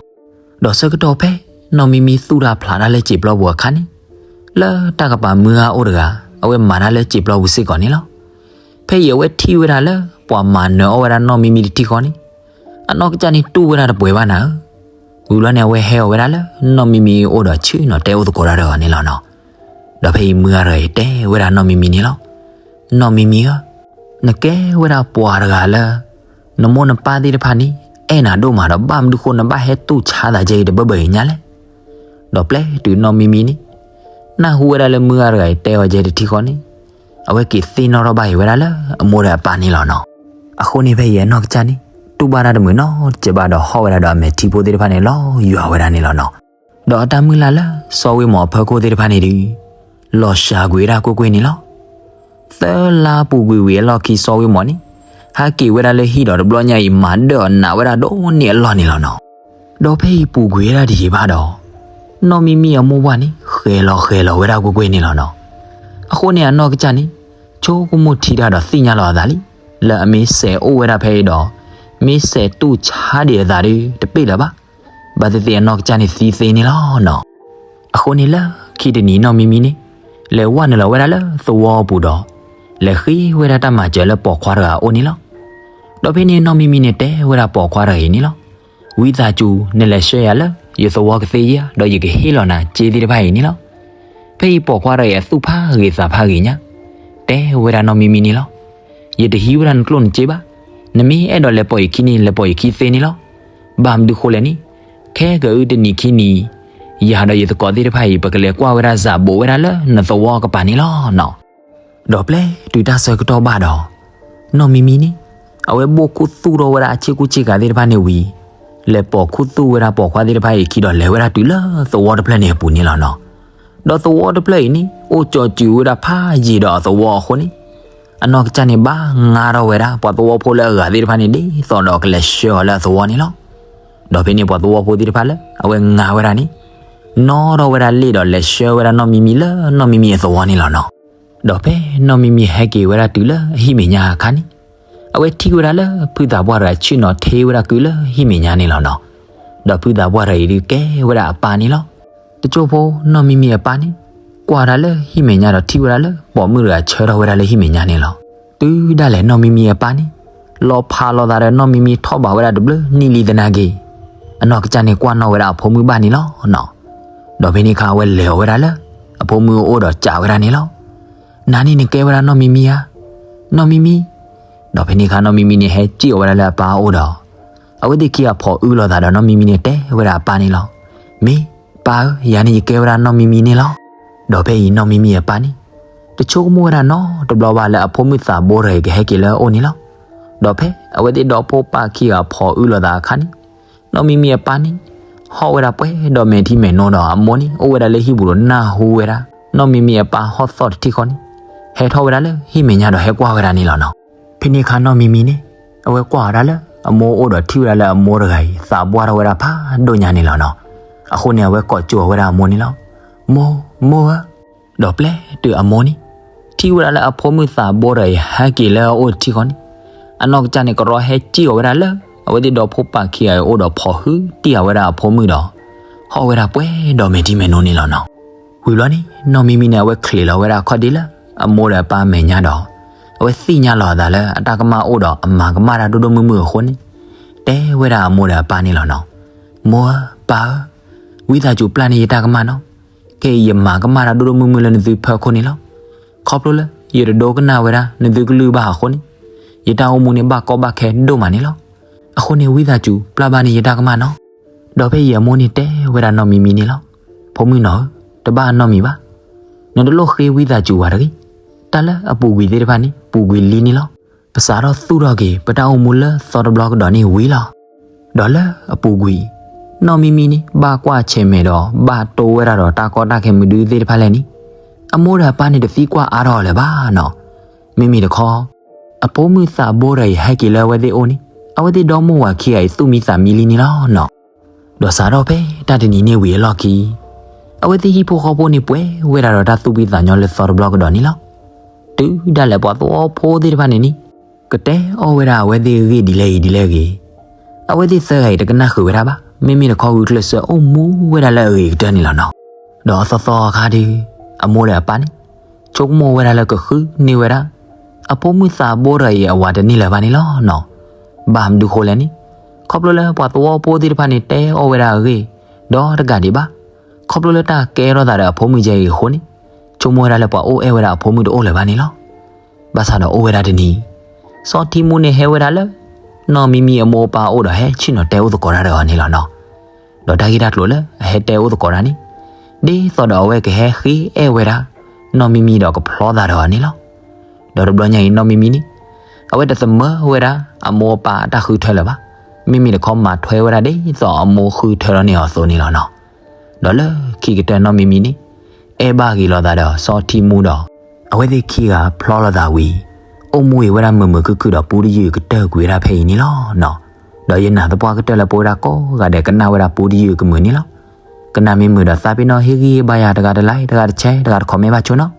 ဒီးဆၢကတီၢ်ဖဲ နီၢ်မံမံသူၣ်တၢ်ဖျးတၢ်လၢစံာ်ပျီပူၤအခါန့ၣ် လၢတၢ်ကပၤမုၢ်ဂၤအိၣ်တဂၤ အဝဲမၤတၢ်လၢစံာ်ပျီပူၤစ့ၢ်ကီးန့ၣ်လီၤ. ဖဲအံၤအဝဲထံၣ်ဝဲဒၣ်လၢပှၤမၤနၢၤအီၣ်ဝဲဒၣ်နီၢ်မံမံတထံဃီန့ၣ် အနီၢ်ကစၢ်န့ၣ်တူၢ်ဝဲဒၣ်တပှဲၤဘၣ်နၤဧၢ. ဝံၤဘျီန့ၣ် အဝဲဟဲအီၤဝဲဒၣ်လၢနီၢ်မံမံအအိၣ်ဒီးဆ့ၣ်နီၤတဲအိၣ်သကိးတၢ်ဒီးအီၤန့ၣ်လီၤနီၤ. ဒီးဖဲအံၤမုၢ်ဂၤတဂၤအံၤတဲဝဲဒၣ်နီၢ်မံမံန့ၣ်လီၤ. နီၢ်မံမံဧၢ, နကဲဝဲဒၣ်ပှၤတဂၤလၢ နမိၢ်နပၢ်သ့ၣ်တဖၣ်န့ၣ် အဲၣ်နၤဒိၣ်မးဒီး ဘၣ်မနုၤဃိနဘၣ်ဟဲတူၢ်ဆါသးကဲအံၤတဘၢဘၢအံၤညါလဲၣ်. ဒီးပျဲတုၤနီၢ်မံမံန့ၣ် နၢ်ဟူဝဲဒၣ်လၢမုၢ်ဂၤတဂၤအံၤတဲအီၤကဲတထံဃီန့ၣ် အဝဲက့ၤသ့ၣ်နီၣ်ထီၣ်ဘၣ်အံၤဝဲဒၣ်လၢအမိၢ်ဒီးအပၢ်န့ၣ်လီၤနီၤ. အဃိန့ၣ်ဖဲအံၤအနီၢ်ကစၢ်န့ၣ် တူၢ်ဘၣ်တၢ်တမုာ်နီတစဲးဘၣ်ဒီး ဟီၣ်ဝဲဒၣ်ဒီးအမဲာ်ထံဖိသ့ၣ်တဖၣ်န့ၣ်လီၤယွၤဝဲဒၣ်န့ၣ်လီၤနီၤ. ဒီးအတၢ်မုၢ်လၢ်လၢစီၤဝ့မီၤအဖီခိၣ်သ့ၣ်တဖၣ်န့ၣ်ဒီး လီၤစှၤကွံာ်ဝဲဒၣ်ကွ့ၢ်ကွ့ၢ်န့ၣ်လီၤ. သၢလါပူၤကွံာ်ဝံၤအလီၢ်ခံစီၤဝ့မီၤန့ၣ် ဟဲက့ၤဝဲဒၣ်လၢဟံၣ်ဒီးတဘျီညါအံၤ မၤဒၢၣ်အီၤနးဝဲဒၣ်ဒိၣ်န့ၢ်အလီၢ်န့ၣ်လီၤနီၤ. ဒီးဖဲအံၤပူၤကွံာ်ဝဲဒၣ်တယံာ်ဘၣ်ဒီး နီၢ်မံမံအမိၢ်ပှၢ်န့ၣ် ဃဲၤလီၤဃဲၤလီၤဝဲဒၣ်ကွ့ၢ်ကွ့ၢ်န့ၣ်လီၤနီၤ. အဃိန့ၣ်အနီၢ်ကစၢ်န့ၣ် ဆိကမိၣ်ထံတၢ်ဒီးသ့ၣ်ညါလီၤအသးလံ, လၢအမ့ၢ်စဲးအိၣ်ဝဲဒၣ်ဖဲအံၤဒီး မ့ၢ်စဲးတူၢ်ဆါဒံးအသးဒီးတပ့ၢ်လၢၤဘၣ်. ဘၣ်သ့ၣ်သ့ၣ်အနီၢ်ကစၢ်န့ၣ်သံသ့န့ၣ်လီၤနီၤ. အဃိန့ၣ်လၢခံတနံၤနီၢ်မံမံန့ၣ် လဲၤဝဲနုာ်လီၤဝဲဒၣ်လၢသဝီပူၤဒီး လဲၤဃ့ဝဲဒၣ်တၢ်မၤစၢၤလၢပိာ်ခွါတဂၤအအိၣ်န့ၣ်လီၤ. ဒီးဖဲန့ၣ်နီၢ်မံမံန့ၣ်တဲဝဲဒၣ်ပိာ်ခွါတဂၤအံၤန့ၣ်လီၤ. ဝံသးစူၤ နလဲၤဆှၢယၤလၢယသဝီကသ့ဧါ, ဒီးယကဟ့ၣ်လီၤနၤစ့သ့ၣ်တဖၣ်အံၤန့ၣ်လီၤ. ဖဲအံၤပိာ်ခွါတဂၤအံၤအသူၣ်ဖးဂ့ၤသးဖးဂ့ၤညါ တဲဝဲဒၣ်နီၢ်မံမံန့ၣ်လီၤ. ယတဟံးဝဲဒၣ်နကျိၣ်နစ့ဘၣ်. နမ့ၢ်အဲၣ်ဒိးလဲၤပိာ်ယခံန့ၣ် လဲၤပိာ်ယခံသ့န့ၣ်လီၤ. ဘၣ်မနုၤဃိလဲၣ်န့ၣ် ခဲကနံၣ်အံၤ ယၤဒီးယသကိးသ့ၣ်တဖၣ်အံၤ ပကလဲၤကွၢ်ဝဲဒၣ်စးဘိးဝဲဒၣ်လၢနသဝီကပၤန့ၣ်လီၤနီၤ. ဒီးပျဲတုၤတၢ်ဆၢကတီၢ်ဘၣ်ဒီး နီၢ်မံမံန့ၣ် အဝဲဘိၣ်ခူသူၣ်ထီၣ်ဝဲဒၣ်အဆ့ကူဆ့ကၤသ့ၣ်တဖၣ်န့ၣ်ဝံၤ လဲၤပိာ်ခူသူၣ်ဝဲဒၣ်ပိာ်ခွါသ့ၣ်တဖၣ်အံၤအခံဒီးလဲၤဝဲဒၣ်တုၤလၢသဝီတဖျၢၣ်န့ၣ်အပူၤန့ၣ်လီၤနီၤ. ဒီးသဝီတဖျၢၣ်အံၤန့ၣ် အိၣ်ကၠီၤစုၤဝဲဒၣ်ဖးယံာ်ဒီးအသဝီအဃိန့ၣ် အနီၢ်ကစၢ်န့ၣ်ဘၣ်ငါထီၣ်ဝဲဒၣ် ပှၤသဝီဖိလၢအဂၤသ့ၣ်တဖၣ်န့ၣ် ဒ်သိးဒီးကလဲၤဆှၢအီၤလၢအသဝီန့ၣ်လီၤ. ဒီးဖဲန့ၣ်ပှၤသဝီဖိသ့ၣ်တဖၣ်လၢ အဝဲငါဝဲဒၣ်န့ၣ် နီၣ်ထီၣ်ဝဲဒၣ်လ့ၣ်ဒီးလဲၤဆှၢဝဲဒၣ်နီၢ်မံမံလၢနီၢ်မံမံအသဝီန့ၣ်လီၤနီၤ. ဒီးဖဲနီၢ်မံမံဟဲက့ၤဝဲဒၣ်တုၤလၢအဟံၣ်မဲာ်ညါအခါန့ၣ် အဝဲထံၣ်ဝဲဒၣ်လၢဖုသးပှၢ်တဂၤဆ့ၣ်နီၤထ့ဝဲဒၣ်ကုလၢဟံၣ်မဲာ်ညါန့ၣ်လီၤနီၤ. ဒီးဖုသးပှၢ်တဂၤအံၤဒုးကဲဝဲဒၣ်အပၢ်န့ၣ်လီၤ. တစိၢ်ဖိနီၢ်မံမံအပၢ်န့ၣ် ကွၢ်တၢ်လၢဟံၣ်မဲာ်ညါဒီးထံၣ်ဝဲဒၣ်လၢပိာ်မုၣ်တဂၤဆှၢထီၣ်ဝဲဒၣ်လၢဟံၣ်မဲာ်ညါန့ၣ်လီၤ. တုၤဒၣ်လဲာ်နီၢ်မံမံအပၢ်န့ၣ် လီၤဖးလိာ်သးဒီးနီၢ်မံမံထီၣ်ဘးဝဲဒၣ်တဘျုးနံၣ်လံသနာ်က့ အနီၢ်ကစၢ်န့ၣ်ကွၢ်နီၣ်ဝဲဒၣ်အဖိမုၣ်ဘၣ်န့ၣ်လီၤနီၤ. ဒီးဖဲန့ၣ်အခါအဝဲလဲၤအီၤဝဲဒၣ်လၢ အဖိမုၣ်အအိၣ်ဒီးစံးဝဲဒၣ်န့ၣ်လီၤ. နၤန့ၣ်နကဲဝဲဒၣ်နီၢ်မံမံဧါ, နီၢ်မံမံ. ဒီးဖဲန့ၣ်အခါနီၢ်မံမံန့ၣ် ဟဲစံၣ်အီၤဝဲဒၣ်လၢအပၢ်အအိၣ်ဒီး အဝဲသ့ၣ်ခံဂၤဖီၣ်အုလီၤသးဒီးနီၢ်မံမံန့ၣ်တဲဝဲဒၣ်အပၢ်န့ၣ်လီၤ. မ့ၢ်ပၢ်ဧၢ, ယၤန့ၣ်ယကဲဝဲဒၣ်နီၢ်မံမံန့ၣ်လီၤ. ဒီးဖဲအံၤနီၢ်မံမံအပၢ်န့ၣ် တဆိကမိၣ်ဝဲဒၣ်နီတဘျီဘၣ်လၢအဖိမုၣ်သးဘိတဂၤအံၤကဟဲက့ၤလၢအအိၣ်န့ၣ်လီၤ. ဒီးဖဲအဝဲသ့ၣ်ဒီဖိပၢ်ခံဂၤဖီၣ်အုလီၤသးအခါန့ၣ် နီၢ်မံမံအပၢ်န့ၣ် ဟီၣ်ဝဲဒၣ်ပှဲၤဒီးမဲာ်ထံမဲာ်နိဒီးအမိၢ်န့ၣ် အိၣ်ဝဲဒၣ်လၢဟံၣ်ပူၤဒီးနၢ်ဟူဝဲဒၣ် နီၢ်မံမံအပၢ်ဟီၣ်သီၣ်တထံၣ်ဃီန့ၣ် ဟဲထီၣ်ဝဲဒၣ်လၢဟံၣ်မဲာ်ညါဒီးဟဲကွၢ်ဝဲဒၣ်န့ၣ်လီၤနီၤ. ဖဲန့ၣ်အခါနီၢ်မံမံန့ၣ် အဝဲကွၢ်ဝဲဒၣ်လၢအမိၢ်အိၣ်ဒီးထံၣ်ဝဲဒၣ်လၢအမိၢ်တဂၤအံၤ သးပှၢ်ထီၣ်ဝဲဒၣ်ဖးဒိၣ်ညါန့ၣ်လီၤနီၤ. အဃိန့ၣ် အဝဲကိးကၠိအီၤဝဲဒၣ်အမိၢ်န့ၣ်လီၤ. မိၢ်, မိၢ်ဧၢ. ဒီးပျဲတုၤအမိၢ်န့ၣ် ထံၣ်ဝဲဒၣ်လၢအဖိမုၣ်သးဘိတဂၤအံၤဟဲက့ၤလၢအအိၣ်တထံၣ်ဃီန့ၣ် အနီၢ်ကစၢ်န့ၣ် ကရီဟဲစံၣ်အီၤဝဲဒၣ်လၢ အဝဲသ့ၣ်ဒီဖိပၢ်ခံဂၤအအိၣ်ဒီးဖီၣ်ဟုတံၢ်ဃာ်ဝဲဒၣ်အဖိမုၣ်ဒီး ဟီၣ်ဝဲဒၣ်ပှဲၤဒီးမဲာ်ထံမဲာ်နိန့ၣ်လီၤနီၤ. ဝံၤဘျီန့ၣ် နီၢ်မံမံန့ၣ် အဝဲချံးလီၤဝဲဒၣ်ခီၣ်ဒ့လၢ အမိၢ်ဒီးအပၢ်မဲာ်ညါဒီး အဝဲသ့ၣ်ညါလီၤအသးလၢအတၢ်ကမၣ်အိၣ်ဒီးအမၤကမၣ်တၢ်ဒိၣ်ဒိၣ်မုၢ်မုၢ်အဃိန့ၣ် တဲဝဲဒၣ်အမိၢ်ဒီးအပၢ်န့ၣ်လီၤနီၤ. မိၢ်ဧၢ ပၢ်ဧၢ, ဝံသးစူၤပျၢ်န့ၢ်ယတၢ်ကမၣ်နီၤ. ခဲအံၤယမၤကမၣ်တၢ်ဒိၣ်ဒိၣ်မုၢ်မုၢ်လၢနသုဖၢခိၣ်န့ၣ်လီၤ. ခီဖျိလၢယတဒိကနၣ်ဝဲဒၣ်နသုကလုၢ်ဘၣ်အဃိန့ၣ် ယတၢ်အိၣ်မူန့ၣ်ဘၣ်ကီဘၣ်ခဲဒိၣ်မးန့ၣ်လီၤ. အဃိန့ၣ် ဝံသးစူၤပျၢ်ဘၣ်န့ၢ်ယတၢ်ကမၣ်နီၤ. ဒီးဖဲအံၤအမိၢ်န့ၣ်တဲဝဲဒၣ်နီၢ်မံမံန့ၣ်လီၤ. ဖိမုၣ်နီၤဧၢ, တဘၣ်နီတမံၤဘၣ်. နတလိၣ်ဃ့ဝံသးစူၤဝဲတဂ့ၤ. တၢ်လၢအပူၤကွံာ်သ့ၣ်တဖၣ်န့ၣ် ပူၤကွံာ်လံန့ၣ်လီၤ. ပစးထီၣ်သူၣ်ထီၣ်က့ၤပတၢ်အိၣ်မူလၢသီတဘျီကဒီးန့ၣ်ဝံၤလီၤ. ဒီးလၢအပူၤကွံာ် နီၢ်မံမံန့ၣ် ဘၣ်ကွၢ်ဆဲးမဲာ်ဒီး ဘၣ်တိဝဲဒၣ်ဒီးတၢ်ကီတၢ်ခဲမနုၤသ့ၣ်တဖၣ်လဲၣ်န့ၣ် အမိၢ်ဒီးအပၢ်န့ၣ်တသံကွၢ်အါထီၣ်အီၤလၢၤဘၣ်နီၤ. မ့မ့ၢ်တခီ အဖိမုၣ်သးဘိတဂၤအံၤဟဲက့ၤလၢအဝဲသ့ၣ်အအိၣ်န့ၣ် အဝဲသ့ၣ်ဒီမိၢ်ဝၤခံဂၤအံၤသူၣ်မံသးမံလံန့ၣ်လီၤနီၤ. ဒီးစးထီၣ်ဖဲတၢ်တနံၤန့ၣ်ဝံၤအလီၢ်ခံ အဝဲသ့ၣ်ဟံၣ်ဖိဃီဖိန့ၣ်ပှဲၤဝဲဒၣ်ဒီးတၢ်သူၣ်ဖှံသးညီလၢသီတဘျီကဒီးန့ၣ်လီၤ. တုၤဒၣ်လဲာ်ပှၤသဝီဖိသ့ၣ်တဖၣ်န့ၣ်န့ၣ် ကတဲအီၣ်ဝဲဒၣ်အဝဲသ့ၣ်အဂ့ၢ်ဒ်လဲၣ်ဂ့ၤဒ်လဲၣ်ဂ့ၤ အဝဲသ့ၣ်သၢဂၤအံၤတကနၣ်ဃုာ်ဝဲဒၣ်ဘၣ်. မ့မ့ၢ်တခီဂုာ်ကျဲးစၢးအိၣ်မူဝဲဒၣ်လၢအဂ့ၤကတၢၢ်န့ၣ်လီၤနီၤ. ဒီးအသီသီအခါဒီး အမိၢ်ဒီးအပၢ်န့ၣ် ဆိကမိၣ်ဝဲဒၣ်လၢကဃုန့ၢ်ဝဲဒၣ် အဖိမုၣ်သးဘိတဂၤအံၤအဝၤတန့ၢ်လၢၤဘၣ်န့ၣ်လီၤနီၤ. ဘၣ်မနုၤဃိလဲၣ်န့ၣ် ခီဖျိလၢပှၤသဝီဖိသ့ၣ်တဖၣ်န့ၣ်တဲအီၣ်ဝဲဒၣ်အဂ့ၢ် ဒီးတကးဒံးဘၣ် ခီဖျိလၢတၢ်ကဲထီၣ်သးဒီးအဖိမုၣ်ကဲအံၤအဃိန့ၣ် ဆိကမိၣ်ဝဲဒၣ်လၢပှၤအိၣ်အဲၣ်ဝဲဒၣ်အဖိမုၣ်တအိၣ်လၢၤဘၣ်န့ၣ်လီၤ. ဘၣ်ဆၣ်ဒီးအိၣ်ဝဲဒၣ်တနံၤ စီၤထံမူန့ၣ်ဟဲဝဲဒၣ်လၢ နီၢ်မံမံအမိၢ်အပၢ်အအိၣ်ဒီးဟဲဆ့ၣ်နီၤတဲအိၣ်သကိးတၢ်ဒီးအီၤန့ၣ်လီၤနီၤ. ဒီးတၢ်ဂ့ၢ်တၢ်ကျိၤလၢအဟဲတဲအိၣ်သကိးတၢ်န့ၣ် ဒ်သိးဒီးအဝဲကဟဲဃ့အဲၣ်ဝဲဒၣ် နီၢ်မံမံဒီးကဖျီသးဒီးအီၤန့ၣ်လီၤ. ဒီးတဘျီညါအံၤနီၢ်မံမံန့ၣ် အဝဲတသမၢဝဲဒၣ်အမိၢ်အပၢ်အတၢ်ဃုထၢလၢၤဘၣ်. မ့မ့ၢ်တခီမၤထွဲဝဲဒၣ်ဒ်သိးအမိၢ်ဃုထၢလီၤန့ၢ်အီၤအသိးန့ၣ်လီၤနီၤ. ဒီးလၢခံကတၢၢ်နီၢ်မံမံန့ၣ် အဲၣ်ဘၣ်ဂ့ၤလိာ်သးဒီးစီၤထံမူဒီး အဝဲသ့ၣ်ခံဂၤဖျီလိာ်သးဝံၤ အိၣ်မူအံၤဝဲဒၣ်မုာ်မုာ်ခုၣ်ခုၣ်ဒီးပူတယုၢ်ကတၢၢ်ကွံာ်ဝဲဒၣ်ဖဲအံၤန့ၣ်လီၤနီၤ. ဒီးယနာ်သပှၢ်ကတၢၢ်လၢပဝဲဒၣ်ကိးဂၤဒဲးကနၣ်ဝဲဒၣ်ပူတယုၢ်ကမုာ်န့ၣ်လီၤ. ကနၣ်မ့ၢ်မုာ်ဒီးသးပ့ၤနီၣ်ဟ့ၣ်ဂံၢ်ဟ့ၣ်ဘါယၤတဂၤတlike တဂၤတshare တဂၤတcommentဘၣ်ဆိနီၤ.